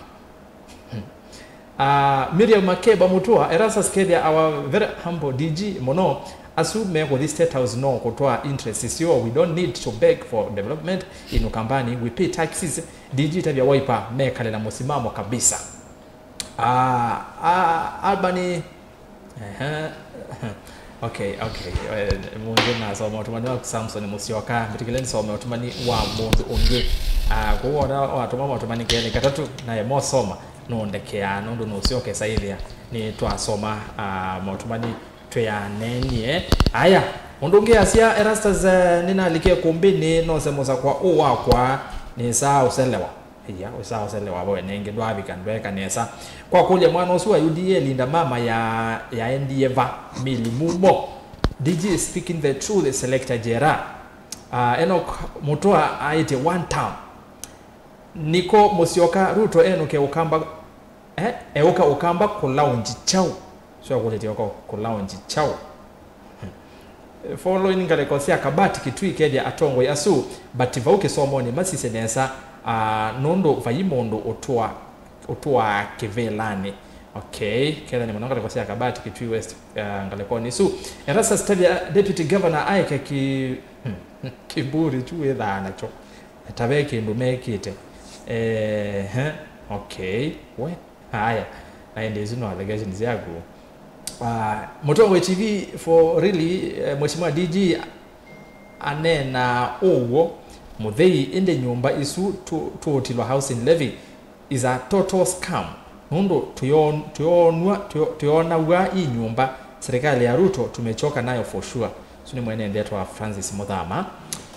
Uh, Miriam Makeba Mutua, Erastus Kethia, our very humble D G mũno, asu mekũthi State House no kũtwaa interest syo, we don't need to beg for development in Ukambani, we pay taxes. D G tavya Wiper mekale na mũsimamo kabisa. Ah, ah, Albany. Ehe. Okay, okay. Eh, mũndũ nasoma ũtũmani wa Samson Musyoka, mbitikile nisome ũtũmani wa mũndũ ũngĩ. Ah, kwoou ona watũma maũtũmani kelĩ katatũ, naye mosoma nũndekeaa nũndũ nũsyoke saĩthĩa nĩtwasoma, ah, maũtũmani twĩanenie. Aya, mũndũ ũngĩ asya, Erastus, eh, nĩnalikie kũmbĩnĩ, nose mũsakwa ũũ wakwa, nĩsaa ũselewa. Ĩya, ũsaoselewa vo nengĩ ndwavika, ndweeka nesa. Kwa kũlya mwana ũsu wa U D A, Linda Mama ya, yaendie va? Mili Mumo. D G is speaking the truth, Selector Jera. Uh, Enoch Mutua aĩtye one term. Niko Musyoka, Ruto enũke Ukamba, eh, eũka Ukamba kũlaunji kyaũ? Sio kũlĩtye ũko kũlaunji kyaũ? Following ngalĩko sya Kabati Kitui, kethya atongoi asu vati vau kĩsomonĩ masisye nesa, ah, nũndũ vai mũndũ ũtũa, ũtũaa kĩvĩlanĩ. Okay, kethya nĩ mũno ngalĩko sya Kabati Kitui West, ah, ngalĩkonĩ isu. Erastus, tavya Deputy Governor aeke ki, kĩmburi kyu wĩthaa nakyo. Ta ve kĩndũ mekĩte. Ehe, okay, we. Haya, na ĩndĩ isu no allegations yaku. Ah, Mũtongoi T V for really, eh, Mheshimiwa D G aneena ũw'o mũthei, ĩndĩ nyũmba isu tũ- tũũtilwa housing levy is a total scam, nũndũ tũyo- tũyonwa- tũyo- tũyonaw'a i nyũmba serikali ya Ruto, tumechoka nayo for sure. Ũsu nĩ mwene nthĩ etwa Francis Mũthama.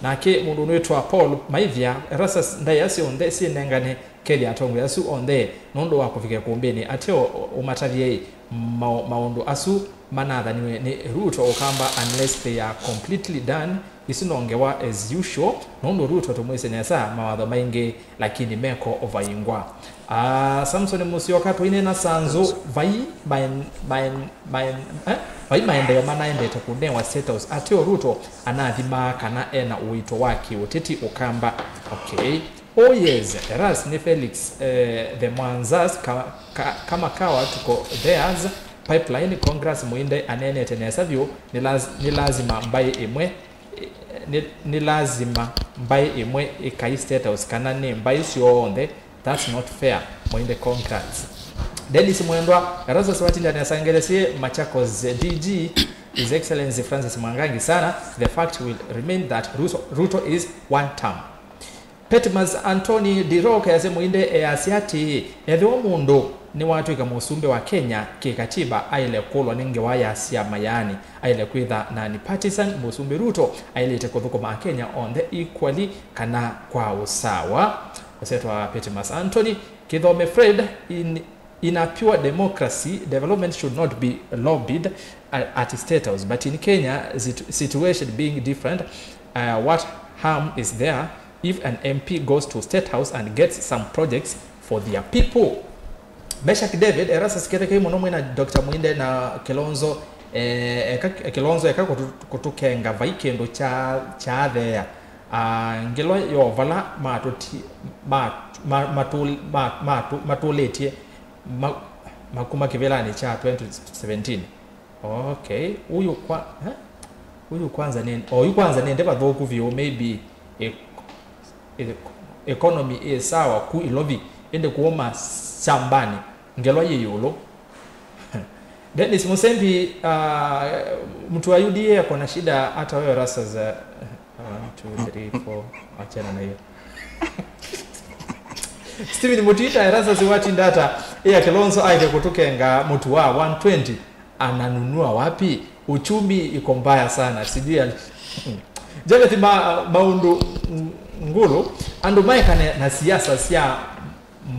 Nake mũndũ ũnũ wĩtwa Paul Maivia, Erastus, ndaĩa syonthe syĩnengane kethya atongoi asu onthe nũndũ wa kũvika ĩkũmbĩnĩ. Ateo ũmatavye-ĩ, mao- maũndũ asu manathaniwe nĩ Ruto Ũkamba, unless they are completely done. Isu no ngewa as usual, nũndũ Ruto tũmwĩsĩ nesa mawatho maingĩ, lakini meko ũvaingwa. Ah, Samson Musyoka, tũineena sanzũ, vai maen- maen- maen- eh? Vai maendeeo manaendete kũnewa State House, ateo Ruto anathimaa kana ena ũito wa kĩũteti Ũkamba. Okay. Oh yes, Eras nĩ Felix, eh, the Mwanzas ka, ka, kama kawa tuko theirs, pipeline, congrats, Mũinde aneenete nesa vyũ, nĩ laz- nĩ lazima mbaĩ ĩmwe, eh, nĩ, nĩ lazima mbaĩ ĩmwe ĩkai State House kana nĩ mbaĩ syonthe? That's not fair. Mũinde, congrats. Dennis Mwendwa, Erastus watinda nesa ngelesye Machakos, D G, His Excellency Francis Mwangangi sana, the fact will remain that Ruto, Ruto is one term. Petimus Anthony Dirok easya Mũinde easya atĩĩ, ethĩwa mũndũ nĩwatw'ĩka mũsumbĩ wa Kenya kĩkatiba, aĩle kũlwa nĩ ngewa ya syama, yaani aĩle kwĩtha non-partisan. Mũsumbĩ Ruto aĩlĩte kũthũkũma Akenya onthe equally kana kwa ũsawa. Ũsetwa Petimus Anthony. Kĩthome Fred, in In a pure democracy, development should not be lobbied at, at State House. But in Kenya, situ- situation being different, uh, what harm is there if an M P goes to State House and gets some projects for their people? Meshack David, Erastus Kethekei mũno mwĩna Doctor Mwinde na Kilonzo, eh, eka, Kilonzo eka kũtũ-, kũtũkenga vai kĩndũ kya, kyatheea. Ah, ngelwa yo vala matũti-, ma-, ma-, matũl-, ma-, matũ-, matũlĩtye ma-, makuma kĩvĩlanĩ kya twenty seventeen. Okay, uyu kwa, eh? Uyu kwanza ni, oyu kwanza nende vathũku vyũ, maybe e-, e-, economy ĩ sawa ku Ilovi, ende kuuma shambani, ngelwa yĩ yũlũ. Dennis Musembi, uh, mtu wa U D A ako na shida, hata wewe Erastus, uh, one, two, three, four, achana na hiyo. Steven Mutita, Erastus watindata, iya Kilonzo aike kutukenga mutu wa one twenty, ananunua wapi? Uchumi iko mbaya sana, sijui ali-, Jonathan Ma-, Maundu Ngulu, andu maekane na siasa sia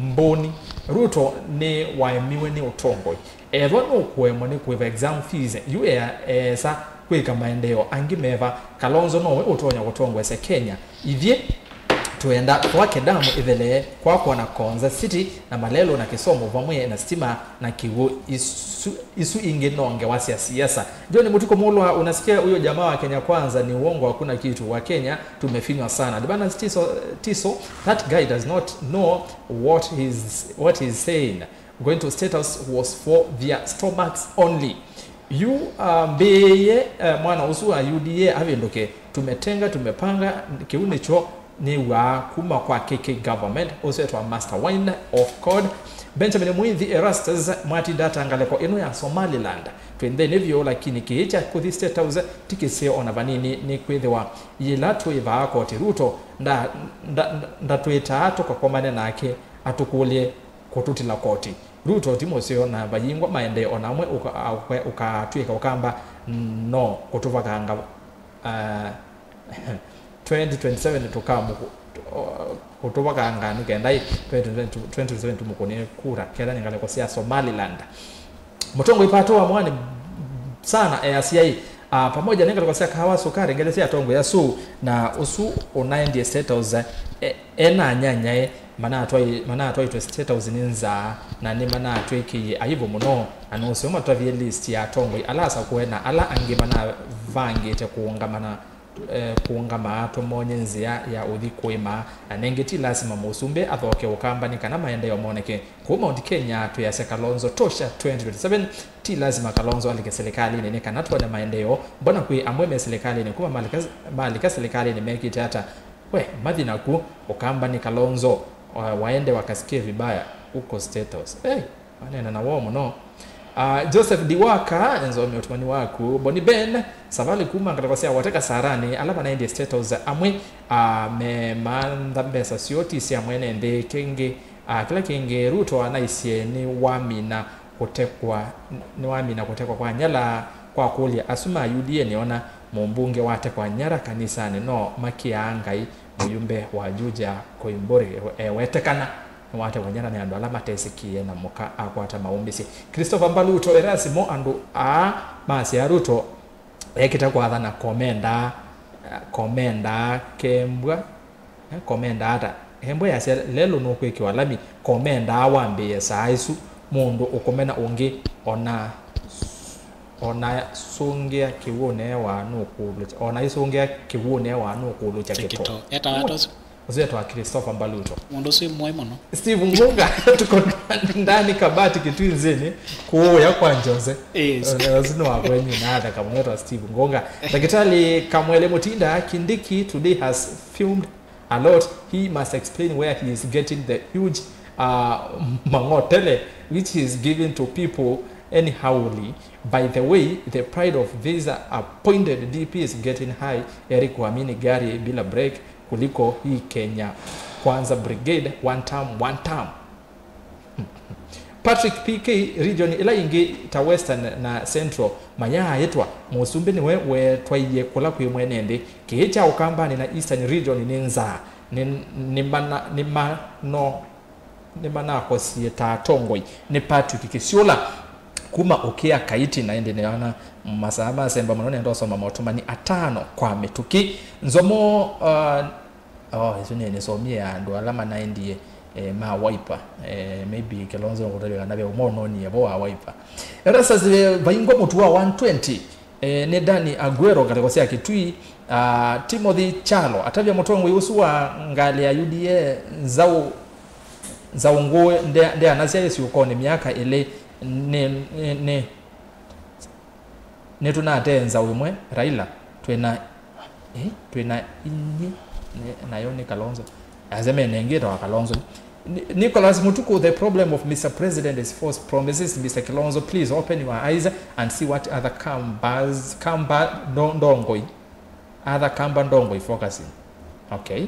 mboni. Ruto ni waemiwe ni utongoi. Ethwa nũkũemwa nĩ kũĩva exam fees, yu ea-, eesa kwĩka maendeeo angĩ meva? Kalonzo nowe ũtonya kũtongoesya Kenya. Ithyĩ twenda twake damu ĩthelee, kwakwa na Konza City na Malelo na kĩsomo vamwe na stima na kĩw'ũ. Isu, isu ingĩ no ngewa sya siasa. John Mũtuko Mũlwa, unasikia huyo jamaa wa Kenya Kwanza ni uongo, hakuna kitu. Wa Kenya tumefinywa sana. Libanas Tiso, Tiso, that guy does not know what he's, what he's saying. Going to State House was for their stomachs only. Yu, uh, mbĩĩe, uh, mwana ũsu wa U D A avĩndũke. Tumetenga, tumepanga, kĩu nĩkyo nĩw'aa kuma kwa K K government, ũsu etwa Master Wine of God. Benjamin Mwithi, Erastus, mwatinda ata ngalĩko ĩno ya Somaliland? Twĩ nthĩnĩ vyũ, lakini kĩĩ kya kũthi State House ti kĩseo ona vanini, nĩkwĩthĩwa yĩla twĩ vaa koti Ruto nda-, nda-, nda-, ndatwĩtaa tũkakomane nake atũkũlye kũtũtila koti. Ruto ti mũseo na vayingwa maendeeo ona amwe ũka-, ũka-, ũkatw'ĩka Ũkamba no kũtũvakanga, ah, twenty twenty-seven tũkamũkũ-, kũtũvakanga nĩ kenda ĩ twenty twenty-seven tũmũkũnĩe kura kethwa nĩ ngalĩko sya Somaliland. Mũtongoi Pato wa Mwani sana easya ĩ, ah, pamoja nĩ ngalĩko sya Kahawa Sukari, ngelĩ sya atongoi asu, na ũsu ũnaendie State House, e, e na anyanyae manatwai-, manatwaitwe State House nĩ nzaa, na nĩmanatwĩkĩie aivu mũno, na nũseo matũtavye list ya atongoi ala asakũe na ala angĩ manavangĩte kũũngama na, eh, kũũngama tũmonye nzĩa ya ũthi kũĩma. Na nengĩ ti lasima mũsumbĩ athoke Ũkamba nĩ kana maendeeo moneke. Kũu Mount Kenya twĩasya Kalonzo tosha twenty twenty-seven, ti lasima Kalonzo alike silikalini nĩ kana twone maendeeo. Mbona kwĩ amwe me silikalini kuma malika, malika silikalini mekĩte ata? We, mathi naku, Ũkamba nĩ Kalonzo, wa-, waende wakasikie vibaya huko State House. Hey, maneena na woo mũno. Ah, Joseph Diwaka, nzomie ũtũmani waku. Boni Ben, Savali kuma ngalĩko sya Wate Kasarani, ala manaendie State House amwe, ah, memantha mbesa syoo ti sya mwene nthĩ. Kĩngĩ, ah, kĩla kĩngĩ, Ruto anaisye nĩwamina kũtekwa, nĩwamina kũtekwa kwa Nyala, kwa kũlya asu ma U D A nĩona mũmbunge watekwa nyara kanisanĩ no makĩaa Ngai. Mũyumbe wa Juja Koimburi ewetekana nĩwatekwa nyara nĩ andũ ala matesĩkĩe na mũka akwata maũmbĩsye. Christopher Mbaluto, Erasimo, andũ aa masyaa Ruto ekĩte kwathana komendaa, komendaa kembwa. Eh, komendaa ata? Embwa yasya lelũ nũkwĩkĩwa lami, komendaa wambĩĩe saa ĩsu, mũndũ ũkũmena ũngĩ, ona, ona sũngĩa kĩw'ũnĩ wa nũkũlũkya, ona isũngĩa kĩw'ũnĩ wa nũkũlũkya kĩto. Kĩto. Etawa ata ũsu? Ũsu etawa Christopher Mbaluto. Mũndũ ũsu mwai mũno. Steve Ngunga, tuko ndani kabati kitu nzini, kuuya kwa Jose. Yes. Eh, ũsu nĩ wa kwenyu, na atheka mũno, etawa Steve Ngunga. Ndakĩtalĩ Kamwele Mutinda, Kindiki today has filmed a lot. He must explain where he is getting the huge, uh, mang'otele which he is giving to people anyhowly. By the way, the pride of this appointed D P is getting high. Heri kuamini gari bila brake kuliko hii Kenya Kwanza Brigade, one term, one term. Patrick P K, region ila ingĩ ta Western na Central mayaaĩtwa, mũsumbĩ nĩwe wetwaie kũla kwĩ mwene nthĩ. Kĩĩ kya Ũkambanĩ na Eastern region nĩ nzaa, nĩ, nĩ mana, nĩ mano, nĩ manakosie ta atongoi. Nĩ Patrick Kĩsyũla kuma Ũkĩa Kaiti, na ĩndĩ nĩona masaa masemba mũno, nenda ũsoma motũmani atano kwa mĩtũkĩ. Nzomo, uh, Oh, ĩsu nĩ nĩsomie ya andũ ala manaendie eh, ma Wiper. Eh, maybe Kilonzo nũkũtavya kana ve ũmwe ũnonie vo wa Wiper. Erastus, eh, vaingwa mũtu wa one twenty. Eh, nĩ Dani Aguero, ngalĩko sya Kitui. Ah, Timothy Chalo atavya mũtongoi ũsu wa ngalĩ ya U D A nzaũ, nzaũ ngũĩ nde-, ndeanasya ĩsyũkonĩ myaka ĩlĩ. Nĩ, nĩ, nĩ, nĩtũnatee nzaũ ĩmwe Raila, twĩna, eh, twĩna inyĩ, nĩ, nayo nĩ Kalonzo. Aseme nengĩ ĩtawa Kalonzo. Ni-, Nicholas Mutuku, the problem of Mister President is false promises. Mister Kilonzo, please open your eyes and see what other Kambas, Kamba ndo-, ndongoi. Other Kamba ndongoi focusing. Okay.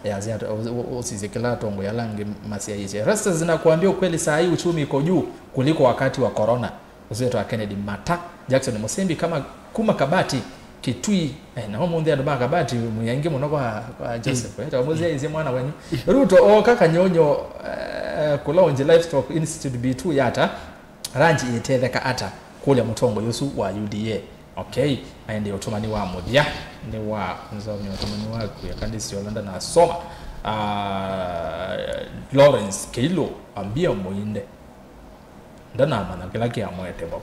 Yes, ya, u-, u-, usisye kila tongoi ala angĩ masyaisye. Rastas, nakuambia ukweli, saa hii uchumi iko juu kuliko wakati wa corona. Ũsu wĩtawa Kennedy Mata. Jackson Musembi kama kuma Kabati, Kitui. Eh, na ũmũnthĩ andũ ma Kabati mwĩ aingĩ mũno kwa, kwa Joseph. Eh, ta mũsyaisye mwana wenyu. Ruto ooka Kanyonyo, eh, kũlaunji Livestock Institute B two Yatta. Ranch ĩtetheka ata kũlya mũtongoi ũsu wa U D A? Okay, aendee ũtũmani wa mũthya. Nĩ wa nzomia ũtũmani waku, eka ndĩsyola ndanasoma. Ah, Lawrence Keilu ambia mũinde. Ndanamanya kĩla kĩamwete vau.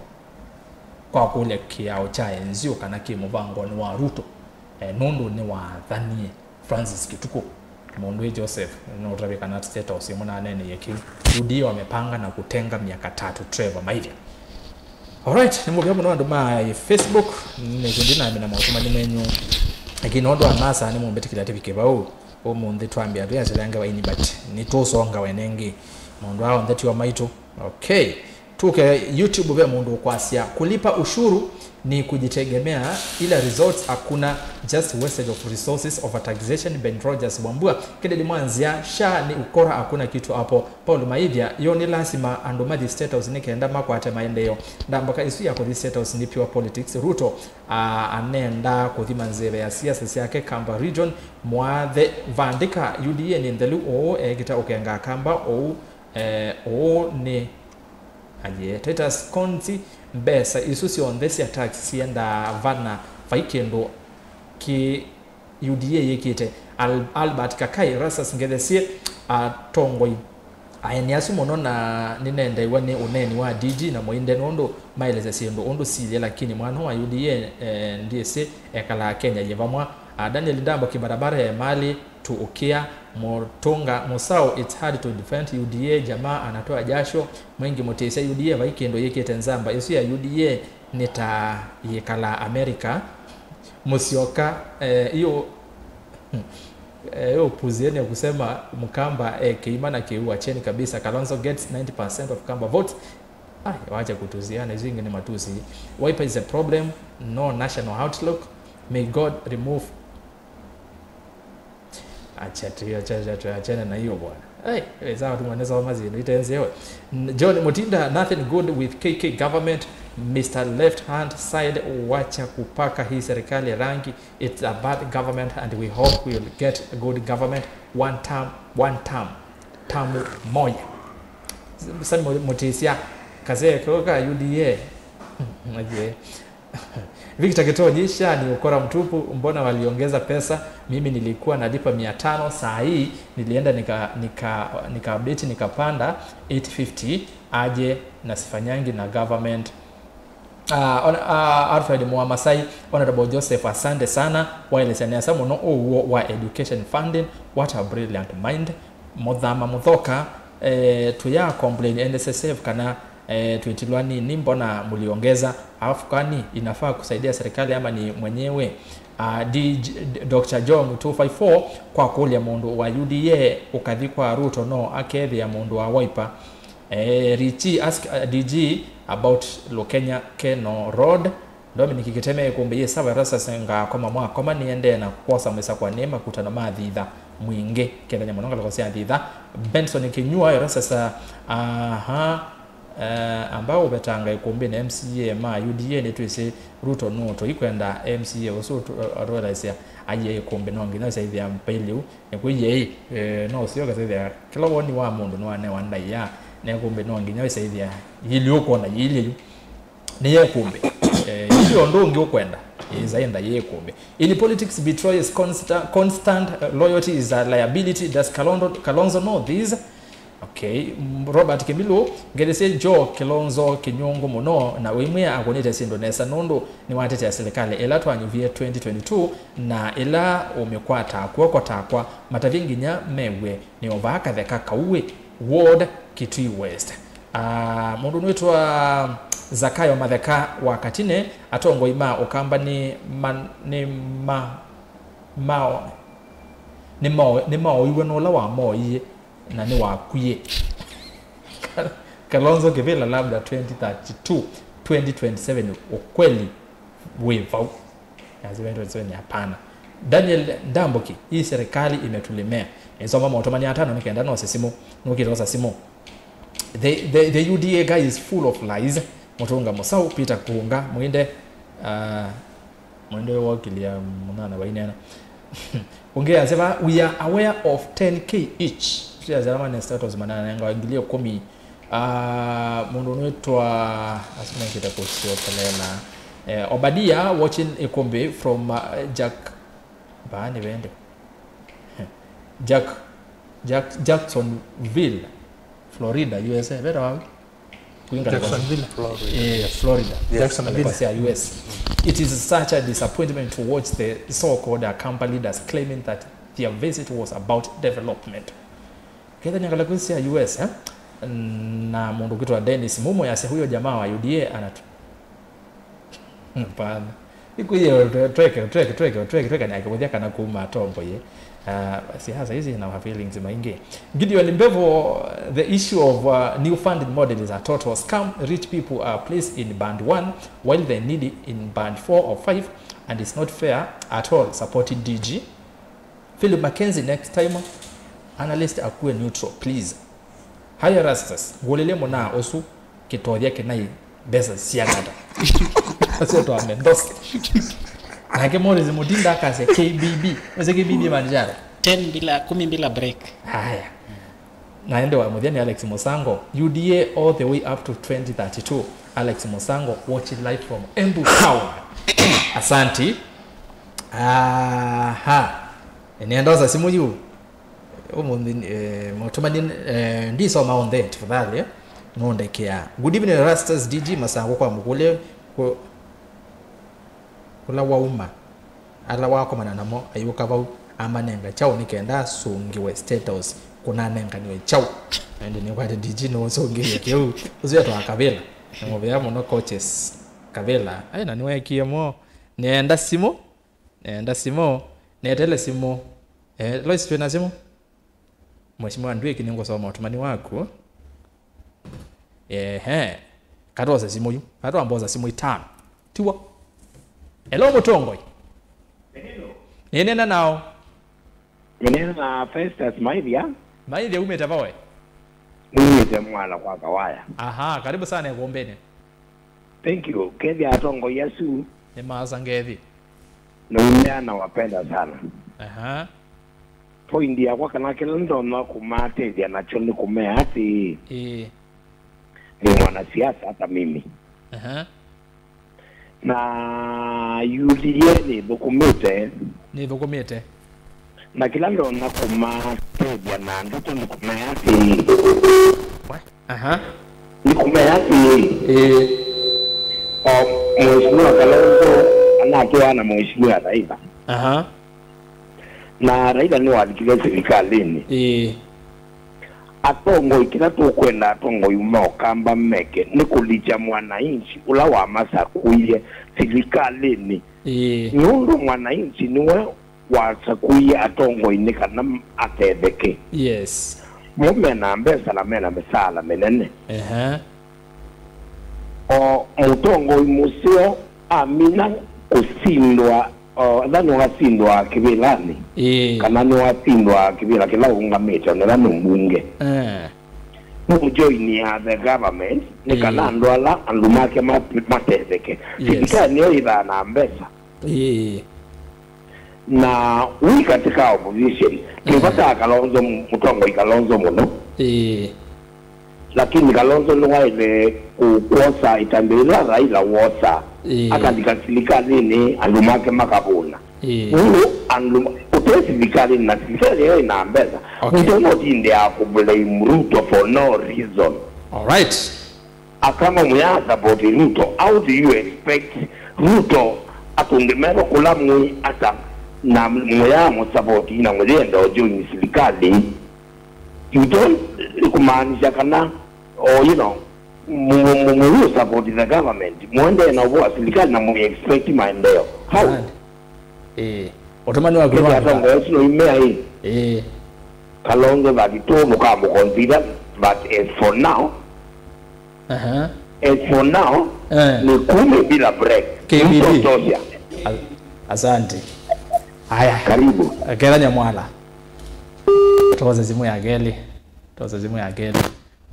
Kwa kũlya kĩao kya enzio kana kĩ mũvangonĩ wa Ruto, eh, nũndũ nĩwathanie Francis Kituku, mũndũ wĩ Joseph, nũtavye kana State House ĩmwe na aneeneie kĩu. U D A wamepanga na kutenga miaka tatu, Trevor Maivia. Alright, nĩ mũvea mũno andũ ma Facebook, nĩkĩndi namina maũtũmani menyu. Lakini nũndũ wa nasa nĩmũmbĩtĩkĩlya tũvike vau. Ũmũnthĩ twambĩa twĩasĩlange vaini, but nĩtũsonga wenengi. Maũndũ aa onthe tio maitũ. Okay. Tuke YouTube, ve mũndũ ũkwasya, kulipa ushuru ni kujitegemea, ila results hakuna, just wastage of resources, overtaxation. Ben Rogers Wambua, Kennedy Mwanzia, sha ni ukora, hakuna kitu hapo. Paul Maithia, yo ni lasima andũ mathi State House ni kenda makwate maendeeo. Ndambũka isu ya kuthi State House ni pure politics. Ruto, a, anenda kuthima nzeve ya siasa syake Kamba region. Mwathe Vandika, U D A ni nthelu ũũ, ekita ukenga Kamba ũũ, eh, ũũ ni Aye, Titus Konzi, mbesa isu syonthe sya tax syendaa vana? Vai kĩndũ kĩ U D A yĩkĩte? Al-, Albert Kakai, Rasas Ngethesie, atongoi aeni asu mũno, na nĩnendeew'a nĩ ũneeni wa D G na Mũinde nũndũ maelesya syĩndũ ũndũ silyĩ, lakini mwana wa U D A, eh, ndyĩsĩ ekalaa Kenya yĩvamwa. Ah, Daniel Ndambo, kibarabara ya mali tu ukia, Mutunga Musau, it's hard to defend U D A, jamaa anatoa jasho mwingi, mutisia U D A vai kindu yikite nzamba isu ya U D A ni ta yikala America. Musyoka, eh, hiyo, eh, hiyo upuzi yenu ya kusema Mkamba, eh, Keima na Keu, acheni kabisa. Kalonzo gets ninety percent of Kamba votes. Ai, wacha kutuziana, hizo ingine matusi. Wiper is a problem, no national outlook. May God remove Acha tu, acha, acha tu, achana na hiyo bwana. Hey, weza watu mwanaweza wa mazi, ndio itenzi yewe. N-, John Mutinda, nothing good with K K government. Mister Left hand side, wacha kupaka hii serikali rangi. It's a bad government and we hope we'll get a good government. One term, one term. Term moja. Sasa mutisia kazee kwa U D A. Aje. Victor Kitonyi, sha ni ukora mtupu, mbona waliongeza pesa? Mimi nilikuwa nalipa mia tano, saa hii nilienda nika, nika, nika update nikapanda eight fifty, aje na sifanyangi na government. Ah, on-, ah, Alfred Mwamasai, Honorable Joseph, asante sana, waelesya nesa mũno ũw'o wa education funding, what a brilliant mind. Muthama Muthoka, eh, tuya complain N S S F kana eh, twĩtilwa nini, mbona mliongeza? Alafu kwani inafaa kusaidia serikali ama ni mwenyewe? Ah, D J, Doctor Jong two five four, kwa kũlya mũndũ wa U D A ũkathi kwa Ruto no akethĩa mũndũ wa Wiper. Eh, Richie, ask, uh, D G about Lukenya Keno Road. Dominic Kiteme, ĩkũmbĩ yĩ sawa, Erastus ngakoma mwakoma, nĩendee na kwosa mwĩsakwa nĩ makutano ma thitha mwingĩ, kethanya mũno ngalĩko sya thitha. Benson Kinyua, Erastus, aha, eh, amba ũvetanga ĩkũmbĩnĩ M C A ma U D A, nĩtwĩsĩ Ruto nũtũi kwenda M C A ũsu ũtũ-, atũeleasya aiye ĩkũmbĩ no nginya ũsyaithĩa mpailĩu, nĩkwĩie ĩ, eh, no ũseo ũkasyaithĩa kĩla woni wa mũndũ nĩwanewa ndaĩa, na ĩkũmbĩ no nginya ũsyaithĩa yĩlĩ ũkwona yĩilye yu. Nĩ ya ĩkũmbĩ. Eh, Ti ũndũ ũngĩ ũkwenda. Ĩza enda yĩ ĩkũmbĩ. In politics, betrayal is constant, constant, uh, loyalty is a liability. Does Kalonzo, Kalonzo know this? Okay, m-, Robert Kimilu, ngelesye Joe Kilonzo kĩnyũngũ mũno, na ũimwĩa akũnĩte syĩndũ nesa nũndũ nĩwatetea silikalĩ ĩla twanyuvie twenty twenty-two na ĩla ũmĩkwataa kw'oko takwa, matavye nginya mew'e nĩ o vaa katheka kau wĩ ward Kitui West. Ah, mũndũ nĩwĩtwa Zakayo Matheka wa Katine, atongoi ma Ũkamba nĩ ma, nĩ ma, mao, nĩ mao, nĩ maoiwe nũla wamoie na nĩwakwie. Kalonzo Kivila labda twenty thirty-two, twenty twenty-seven ukweli wĩ vau. Yaani twenty twenty-seven hapana. Daniel Ndambuki, hii serikali imetulemea. Nisoma maũtũmani atano nĩ kenda nose simũ, nũkĩtosa simũ. The, the, the U D A guy is full of lies. Mũtũnga Mũsau, Peter Kunga, Mwinde, uh, Mwende wokĩlya mũnana wainena. Ũngĩ asema, "We are aware of ten K each." Sio asema mane status mananenga ngili ikũmi. Ah, mũndũ nĩtwa asina kita kusiokelela. Eh, Obadia watching Ikumbi from, uh, Jack. Baani vende. Jack, Jack, Jacksonville, Florida, U S A. Vete wawe? Kuinga Jacksonville. Eh, Florida. Jacksonville. Kwa U S. It is such a disappointment to watch the so-called Akamba leaders claiming that their visit was about development. Ketha nyakala kwĩsya U S, eh? Na mũndũ kwĩtwa Dennis Mumo yasya, "Huyo jamaa wa U D A anatu-" Hapana. Ikuye tweke, tweke, tweke, tweke, tweke, na kĩvũthya kana kuma atongoye. Uh, siasa hizi na feelings maingi. Gideon Mbevo, the issue of, uh, new funding model is a total scam. Rich people are placed in band one while they need in band four or five, and it's not fair at all supporting D G. Philip Mackenzie, next time, analyst akuwe neutral, please. Haya Rastas, ngũlĩlye mũnaa ũsu kĩtothya kĩnai mbesa siana ata. Acio twamendosa. Nake Morris Mutinda akasya K B B. Wese K B B manjara. Ten bila, kumi bila break. Haya. Na ende wa mũthya nĩ Alex Musango, U D A all the way up to twenty thirty-two. Alex Musango, watching live from Embu Town. Asanti. Aha. Nĩendosa simũ yu. Ũmũnthĩ, eh, mũtũmani, eh, ndisoma onthe tafadhali, eh. Nũndekea. Good evening, Rastas D G Masango kwa mũkũlye kũ-, kũla wauma. Ala wakomana namo ayũka vau amanenga kyaũ nĩ kenda asũngĩwe State House kũnanenganiwe kyaũ. Na ĩndĩ nĩkwate D G nĩũsũngĩie kĩu. Ũsu etwa Kavila. Na mũvea mũno coaches Kavila. Ai, na nĩwekie mo. Nĩenda simũ. Nĩenda simũ. Nĩetele simũ. Eh, Lois, twĩna simũ? Mheshimiwa Ndwiki, nĩngũsoma ũtũmani waku. Ehe. Katwose simũ yu. Katwambosa simũ itano. Tiwo. Hello, mũtongoi. Nĩnena nao. Nĩnena na Festus Maithia. Maithia, umĩte vawe? Umĩte mwana kwa Kawaya. Aha, karibu sana ĩkũmbĩnĩ. Thank you. Kethia atongoi asu. Nĩ maasa ngethi. Na umea na wapenda sana. Aha. Point yakwa kana kĩla ndonya kũmatethya nakyo nĩ kũmea atĩĩ, ĩĩ, nĩ mwanasiasa hata mimi. Aha. Na U D A nĩthũkũmĩte. Nĩthũkũmĩte. Na kĩla ndonya kũmatethya na ndeto nĩ kũmea atĩĩ, we? Aha. Nĩ kũmea atĩĩ, ĩĩ, o Mheshimiwa Kalonzo anatũaa na Mheshimiwa Raila. Aha. Na Raila nĩwavikile silikalĩnĩ. Ĩĩ. Atongoi, kĩla tũkwenda atongoi ma Ũkamba meke nĩ kũlikya mwananchi ũla wamasakuie silikalĩnĩ. Ĩĩ. Nũndũ mwananchi nĩwe wasakuie atongoi nĩ kana atetheke. Yes. Mo mena mbesa na mena mĩsaala mĩnene. Ehe. O mũtongoi mũseo amina kũsindwa, o, etha nĩwasindwa kĩvĩlanĩ, ĩĩ, kana nĩwasindwa kĩvĩla kĩla ũũngamĩte, ona ĩla nĩ mbunge. Eh. Nũjoinia the government, nĩ, ĩĩ, kana andũ ala andũ make ma-, matetheke. Yes. Silikalĩ nĩyo yĩthaa na mbesa. Ĩĩ. Na wĩ katika opposition, ĩĩ, tũvataa Kalonzo, mũtongoi Kalonzo mũno. Ĩĩ. Lakini Kalonzo nĩwaĩle kũ-, kwosa ĩtambya yĩla Raila wosa. Ĩĩ. Akalika silikalĩnĩ, andũ make makavũna. Ĩĩ. Nũndũ andũ ma-, ũte silikalĩnĩ na silikalĩ ĩyo ĩna mbesa, okay, mũndũ no tinde ya kũblame Ruto for no reason. All right. Akama mũya support Ruto, how do you expect Ruto atũnge meva kũla mwĩ ata na mũya mũsupport na mũyenda ũjoin silikalĩ? You don't, kumaanisha kana, or, you know, mu- mu- mu- you support the government, muendee na ũvoo wa silikalĩ na mu expect maendeleo. How? Asante. Eh, ũtũmani waku nĩ kĩndũ wa atongoesĩ no imea ĩ. Eh. Kalonzo thirty-two mũkamũconsider, but as for now, aha, as for now, eh, nĩ kumi bila break. K B B. Mtotosha. Al- Asante. Haya. Karibu. Kethanya mwala. Tose simu ya kelĩ. Tose simu ya kelĩ.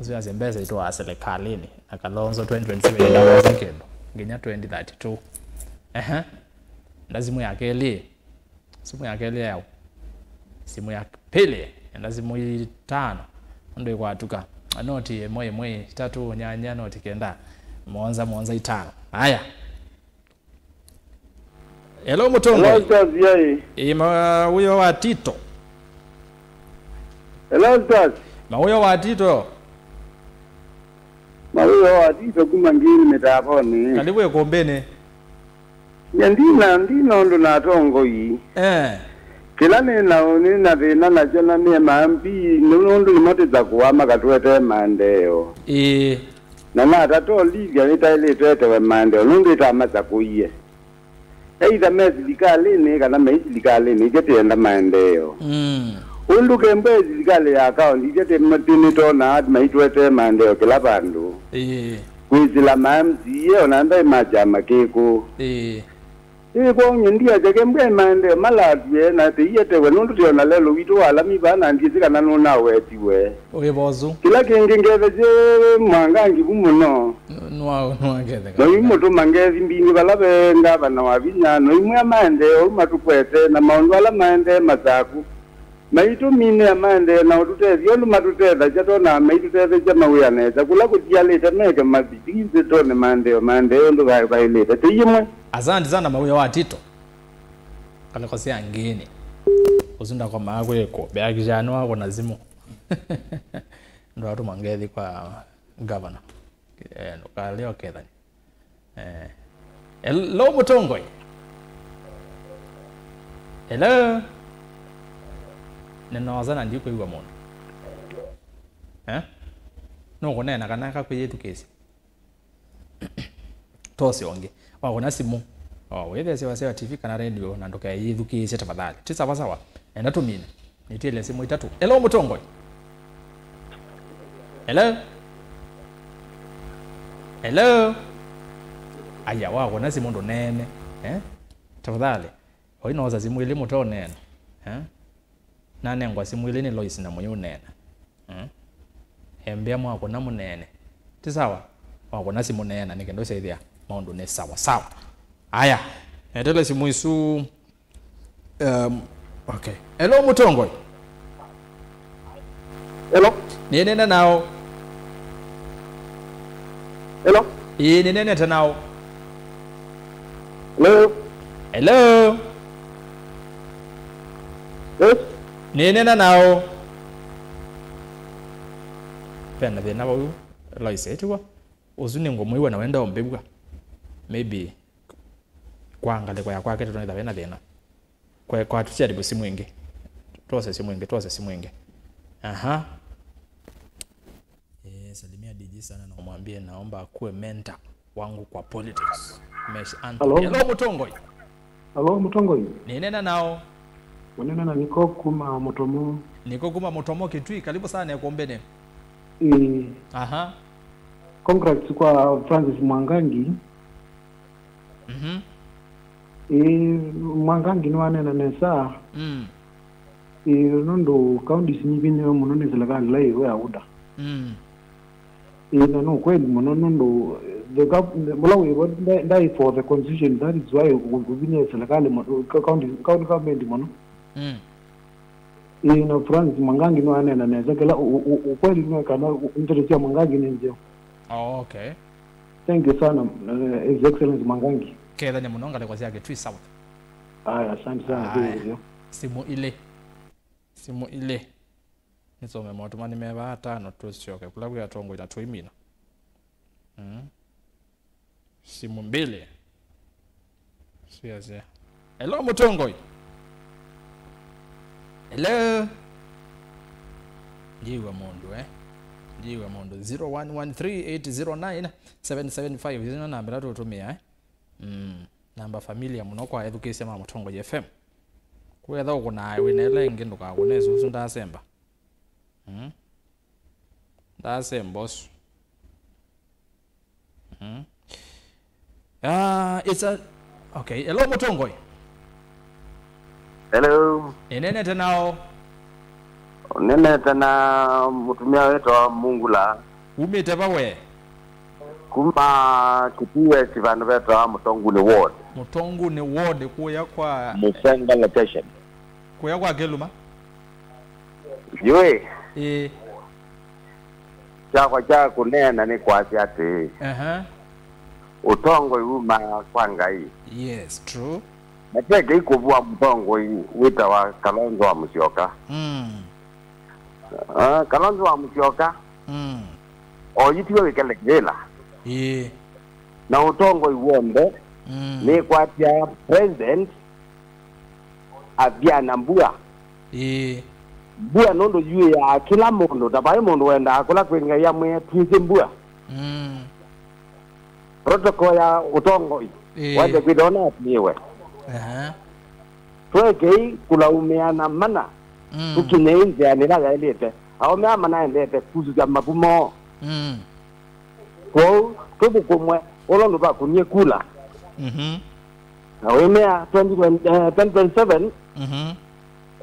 Ũsu yasya mbesa itũaa silikalĩnĩ, na Kalonzo twenty twenty-seven ndawosa kĩndũ nginya twenty thirty-two. Ehe. Enda simu ya kelĩ. Simu ya kelĩ yaũ? Simu ya pili. Enda simu itano. Ũndũ ikwatuka. Noti ĩmwe ĩmwe itatũ nyanya noti kenda mũonza mũonza itano. Aya. Hello, Mũtongoi. Hello, Stars, yai. Ĩ, mawĩo wa Tito. Hello, Stars. Mawĩo wa Tito. Mawĩo wa Tito kuma Ngĩni Mĩtavonĩ. Karibu ĩkũmbĩnĩ. Nye ndina, ndina ũndũ na atongoi. Eh. Kĩla nĩ na, nĩ na thĩna nakyo na nĩ ma M P, nĩ nũndũ nĩmo tĩsakũa makatũetee maendeeo. Ĩĩ. Na natata Olivia nĩtaĩlĩtwe etewe maendeeo nũndũ ĩtamasakũie. Either me silikalĩnĩ kana me silikalĩnĩ, ithyĩ tĩenda maendeeo. Mm. Ũndũ kembe silikalĩ ya kaunti, ithyĩ tĩ- tĩ- nĩtwonaa maitũetee maendeeo kĩla vandũ. Ĩĩ. Kwĩsĩla ma M C A ona ndaĩ ma kyama kĩkũ. Ĩĩ. Ĩĩ, kwoou nye ndiasya kembe maendeeo malatw'e na tĩietewe nũndũ tĩ ona lelũ witũ wa Alami vaa na ndyĩsĩ kana nũnawetiwe. Wĩ vosu. Kĩla kĩngĩ ngethesye Mwangangi vu mũno. Nwa- nwaketheka. Noimũtũma ngethi mbingĩ vala ve ngavana wa vinya, noimwĩa maendeeo au matũkwete na maũndũ ala maendee Masaku. Maitũminĩa maendeeo na ũtũtethya ũndũ matũtethasya twonaa maitũtethesya mawĩa nesa. Kũla kũtialĩte meke mathi, please, twone maendeeo, maendeeo ũndũ va- vaĩlĩte. Tĩ imwe. Asante sana mawĩa wa Tito. Kaleko sya ngĩni. Ũsu ndakomaa kwĩkũ? Beakisha nĩwakũna simũ. Ndwatũma ngethi kwa governor. Eh, ndũkaleo kethani. Eh. Hello, Mũtongoi. Hello. Nĩnoosa na ndikwĩw'a mũndũ. Eh? Nũkũneena kana kakwĩyĩthukĩĩsya? Tose ũngĩ. Wakũna simũ. O, wĩthesye Waseo T V kana radio na ndũkeyĩthukĩĩsye tafadhali. Ti sawa sawa. Enda tũmine. Nĩtwĩle simũ itatũ. Hello, Mũtongoi. Hello. Hello. Aya, wakũna simũ ndũneene. Eh? Tafadhali. Oinoosa simũ ilĩ mũtoneena. Eh? Nanengwa simũ ilĩ nĩ Lois na mũyũneena. Mm. Embĩa mwakũna mũneene. Ti sawa? Wakũna simũ neena nĩ kĩndũ syaĩthĩa maũndũ nĩ sawa sawa. Aya, netele simũ isu. Um, okay. Hello, Mũtongoi. Hello. Nĩnene nao. Hello. Ĩĩ, nĩnenete nao. Hello. Hello. Yes. Nĩnena nao. Vena thĩna vau, Lois, etiwa. Ũsu nĩ ngũmwĩw'a na wenda ũmbĩw'a. Maybe kwa ngalĩko ya kwake tũtonetha vena thĩna. Kwa, kwa tujaribu simu ĩngĩ. Tuose simu ĩngĩ, tuose simu ĩngĩ. Aha. Eh, salimia D J sana na umwambie naomba akuwe mentor wangu kwa politics. Mesh Anthony. Hello. Hello, Mũtongoi. Hello, Mũtongoi. Nĩnena nao. Ũnena na Niko kuma Mũtomo. Niko kuma Mũtomo Kitui. Karibu sana ĩkũmbĩnĩ. Eh. Aha. Congrats kwa Francis Mwangangi. Mhm. Ĩĩ, Mwangangi nĩwaneena nesa. Mm. Ĩĩ, nũndũ counties nivinĩwe mũno nĩ silikalĩ ĩla ĩwĩa ũda. Mm. Ĩĩ, na nĩ ũkweli mũno nũndũ the gov- the- mũla wĩvo nda- ndaĩ for the constitution, that is why ũvinyĩe silikalĩ mũ- co- county, county government mũno. Mm. Ĩĩ, na Francis Mwangangi nĩwaneena nesa kĩla ũ- ũ- ũ- ũkweli nĩ kana ũ- ndeto sya Mwangangi nĩ nzeo. Oh, okay. Thank you sana, eh, His Excellency Mwangangi. Kethania mũno ngalĩko sya Kitui South. Aya, asante sana. Aya. Simũ ilĩ. Simũ ilĩ. Nĩsome motũmani me vaa atano tũsyoke kũla kwĩ atongoi na tũimina. Mm. Simũ mbili. Siasya. Hello, mũtongoi. Hello. Ndiwa mũndũ, eh? Ndiwa mũndũ. Zero one one three eight zero nine seven seven five. Ĩno namba ĩla tũtũmĩa, eh? Mm. Namba familia mũno kwa ethukĩĩsya ma Mũtongoi F M. Kwetha ũkũnaa wĩna ĩla ĩngĩ ndũkakũne ĩsu, ũsu ndasemba. Mm. Ndasemba ũsu. Mm. Ah, it's a, okay. Hello, mũtongoi. Hello. Ĩnenete nao. Nenete na mũtumĩa wĩtawa Mungula. Umĩte va we? Kuma Kitui West, vandũ vetawa Mũtonguni Ward. Mũtonguni Ward, kũya kwa Mũsenga location. Kũya kwa Keluma? Yũĩ. Ĩĩ. Kyakwa kya kũneena nĩ kwasya atĩĩ, aha, ũtongoi wumaa kwa Ngai. Yes, true. Na te Ngai kũvua mũtongoi wĩtawa Kalonzo wa Musyoka. Mm. Ah, Kalonzo wa Musyoka. Mm. Oyu tiwe wĩkele kĩvĩla. Ĩĩ. Na ũtongoi w'onthe, mm, nĩkwatya president athiana mbua. Ĩĩ. Mbua nũndũ yuĩaa kĩla mũndũ, ta vai mũndũ wendaa kũla kwĩ Ngai amwĩe, "Twĩsĩ mbua." Mm. Protocol ya ũtongoi, ĩĩ, wende kwĩthĩwa na atĩĩwe. Aha. Twekei kũlaumĩana mana, mm, tũkinyei nzĩanĩ ĩla yaĩlĩte. Aũme aa manaendete kusũsya mavu moo. Mm. Kwoou, tũthũkũmwe ũla ũndũ vakũnie kula. Mhm. Na wĩmea twenty twenty, eh, twenty twenty-seven, mhm,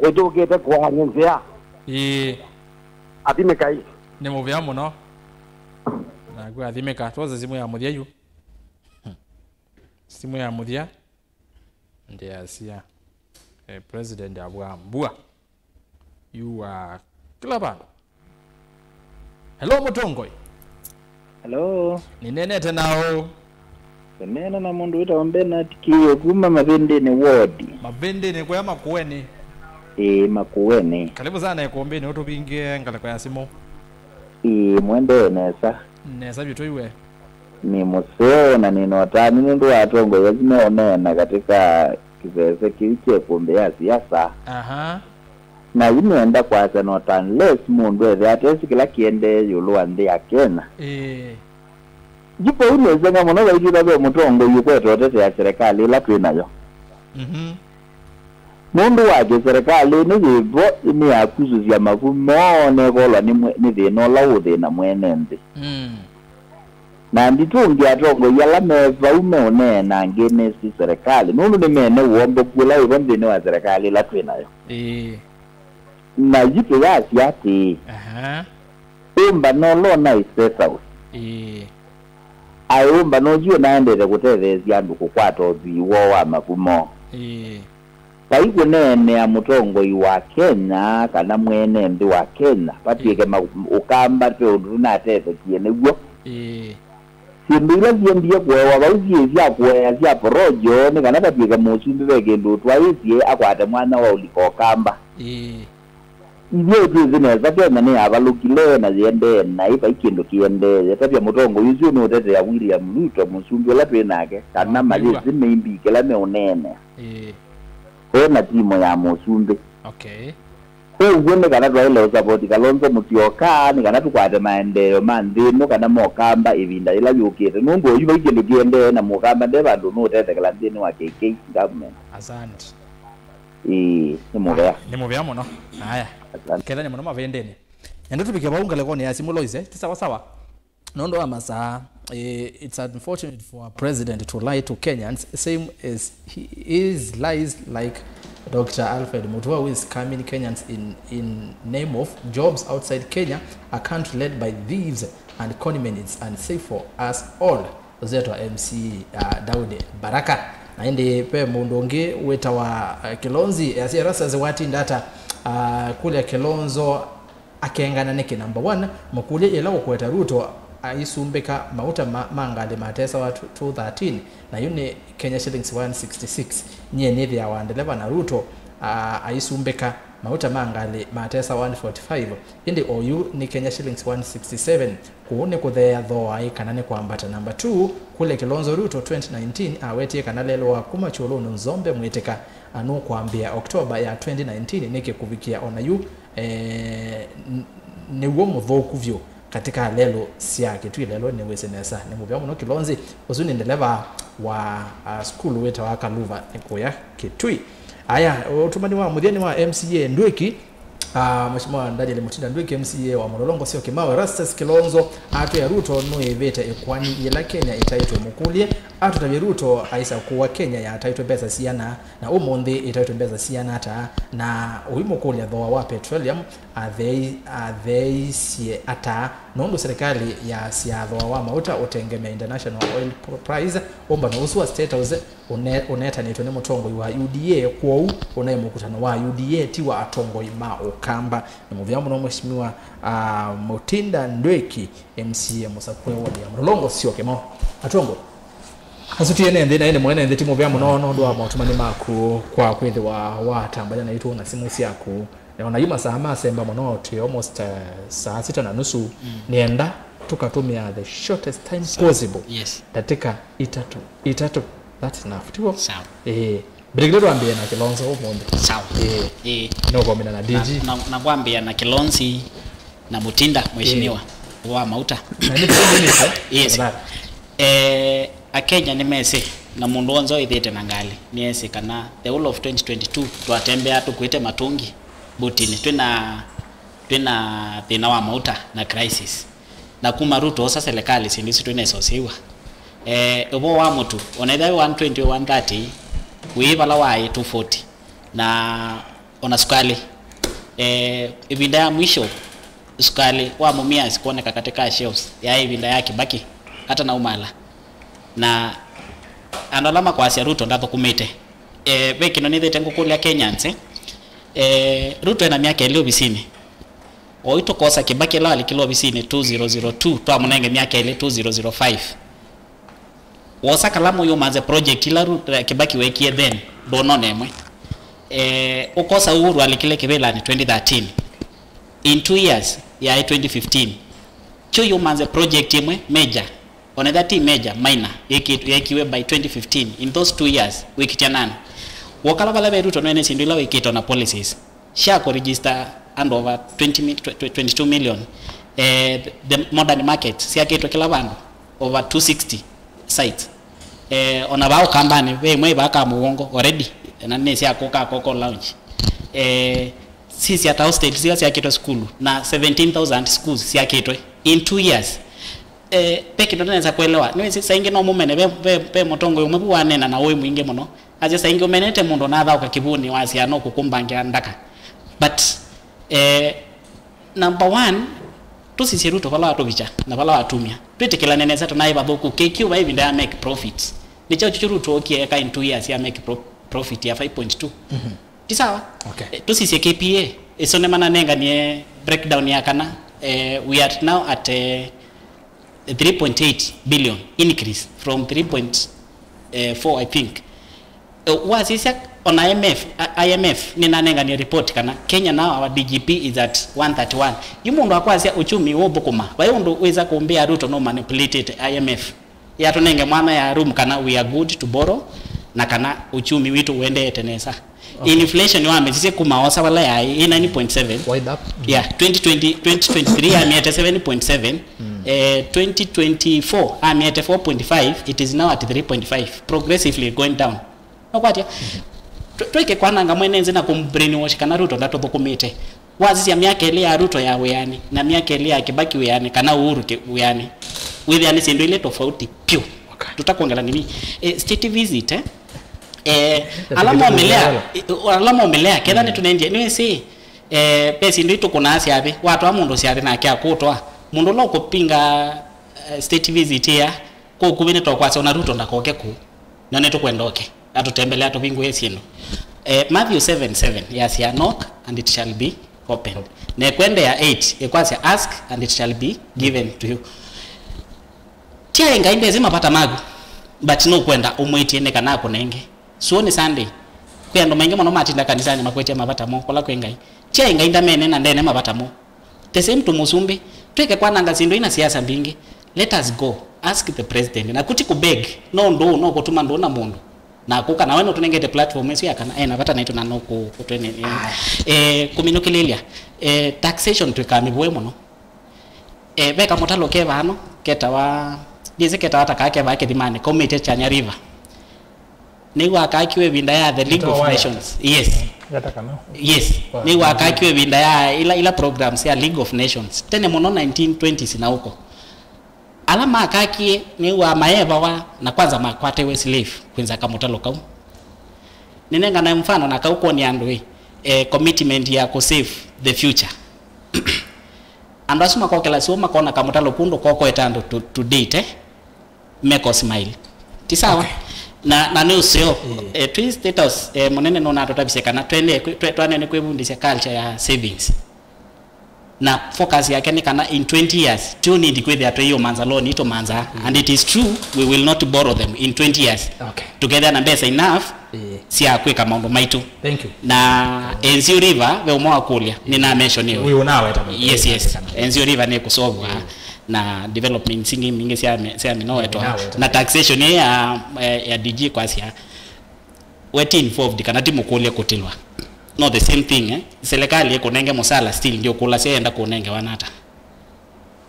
ĩtũkĩte kũaany'a nzĩa. Ĩĩ. Athimĩkai. Nĩ mũvea mũno. Naku athimĩka. Twose simũ ya mũthya yu. Simũ ya mũthya. Ndiasya, eh, president avwaa mbua. Yu wa kĩla vandũ. Hello, mũtongoi. Hello. Nĩnenete naũ? Ũneena na mũndũ wĩtawa Bernard Kĩo kuma Mavĩndĩnĩ Ward. Mavĩndĩnĩ kũya Makueni? Ĩĩ, Makueni. Karibu sana ikumbini, ũtũvingĩe ngalĩko ya simũ. Ĩĩ, mwendee nesa. Nesa vyũ tũiwe. Nĩ mũseo na nĩna ũtanu nũndũ wa atongoi asu meũneena katika kĩsese kĩu kya ĩkũmbĩ ya siasa. Aha. Na yu nĩenda kwasya not unless mũndũ ethĩa atesĩ kĩla kĩendee ĩũlũ wa nthĩ ya Kenya. Ĩĩ. Yu vau nĩseng'a mũno vaitũ ĩla ve mũtongoi ũkwete ũtetea serikali ĩla twĩ nayo. Mhm. Nũndũ wa kĩ, serikali ĩno yĩ vo nĩ ya kusũsya mavu moo nekolwa nĩ mwe-, nĩ thĩna ũla ũũthĩna mwene nthĩ. Mm. Na nditũngĩa atongoi ala me vau meũneena against serikali, nũndũ nĩmene ũomboku ũla wĩ vo nthĩnĩ wa serikali ĩla twĩ nayo. Ĩĩ. Na yu tũyasya atĩĩ, aha, ũmbano ũla ũnaĩ State House, ĩĩ, aĩ ũmbano ũsu ũnaendete kũtetheesya andũ kũkwata ũthwii woo wa mavu moo. Ĩĩ. Vai kũneenea mũtongoi wa Kenya kana mwene nthĩ wa Kenya, vatw'ĩke, ĩĩ, ma-, Ũkamba ve ũndũ tũnatethekie nĩw'o. Ĩĩ. Syĩndũ ila siendie kũewa vau syĩ sya kũea sya porojo, nĩ kana vatw'ĩke mũsumbĩ ve kĩndũ ũtwaĩĩsye akwate mwanya wa ũlika Ũkamba. Ĩĩ. Ithyĩ twĩsĩ nesa Kenya nĩyavalũkile na yĩendee naĩ, vai kĩndũ kĩendee. Tavya mũtongoi ũsu nũũtetea William Ruto, mũsumbĩ ũla twĩ nake, kana, aa, mayĩsĩ maybe kĩla meũneenea. Ĩĩ. Ve na timu ya mũsumbĩ. Okay. Kwoou nĩ kana twaĩle ũsapoti Kalonzo Musyoka, nĩ kana tũkwate maendeeo ma nthĩ ĩno kana ma Ũkamba ĩvinda yĩla yũkĩte. Nũndũ oyu vai kĩndũ kĩendee na Mũkamba nde vandũ nũũtethekela nthĩnĩ wa K K government. Asante. Ĩĩ, nĩ mũvea. Nĩ mũvea mũno. Aya. Asante. Kethania mũno Mavĩndĩnĩ. Nenda tũvike vau ngalĩkonĩ ya simũ, Loise. Ti sawa sawa. Nũndũ wa masaa, eh, it's unfortunate for a president to lie to Kenyans, same as he is lies like Doctor Alfred Mutua, who is scamming Kenyans in, in name of jobs outside Kenya, a country led by thieves and conmenients unsafe for us all. Ũzetwa M C, uh, Daudi Baraka. Na ĩndĩ ve mũndũ ũngĩ wĩtawa, uh, Kilonzi, easya Erastus watinda ata, uh, kũlya Kilonzo akengana nĩkĩ? Number one, mũkũlye yĩla ũkweta Ruto aisumbĩka mauta ma, ma ngalĩ matesawa two thirteen, na yu nĩ Kenya shillings one sixty-six. Nyie nĩthĩawa ndeleva na Ruto a, aisumbĩka mauta ma ngalĩ matesa one forty-five, ĩndĩ oyu nĩ Kenya shillings one sixty-seven. Kũu nĩ kũtheea thooa ĩ kana nĩ kwambata. Number two, kũlya Kilonzo, Ruto twenty nineteen awetie kana lelũ wa kuma kyũlũnĩ Nzombe mwĩtĩka nũkwambĩa October ya twenty nineteen nĩkĩ kũvikĩa ona yu, eh, n- nĩw'o mũthũku vyũ katika lelũ sya Kitui. Lelũ nĩwĩsĩ nesa nĩ mũvea mũno Kilonzi. Ũsu nĩ ndeleva wa uh, sukulu wĩtawa Kaluva nĩ kũya Kitui. Aya, ũtũmani wa mũthya nĩ wa M C A Ndwĩki. Uh, Mheshimiwa Daniel Mutinda Ndwĩki, M C A wa Mlolongo Syokimau, Erastus Kilonzo atwĩa Ruto nũĩvĩte ĩkoani yĩla Kenya ĩtaĩtwe mũkũlye, atũtavye Ruto aisa kũwa Kenya yataĩtwe mbesa siana, na ũmũnthĩ ĩtaĩtwe mbesa siana ata, na ũimũkũlya thooa wa petroleum athei- atheeisye ata, nũndũ serikali yasyaa thooa wa mauta ũtengemea international oil price. Ũmbano ũsu wa State House ũne- ũnetanĩtwe nĩ mũtongoi wa U D A, kwoou ũnaĩ mũkutano wa U D A, ti wa atongoi ma Ũkamba. Nĩ mũvea mũno Mheshimiwa uh, Mutinda Ndwĩki, M C A mũsakũe wodi ya Mlolongo Syokimau. Atongoi asu tiene nthĩ naĩ nĩ mwene nthĩ ti mũvea mũno nũndũ wa maũtũmani maku kwa kwĩthĩwa watambanya naitũ na simũ syaku. Na ona yu masaa masemba mũno, twĩ almost uh, saa sita na nusu. Nĩenda tũkatũmĩa the shortest time possible. Yes. Ndatĩka itatũ, itatũ. That's enough. Tiwo? Sawa. Eh, mbere kĩla twambĩe na Kilonzo ũmũnthĩ. Sawa. Eh, eh, nũkomena na D G. Na, na, na kwambĩĩa na Kilonzi na Mutinda, mheshimiwa, wa mauta. Na nĩ two minutes, eh? Yes. Tafadhali. Eh, Akenya nĩmesĩ, na mũndũ w'onthe wĩthĩĩte na ngalĩ nĩesĩ kana the whole of twenty twenty-two twatembea tũkuĩte matũngi mbutinĩ, twĩna, twĩna thĩna wa mauta na crisis. Na kuma Ruto osa serikali, syĩndũ isu twĩnesa ũsyĩw'a. Eh, ũvoo wa mũtu, ona ethĩwa wĩ one twenty, wĩ one thirty, wĩ vala waĩ two forty. Na ona sukali, eh, ĩvinda ya mwisho sukali wa Mumias kwoneka katika shelves yaĩ ĩvinda ya Kibaki atanaumala. Na andũ ala makwasya Ruto ndathũkũmĩte, eh, ve kĩndũ nĩthĩte ngũkũlya Kenyans, eh, eh, Ruto ena myaka ĩlĩ ovisinĩ. Oyu tũkosa Kibaki ĩla walikile ovisinĩ two zero zero two, twamũnenge myaka ĩlĩ two zero zero five. Wosa kalamu ũyũmanze project ila Ru- eh, Kibaki wekie then, ndũnona ĩmwe. Eh, ũkosa Uhuru alikile kĩvĩlanĩ twenty thirteen. In two years, yaĩ twenty fifteen. Kyo ũyũmanze project ĩmwe major, onetha ti major, minor, yĩkĩtwe- yekiwe by twenty fifteen. In those two years, wĩkĩtya nani? Wokala vala ve Ruto nĩwene syĩndũ ila wĩkĩte na policies sya kũregister andũ over twenty mi- tw- tw- twenty-two million. Eh, the modern market syakĩtwe kĩla vandũ, over two sixty sites. Eh, ona vaa Ũkambanĩ ve ĩmwe ĩvaa ka mũongo already, na nĩ sya kũka koko launch. Eh, sisya ta hostels ila syakĩtwe sukulu na seventeen thousand schools syakĩtwe in two years. Eh, ve kĩndũ nĩnesa kũelewa. Nĩwĩsĩ saa ingĩ no mũmene ve, ve, ve mũtongoi ũmwe vu waneena na ũĩ mwingĩ mũno. Asya saa ingĩ ũmenete mũndũ nathaũka kĩvũnĩ wasya no kũkũmbangĩa ndaka. But, eh, number one, tũsisye Ruto vala watũvikya na vala watumya. Twĩtĩkĩlane nesa tũnaĩ vathũku. K Q vai ĩvinda ya make profit. Nĩ kyaũ kyu Ruto okie eka in two years ya make pro profit ya five point two? Ti sawa? Okay. Eh, tũsisye K P A. Ĩso nĩmananenganie breakdown ya kana, eh, we are now at, eh, three point eight billion increase from three point four, I think. Eh, wasisya ona I M F, I- I M F nĩnanenganie report kana Kenya now our G D P is at one thirty-one. Yu mũndũ akwasya uchumi ũthũkũma, vai ũndũ wĩsa kũmbĩa Ruto no manipulated I M F yatũnenge mwana ya room kana we are good to borrow na kana uchumi witũ ũendeete nesa. Okay. Inflation wamĩsisye kuma osa vala yaĩ ĩ nine point seven. Wide up. Yeah, twenty twenty, twenty twenty-three amĩete seven point seven. Eh, twenty twenty-four amĩete four point five, it is now at three point five, progressively going down. Nũkwatya? Tũ- twĩke kwananga mwene nzĩ na kũmbrainwash kana Ruto ndatũthũkũmĩte. Wasisya myaka ĩlĩ ya Ruto ya wĩanĩ na myaka ĩlĩ ya Kibaki wĩanĩ kana Uhuru ki- wĩanĩ, wĩthĩa nĩ syĩndũ ilĩ tofauti piũ. Okay. Tũtakwongela nini, eh, state visit, eh, eh, ala momelea, eh, ala momelea ketha nĩtũnendie nĩwĩsĩ, eh, ve syĩndũ itũkũnaa syathĩ, watwaa mũndũ syathĩ nake akũtwaa mũndũ ũla ũkũpinga, eh, state visit ĩya kũkuvĩ nĩtokwasya ona Ruto ndakoke kũu. No nĩtũkwenda oke atũtembelea tũvingũe syĩndũ. Eh, Matthew seven seven yasya, "Knock and it shall be opened." Na ĩkwendea eight ĩkwasya, "Ask and it shall be given to you." Ti aĩ Ngai ndesĩ mavata maku, but nũkwenda ũmwĩtye nĩ kana akũnenge. Sũnĩ Sunday, kwĩ andũ maingĩ mũno matinda kanisanĩ makwetya mavata moo kũla kwĩ Ngai. Ti aĩ Ngai ndamene na ndene mavata moo. The same to Mũsumbĩ, twĩke kwananga syĩndũ ina siasa mbingĩ. Let us go, ask the president. Na kuti kũbeg, no ndũũ, no kũtuma ndũũ na mũndũ. Na kũka nawe no tũnengete platform ĩsu ya kana ena vata naitũ na no kũ- kũtwene. Eh, kũminũkĩlĩlya, eh, taxation twĩkamĩvũe mũno. Eh, ve kamũtalo ke vano ketawa, ndiĩsĩ ketawa ta kaa ke vaa kĩthimanĩ kaumĩte Chanya River. Nĩw'o akakiwe ĩvinda ya the League of Nations. Yes. Yes. Nĩw'o akakiwe ĩvinda ya ila, ila programs ya League of Nations. Tene mũno nineteen twenties na ũko. Ala makakie nĩw'o mayevawa na kwanza makwatewe slave kwĩnza kamũtalo kau. Nĩnenganae mfano na kau kwonĩa andũ ĩ, eh, commitment ya kũ save the future. Andũ asu makokela sio makona kamũtalo kundu kokoete andũ to, to date, eh? Meko smile. Ti sawa? Okay. Na, na nĩ ũseo, eh, twĩ State House, eh, mũnene nũnatũtavisye kana twende kwĩ- twe- twanene kwĩvundĩsya culture ya savings. Na focus yake nĩ kana in twenty years, tũ need kwĩthĩa twĩyũmanza loan itũmanza. And it is true, we will not borrow them in twenty years. Okay. Tũkethĩa na mbesa enough, eh, sya kwĩka maũndũ maitũ. Thank you. Na N G O River, ve ũmwe wa kũlya, nĩ na mention ĩyo. Ũyũ ũnaweta mũno. Yes, yes. N G O River nĩ kũsolve na development singĩ mingĩ sya mi- sya mĩnowetwa. Mĩnowetwa. Na taxation ĩ ya, eh, ya D G kwasya, we ti involved kana ti mũkũlye kũtilwa. No the same thing, eh? Serikali ĩkũnenge mũsala still ndio kũlasya yenda kũnengewa nata.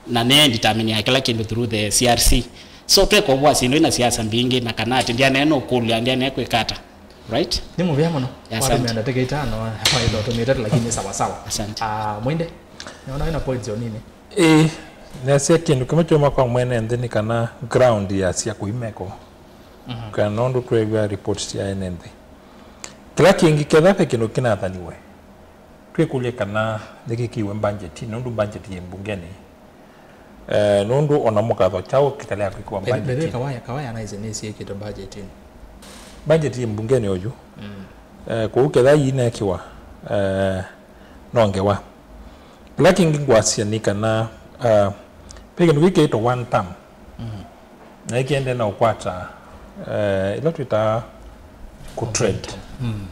Na nĩ determine ya kĩla kĩndũ through the C R C. So tweka ũvwa syĩndũ ina siasa mbingĩ na kana atĩ ndianene ũkũlya, ndianene kwĩka ata. Right? Nĩ mũvea mũno. Asante. Watumia ndatĩka itano, waitha ũtũmĩte lakini sawa sawa. Asante. Ah, Mwende, naona wĩna points o nini. Ĩĩ, nasya kĩndũ kĩmwe kyuma kwa mwene nthĩ nĩ kana ground yasya kũimeko. Mhm. Kana nũndũ twew'a report sya ene nthĩ. Kĩla kĩngĩ ketha ve kĩndũ kĩnathaniwe. Twĩkũlye kana nĩkĩkiwe budget, nũndũ budget yĩ mbungenĩ. Eh, nũndũ ona mũkatho kyaũ kĩtalea kwĩkĩwa budget. By the way, Kawaya, Kawaya anaisye nĩsyĩkĩtwe budget. Budget yĩ mbungenĩ oyu. Mm. Eh, kũu ketha yĩnekiwa, eh, no ngewa. Kĩla kĩngĩ ngwasya nĩ kana, uh, ve kĩndũ kĩkĩĩtwa one term. Mhm. Na ĩkĩendee na ũkwata, uh, ĩla twĩtaa kũ trend. Mm.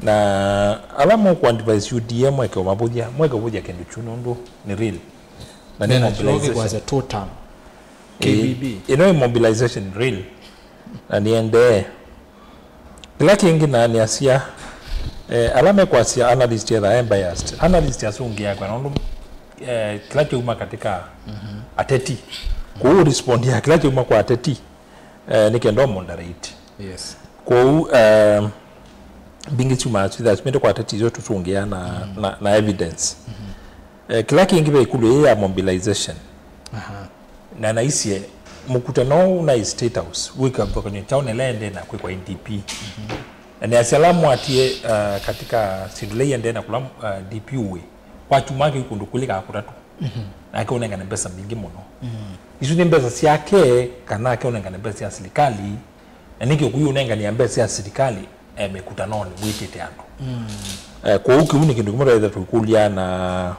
Na ala mũkũ advise U D A mweke ũmavũthya, mweke ũvũthya kĩndũ kyu nũndũ nĩ real. Na nĩ mobilization. Kwasya two term. K B B. Ĩ-, ĩno ĩ mobilization real. Na nĩendee. Kĩla kĩngĩ na nĩasya, eh, ala mekwasya analyst etha e biased. Analyst asũngĩaa kwa nũndũ, eh, kĩla kyauma katika ateti. Kũu respond ya kĩla kyauma kwa ateti, eh, nĩ kenda moderate. Yes. Kũu, eh, mbingĩ syuma syitha simĩte kwa ateti icio tũsũngĩa na, na, na evidence. Eh, kĩla kĩngĩ ve ĩkulu ĩĩ ya mobilization. Aha. Na naisye mũkutano ũũ na State House wĩkavũkanyo kyaũ na ĩla ĩendee na kwĩkwa N D P. Na nĩasya ala mwatie, uh, katika syĩndũ ila iendee na kũla, uh, D P wĩ, kwa kyumwa kĩu kũndũ kũlĩ kaa kũtatũ. Nake ũnengane mbesa mbingĩ mũno. Isu nĩ mbesa syake kana ake ũnengane mbesa sya silikalĩ? Na nĩkĩ ũkũi ũnengania mbesa sya silikalĩ, eh, mĩkutanonĩ wĩtĩte andũ? Eh, kwoou kĩu nĩ kĩndũ kĩmwe twaĩtha tũikũlya na,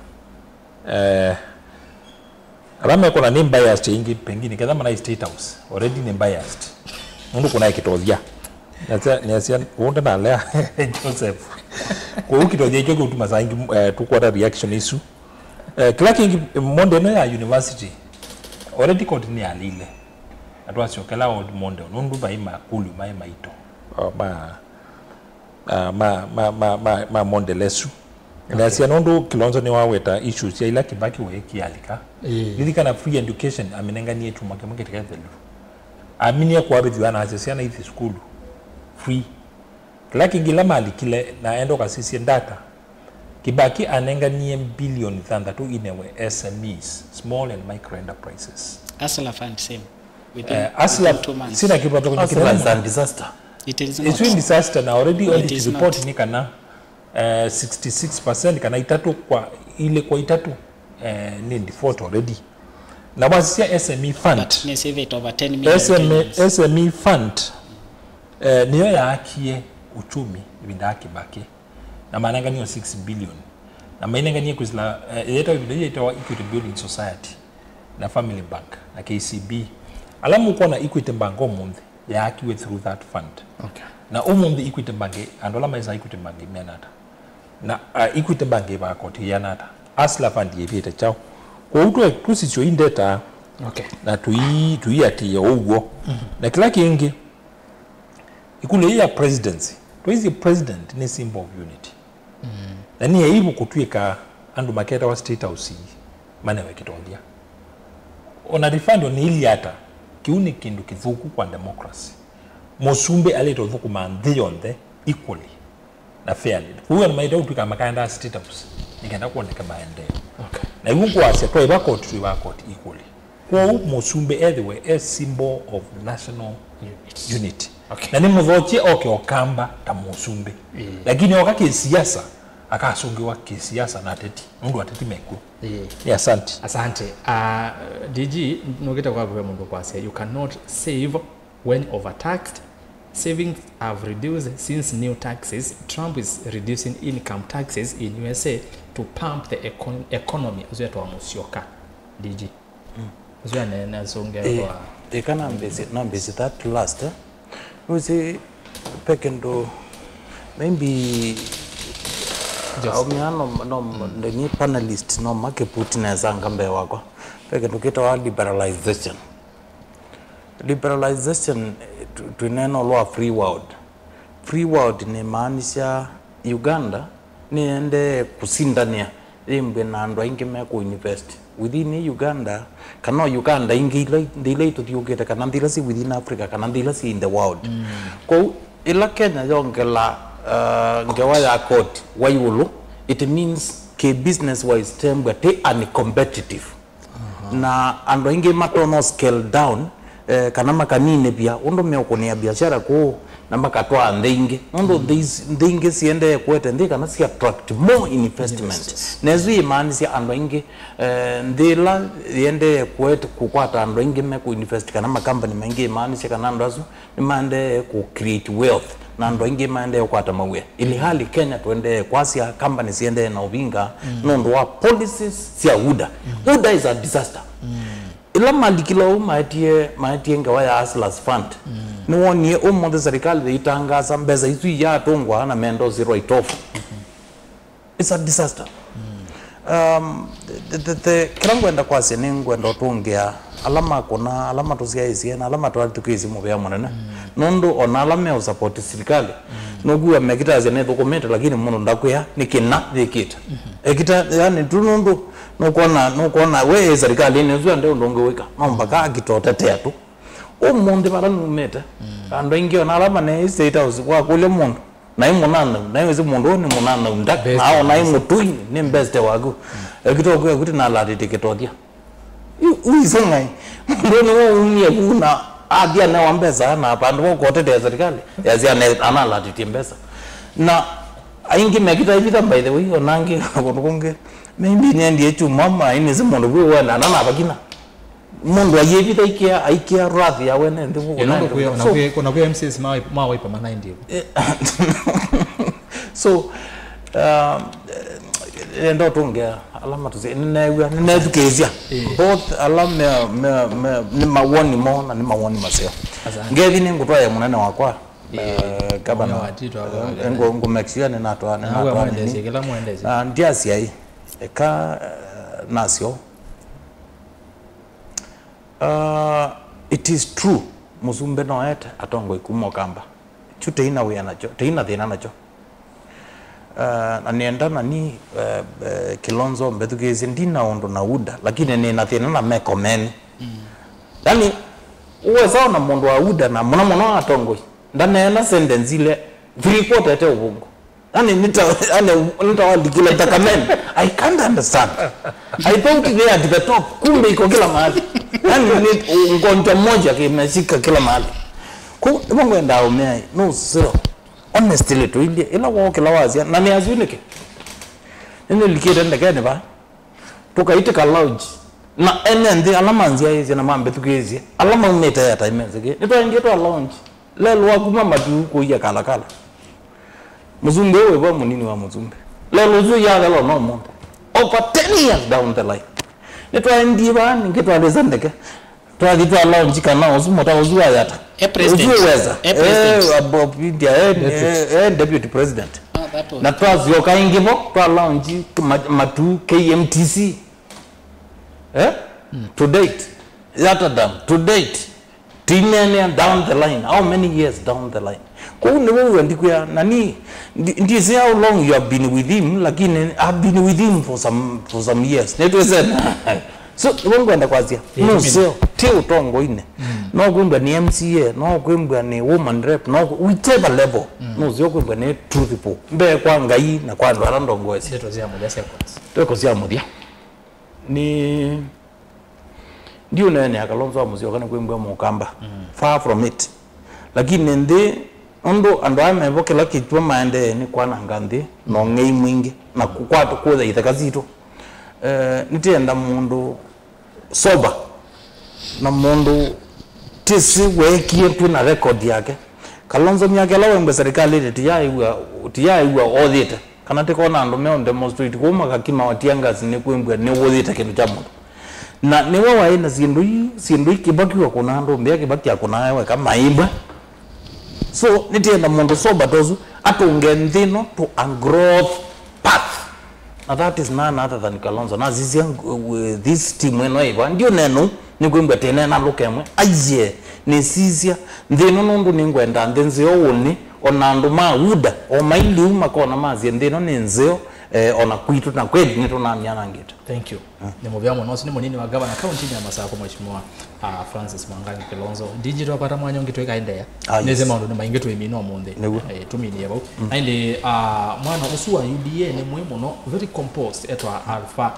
eh, ala mekona nĩ biased ĩngĩ, pengine ketha manaĩ State House, already nĩ biased. Nũndũ kũnaĩ kĩtothya. Nĩasya, nĩasya, ũũ ndanalea Joseph. Kwoou kĩtothya ikyo kĩũtuma saa ingĩ, eh, tũkwata reaction isu. Eh, kĩla kĩngĩ, Monday ĩno ya university, already court nĩyalile. Na twasyokela Old Monday, nũndũ vai makũlyo maĩ maito. Oh, ma, ah, ma, ma, ma, ma, ma Monday lesu. Okay. Nasya nũndũ Kilonzo nĩwaweta issues sya ila Kibaki we kĩalika. Ĩĩ. Lilikana free education, aminenganie chuma kĩmwe kĩtekethelu. Aminie kwavĩthw'a na asya syana ithi sukulu. Free. Kĩla kĩngĩ ĩla malikile na enda ũkasisye data, Kibaki anenganie mbilioni thanthatũ inewe S M Es, small and micro enterprises. Hustler Fund, same. Within, eh, Hustler, within two months. Sina kĩvathũkany'o kĩnene. Hustler is a disaster. It is not. It's a disaster na already audit report nĩ kana, eh, sixty-six percent kana itatũ kwa, ilĩ kwa itatũ, eh, nĩ default already. Na wasisya S M E Fund. But nĩ saved over ten million Kenyans. S M E, S M E Fund, eh, nĩyo yaakie uchumi ĩvinda ya Kibaki. Na manenganiwe six billion. Na mainenganie kwĩsĩla, eh, ĩyĩtawa ĩvinda ĩyĩtawa Equity Building Society, na Family Bank, na K C B. Ala mũkwona Equity Bank ũmũnthĩ yaakiwe through that fund. Okay. Na ũmũnthĩ Equity Bank, andũ ala maĩsaa Equity Bank meana ata? Na uh, Equity Bank ĩvaa koti yĩana ata? Hustler Fund yĩvĩte kyaũ? Kwoou twe tũsisyo indeta Okay. na tũi- tũiatĩĩa ũw'o. Na kĩla kĩngĩ, ĩkũlyo yĩĩ ya presidency, twaisye president nĩ symbol of unity. Na nĩ aibu kũtw'ĩka andũ maketawa State House ii manewe kĩtothya. Ona refund nĩ ĩli ata, kĩu nĩ kĩndũ kĩthũku kwa democracy. Mũsumbĩ alĩte ũthũkũma nthĩ yonthe equally na fairly. Kwoou andũ maĩte ũtw'ĩka makaendaa State House nĩ kenda kwoneke maendeeo. Okay. Na yu ngwasya twaĩva koti, twĩva koti equally. Kwoou mũsumbĩ ethĩwe e symbol of national unity. Okay. Na nĩ mũthokye oke Ũkamba ta mũsumbĩ. Lakini oka kĩsiasa, akasũngĩwa kĩsiasa na ateti. Nũndũ ateti mekw'o. Nĩ asante. Asante. Uh, D G, nũkĩte kwa vwe mũndũ kwasya, you cannot save when overtaxed. Savings have reduced since new taxes. Trump is reducing income taxes in U S A to pump the econ economy. Ũsu etwa Mũsyoka, D G. Ũsu anene asũngĩa kwa. Ĩka nambĩsye, nambĩsye that last, eh? Nũsĩ, pe kĩndũ, maybe, Just- aumia no, no, ndeni panelist no make put nesa nga mbee wakwa. Pe kĩndũ kĩtawa liberalization. Liberalization, eh, tu- twĩneena ũlũ wa free world. Free world nĩmaanisya Uganda nĩendee kũsindanĩa yĩmbwe na andũ aingĩ mekũ invest within Uganda, kana o Uganda ingĩ ila, nthĩ ila itũthiũkĩte, kana nthĩ ila syĩ within Africa, kana nthĩ ila syĩ in the world. Kwoou ĩla Kenya yongela, uh, ngewa ya koti wa ĩũlũ, it means kĩ business wise tembwa tĩ uncompetitive. Na andũ aingĩ matonya scale down, eh, kana makaninĩvya ũndũ meũkũnĩa biashara kũu na makatwaa nthĩ ingĩ. Nũndũ nthĩ is- nthĩ ingĩ siendee kũete nthĩ kana si attract more investment. Na ĩsu yĩmaanisya andũ aingĩ, eh, nthĩ ĩla yĩendee kũete kũkwata andũ aingĩ mekũ invest kana makambani maingĩ, yĩmaanisya kana andũ asu nĩmaendee kũ create wealth, na andũ aingĩ maendee kũkwata mawĩa. Ilihali Kenya tũendee kwasya company siendee na ũvinga nũndũ wa policies sya UDA. UDA is a disaster. Ĩla malikila ũu maetie, maetie ngewa ya Hustlers Fund, nĩwonie ũmũnthĩ serikali yĩitangaasa mbesa isu iyatũngwa na menda ũsi write off. It's a disaster. Um, the, the, the, kĩla ngwenda kwasya nĩ ngwenda ũtũngĩa ala makũna, ala matũsyaĩĩsye na ala matwathukĩĩsye mũvea mũnene. Nũndũ ona ala meũsapoti silikalĩ, nũkwĩwa mekĩtasya nĩthũkũmĩte, lakini mũndũ ndakwĩa nĩ kĩna yĩkĩte. Ekĩta, yani, tu nũndũ nũkwona, nũkwona we e silikalĩnĩ ũsu ande ũndũ ũngĩ wĩka, no mpaka akita ũtetea tu. Ũmũnthĩ vala numĩte, andũ aingĩ ona ala mane State House, wakũlya mũndũ naĩ mũnanau, naĩ wĩsĩ mũndũ ũũ nĩ mũnanau nda, na aona naĩ mũtũi nĩ mbeste waku. Ekĩta ũkwĩa kuti nalatĩtye kĩtothya. Yu- wĩsĩ ng'ai, mũndũ ũũ nĩwe umie vu na athi anewa mbesa na vandũ va kũtetea serikali, yasya ane- analatĩtye mbesa. Na aingĩ mekĩta ivitha, by the way, ona angĩ kũndũ kũngĩ, maybe nĩendie kyuma, mainĩsĩ mũndũ vu wenda na navakina. Mũndũ ayĩvitha ikĩa, aikĩa wrath ya wene nthĩ vuku. Ĩno naende ndũkwĩa, ona kwĩ, ona kwĩ M C As ma, ma Wiper manaendie vu. Eh, so, um, enda ũtũngĩa ala matũsĩ, nĩneew'a, nĩnethukĩĩsya. Eh. Both ala me, me, me, nĩ mawoni moo na nĩ mawoni maseo. Asante. Ngethi nĩ ngũtwaĩa mũnene wakwa, eh, gavana. Mũnene wa Tito, eh, ngũ, ngũ make sure nĩnatwa, na nĩnatwa mwendeesye nini. Kĩla mwendeesye. Na ndiasya ĩ, eka, eh, nasyo. Uh, it is true, mũsumbĩ noete atongoi kuma Ũkamba. Kyu teina wĩa nakyo, teina thĩna nakyo. Uh, na nĩenda nani, uh, uh, Kilonzo mbethukĩĩsye, ndina ũndũ na UDA, lakini nĩna thĩna na meko meni. Yani, uweza ona mũndũ wa UDA na mũno mũno atongoi, ndaneena sentence ile three quarter ete ũvũngũ. Yani, nita, yani, nitawalikile takameni. I can't understand. I thought they are at the top. Kumbe iko kila mahali. Yani, ni ugonjwa moja kimeshika kila mahali. Ku, ivo ngwenda umea, no zero. Honestly, tuilie, ila wokila wazia, na ni asunike. Nini likite ndekeni ba? Tũkaitĩka lounge. Na ene nthĩ ala manzyaĩĩsye na mambĩthukĩĩsye, ala maumĩte airtime nzĩkĩ, nĩtwaendie twa lounge. Lelũ wa kuma matu kũia Kalakala. Mũsumbĩ ũũ wĩva mũnini wa mũsumbĩ. Lelũ ũsu yalelwa no mũndũ. Over ten years down the line. Nĩtwaendie vaa ningĩ twalĩsa ndeke. Twathi twa launch kana ũsu mũta ũsu wa Yatta. E president. Ũsu weza. E president. Eh, abo India, eh, eh, eh, deputy president. Ah, that one. Na twasyoka ĩngĩ vo, twa launch ma- matu K M T C. Eh? To date. Yatta Dam, to date. Tinene down the line. How many years down the line? Kũu nĩw'o wĩwa ndikwĩa, na ni ndi- ndisĩ how long you have been with him, lakini I've been with him for some, for some years. Nĩtwĩsena. So nĩw'o ngwenda kwasya, nũseo ti ũtongoinĩ. No kwĩmbwa nĩ M C A, no kwĩmbwa nĩ woman rep, no whichever level. Nũseo kwĩmbwa nĩ truthful mbee kwa Ngai na kwa andũ ala ndongoesya. Ndeto sya mũthya sya kwanza. Tweko sya mũthya. Nĩ ndiũneenea Kalonzo wa Musyoka nĩ kwĩmbwa mũkamba. Far from it. Lakini nthĩ ũndũ andũ aya mevo kĩla kĩtw'a maendee nĩ kwananga nthĩ na ũng'ei mwingĩ na kũkwata kũtha itheka sitũ. Eh, nĩtĩenda mũndũ sober na mũndũ tĩsĩ weekie twĩ na record yake. Kalonzo myaka ĩla wembwe serikalĩnĩ tiyaĩw'a tiyaĩw'a othĩte. Kana tĩkona andũ meo demonstrate kũu makakima wa tear gas nĩ kwĩmbwa nĩ wũthĩte kĩndũ kya mũndũ. Na nĩwe waĩ na syĩndũ ii, syĩndũ ii Kibaki wakũna andũ mbĩa Kibaki akũna weka maĩmbwa. So nĩtĩenda mũndũ sober ta ũsu atũnge nthĩ ĩno to a growth path. Na that is none other than Kalonzo. Nasisya uh, this team ĩno ĩva. Ndiũnenu nĩ kwĩmbwa tene na lũka ĩmwe. Aiye, nĩsisya nthĩ ĩno nũndũ nĩngwenda nthĩ nzeo ũnĩ. Ona andũ ma UDA o mailiu makona masye nthĩ ĩno nĩ nzeo, eh, ona kwitũ na kweli nĩtũnamyanangĩte. Thank you. Nĩ mũvea mũno. Ũsu nĩ mũnini wa gavana kauntinĩ ya Masakũ, Mheshimiwa ah, Francis Mwangangi Kilonzo. D G, twapata mwanya ũngĩ tũikaendeea. Ah, yes. Nĩsĩ maũndũ nĩ maingĩ twĩmina ũmũnthĩ. Nĩw'o. Eh, tũminie vau. Na ĩndĩ ah, mwana ũsu wa U D A nĩ mwĩ mũno, very composed, etwa Alpha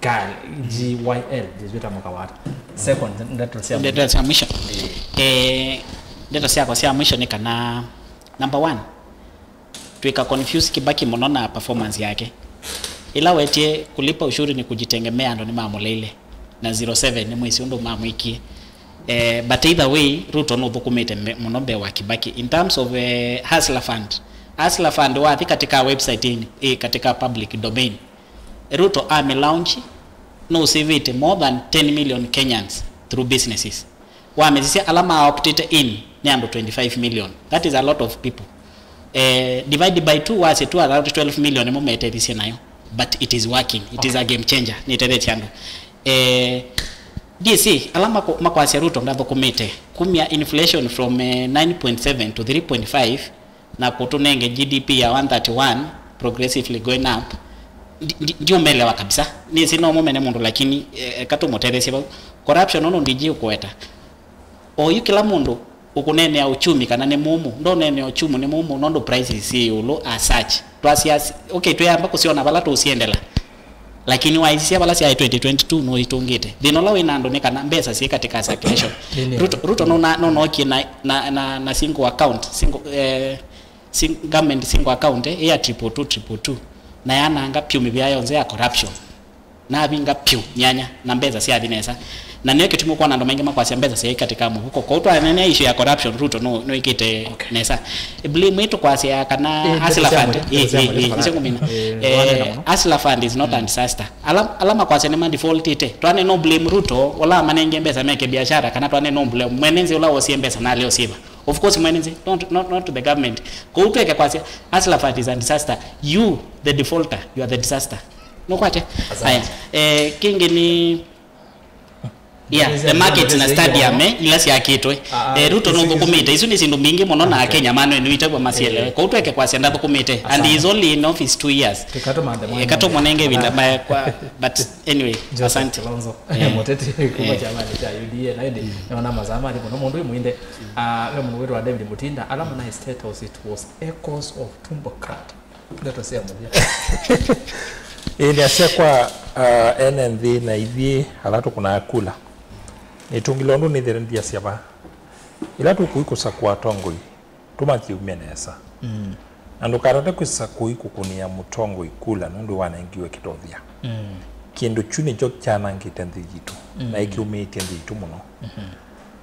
Gal, G Y L, Jesuita Mũkawata. Second, ndeto sya Ndeto sya mwisho. Eh, ndeto syakwa sya mwisho nĩ kana, number one, twĩka confuse Kibaki mũno na performance yake. Ĩla wetie kulipa ushuru ni kujitegemea, andũ nĩmamũleile na zero seven, nĩmwĩsĩ ũndũ mamwĩkie. Eh, but either way, Ruto nũthũkũmĩte mbe- mũno mbee wa Kibaki in terms of eh, Hustler Fund. Hustler Fund wathi katika website ĩĩ, ĩ katika public domain. Ruto amĩ launch, nũsavĩte more than ten million Kenyans through businesses. Wamĩsisya ala ma opted in nĩ andũ twenty-five million. That is a lot of people. Eh, divide by two, wasye tu around twelve million nĩmo metethisye nayo. But it is working. It is a game changer. Nĩtethetye andũ. Eh, D C, ala mako- makwasya Ruto ndathũkũmĩte, kumya inflation from eh, nine point seven to three point five, na kũtũnenge G D P ya one thirty-one progressively going up. Ndi- ndi- ndiũmelewa kabisa. Nĩsĩ no mũmene mũndũ, lakini eh, eka tũmũtetheesye vau. Corruption ũnũ D G ũkũweta, oyu kĩla mũndũ ũkũneenea uchumi kana nĩ mũmũ, ndoneenea uchumi nĩ mũmũ nũndũ prices syĩ ĩũlũ as such. Twasya okay, twĩamba kũsyona vala tũũsyendela. Lakini waisisya vala syaĩ twenty twenty-two nũitũngĩte. Thĩna ũla wĩ na andũ nĩ kana mbesa syĩ katika circulation. Nĩ nĩ. Ruto, Ruto nũna- nũnookie na, na, na, na single account, single, eh, sing, government single account eh, ya triple two, triple two. Na yananga pyũ mĩvĩa yonthe ya corruption. Navinga pyũ myanya na mbesa syathi nesa. Na nĩyo kĩtumi ũkwona andũ maingĩ makwasya mbesa syaĩ katika mũvuko. Kwoou twaneenea issue ya corruption, Ruto nũ- nũĩkĩte nesa. Blame ĩtũ kwasya kana Eh, Hustler ndeto sya Fund, mũthya, eh, ndeto sya eh, mũthya, eh, nĩsyo ngũmina. Eh, Eh, wanena mũno. Hustler Fund is not a disaster. Ala, ala makwasya nĩ madefaultĩte. Twane no blame Ruto, ũla manenge mbesa meke biashara, kana twane no blame mwene nzĩ ũla wosie mbesa na aleo siva. Of course, mwene nzĩ, not, not, not the government. Kwoou tweke kwasya, Hustler Fund is a disaster. You, the defaulter, you are the disaster. Nũkwate? Aya, eh, kĩngĩ nĩ Yeah, the market na stadium eh, ila syakĩtwe. Eh, Ruto nũthũkũmĩte. Isu nĩ syĩndũ mbingĩ mũno na Akenya mano nĩwĩtavwa masielewe. Kwoou tweke kwasya ndathũkũmĩte. And he is only in office two years. Eka tũmũnenge ĩvinda mbae kwa, but anyway, asante. Kalonzo. Eh. Mũteti kuma kyamanĩ kya U D A na ĩndĩ nĩona masaa mathi mũno mũndũ imwinde. Ah, ve mũndũ wĩtwa David Mutinda, alama na State House, it was echoes of Tumbocrat. Ndeto sya mũthya. Ĩĩ, nĩasya kwa uh, ene nthĩ na ithyĩ ala tũkũnaa kula. Nĩtũngĩla ũndũ nĩthĩre ndiasya va. Ĩla tũkũi kũsakũa atongoi, tũmathyũmye nesa. Mm. Na ndũkatate kwĩsa kũi kũkũnĩa mũtongoi kula nũndũ wanengiwe kĩtothya. Mm. Kĩndũ kyu nĩkyo kyanangĩte nthĩ yitũ, mm, na ĩkĩũmĩĩtye nthĩ yitũ mũno. Mm-hmm.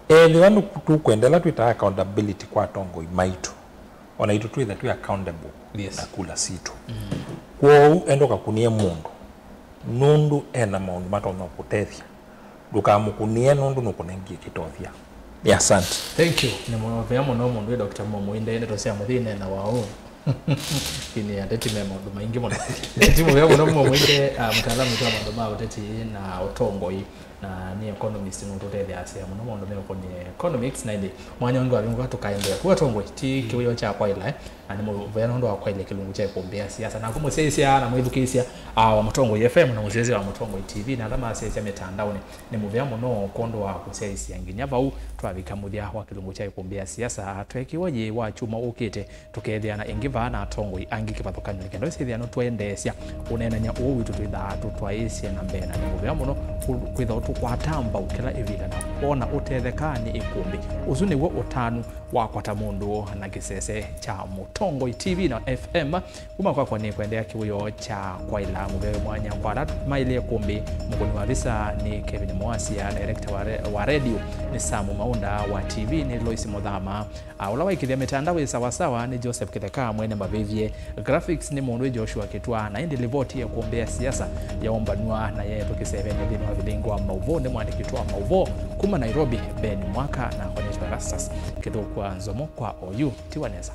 Ethĩwa nĩ tũkwendela twĩtaa accountability kwa atongoi maitũ, o naitũ twĩthe twĩ accountable, yes, na kula sitũ. Mm. Kwoou enda ũkakũnĩe mũndũ nũndũ e na maũndũ matonya kũtethya. Ndũkamũkũnĩe nũndũ nũkũnengie kĩtothya. Nĩ asante. Thank you. Nĩ mũvea mũno mũndũ wĩ Doctor Mumo Mwinde, ndeto sya mũthĩ ineenawa ũũ. Lakini ateti me maũndũ maingĩ mũno. Ti mũvea mũno Mumo Mwinde, ah, mũtaalamu wa maũndũ ma ũteti na ũtongoi, na nĩ economist, nũtũtetheeasya mũno maũndũ meũkonie economics, na ĩndĩ mwanya ũngĩ wavingũka tũkaendeea. Kwa atongoi, ti kĩwĩoo kya kwaĩla, eh? Na nĩ mũvea nũndũ wa kwaĩlya kĩlungu kya ĩkũmbĩ ya siasa. Naku mũsyaĩĩsya na mwĩthukĩĩsya, ah, wa Mũtongoi F M na mũsyaĩĩsya wa Mũtongoi T V, na ala masyaĩĩsya mĩtandaonĩ, nĩ mũvea mũno kwondũ wa kũsyaĩĩsya nginya vau twavika mũthya wa kĩlungu kya ĩkũmbĩ ya siasa. Tweekĩwa yĩ wa kyumwa ũkĩte, tũkeethĩa na ĩngĩ vaa na atongoi angĩ kĩvathũkany'o, nĩ kenda ũsyĩthĩa nũtũendeesya ũneenany'a ũũ witũ twĩthaa tũtwaĩĩsye na mbee, na nĩ mũvea mũno kwĩthwa tũkwata mbau kĩla ĩvinda na kwona ũtetheka nĩ ĩkũmbĩ. Ũsu nĩw'o ũtanu wakwa ta mũndũ na kĩsese kya Mũtongoi T V na F M. Kuma kwakwa nĩ kũendeea kĩwĩoo kya kwaĩla mũvea wĩ mwanya kwa ala maĩlye ĩkũmbĩ. Mũkũni wa visa nĩ Kevin Mwasia, director wa re-, wa radio nĩ Samu Maunda, wa T V nĩ Lois Mũthama, a, ũla waĩkĩthya mĩtandao ĩ sawasawa nĩ Joseph Kĩtheka mwene mavĩvye, graphics nĩ mũndũ wĩ Joshua Kĩtwa, na ĩndĩ livoti ya ĩkũmbĩ ya siasa yaũmbanw'a na yeetwa kĩsevenĩ nthĩnĩ wa vilingi wa maũvoo nĩ mwandĩki witũ wa maũvoo kuma Nairobi, Ben Mwaka, na akonyetwe Erastus Kĩthũkwa Nzomo kwa oyu. Tiwa nesa.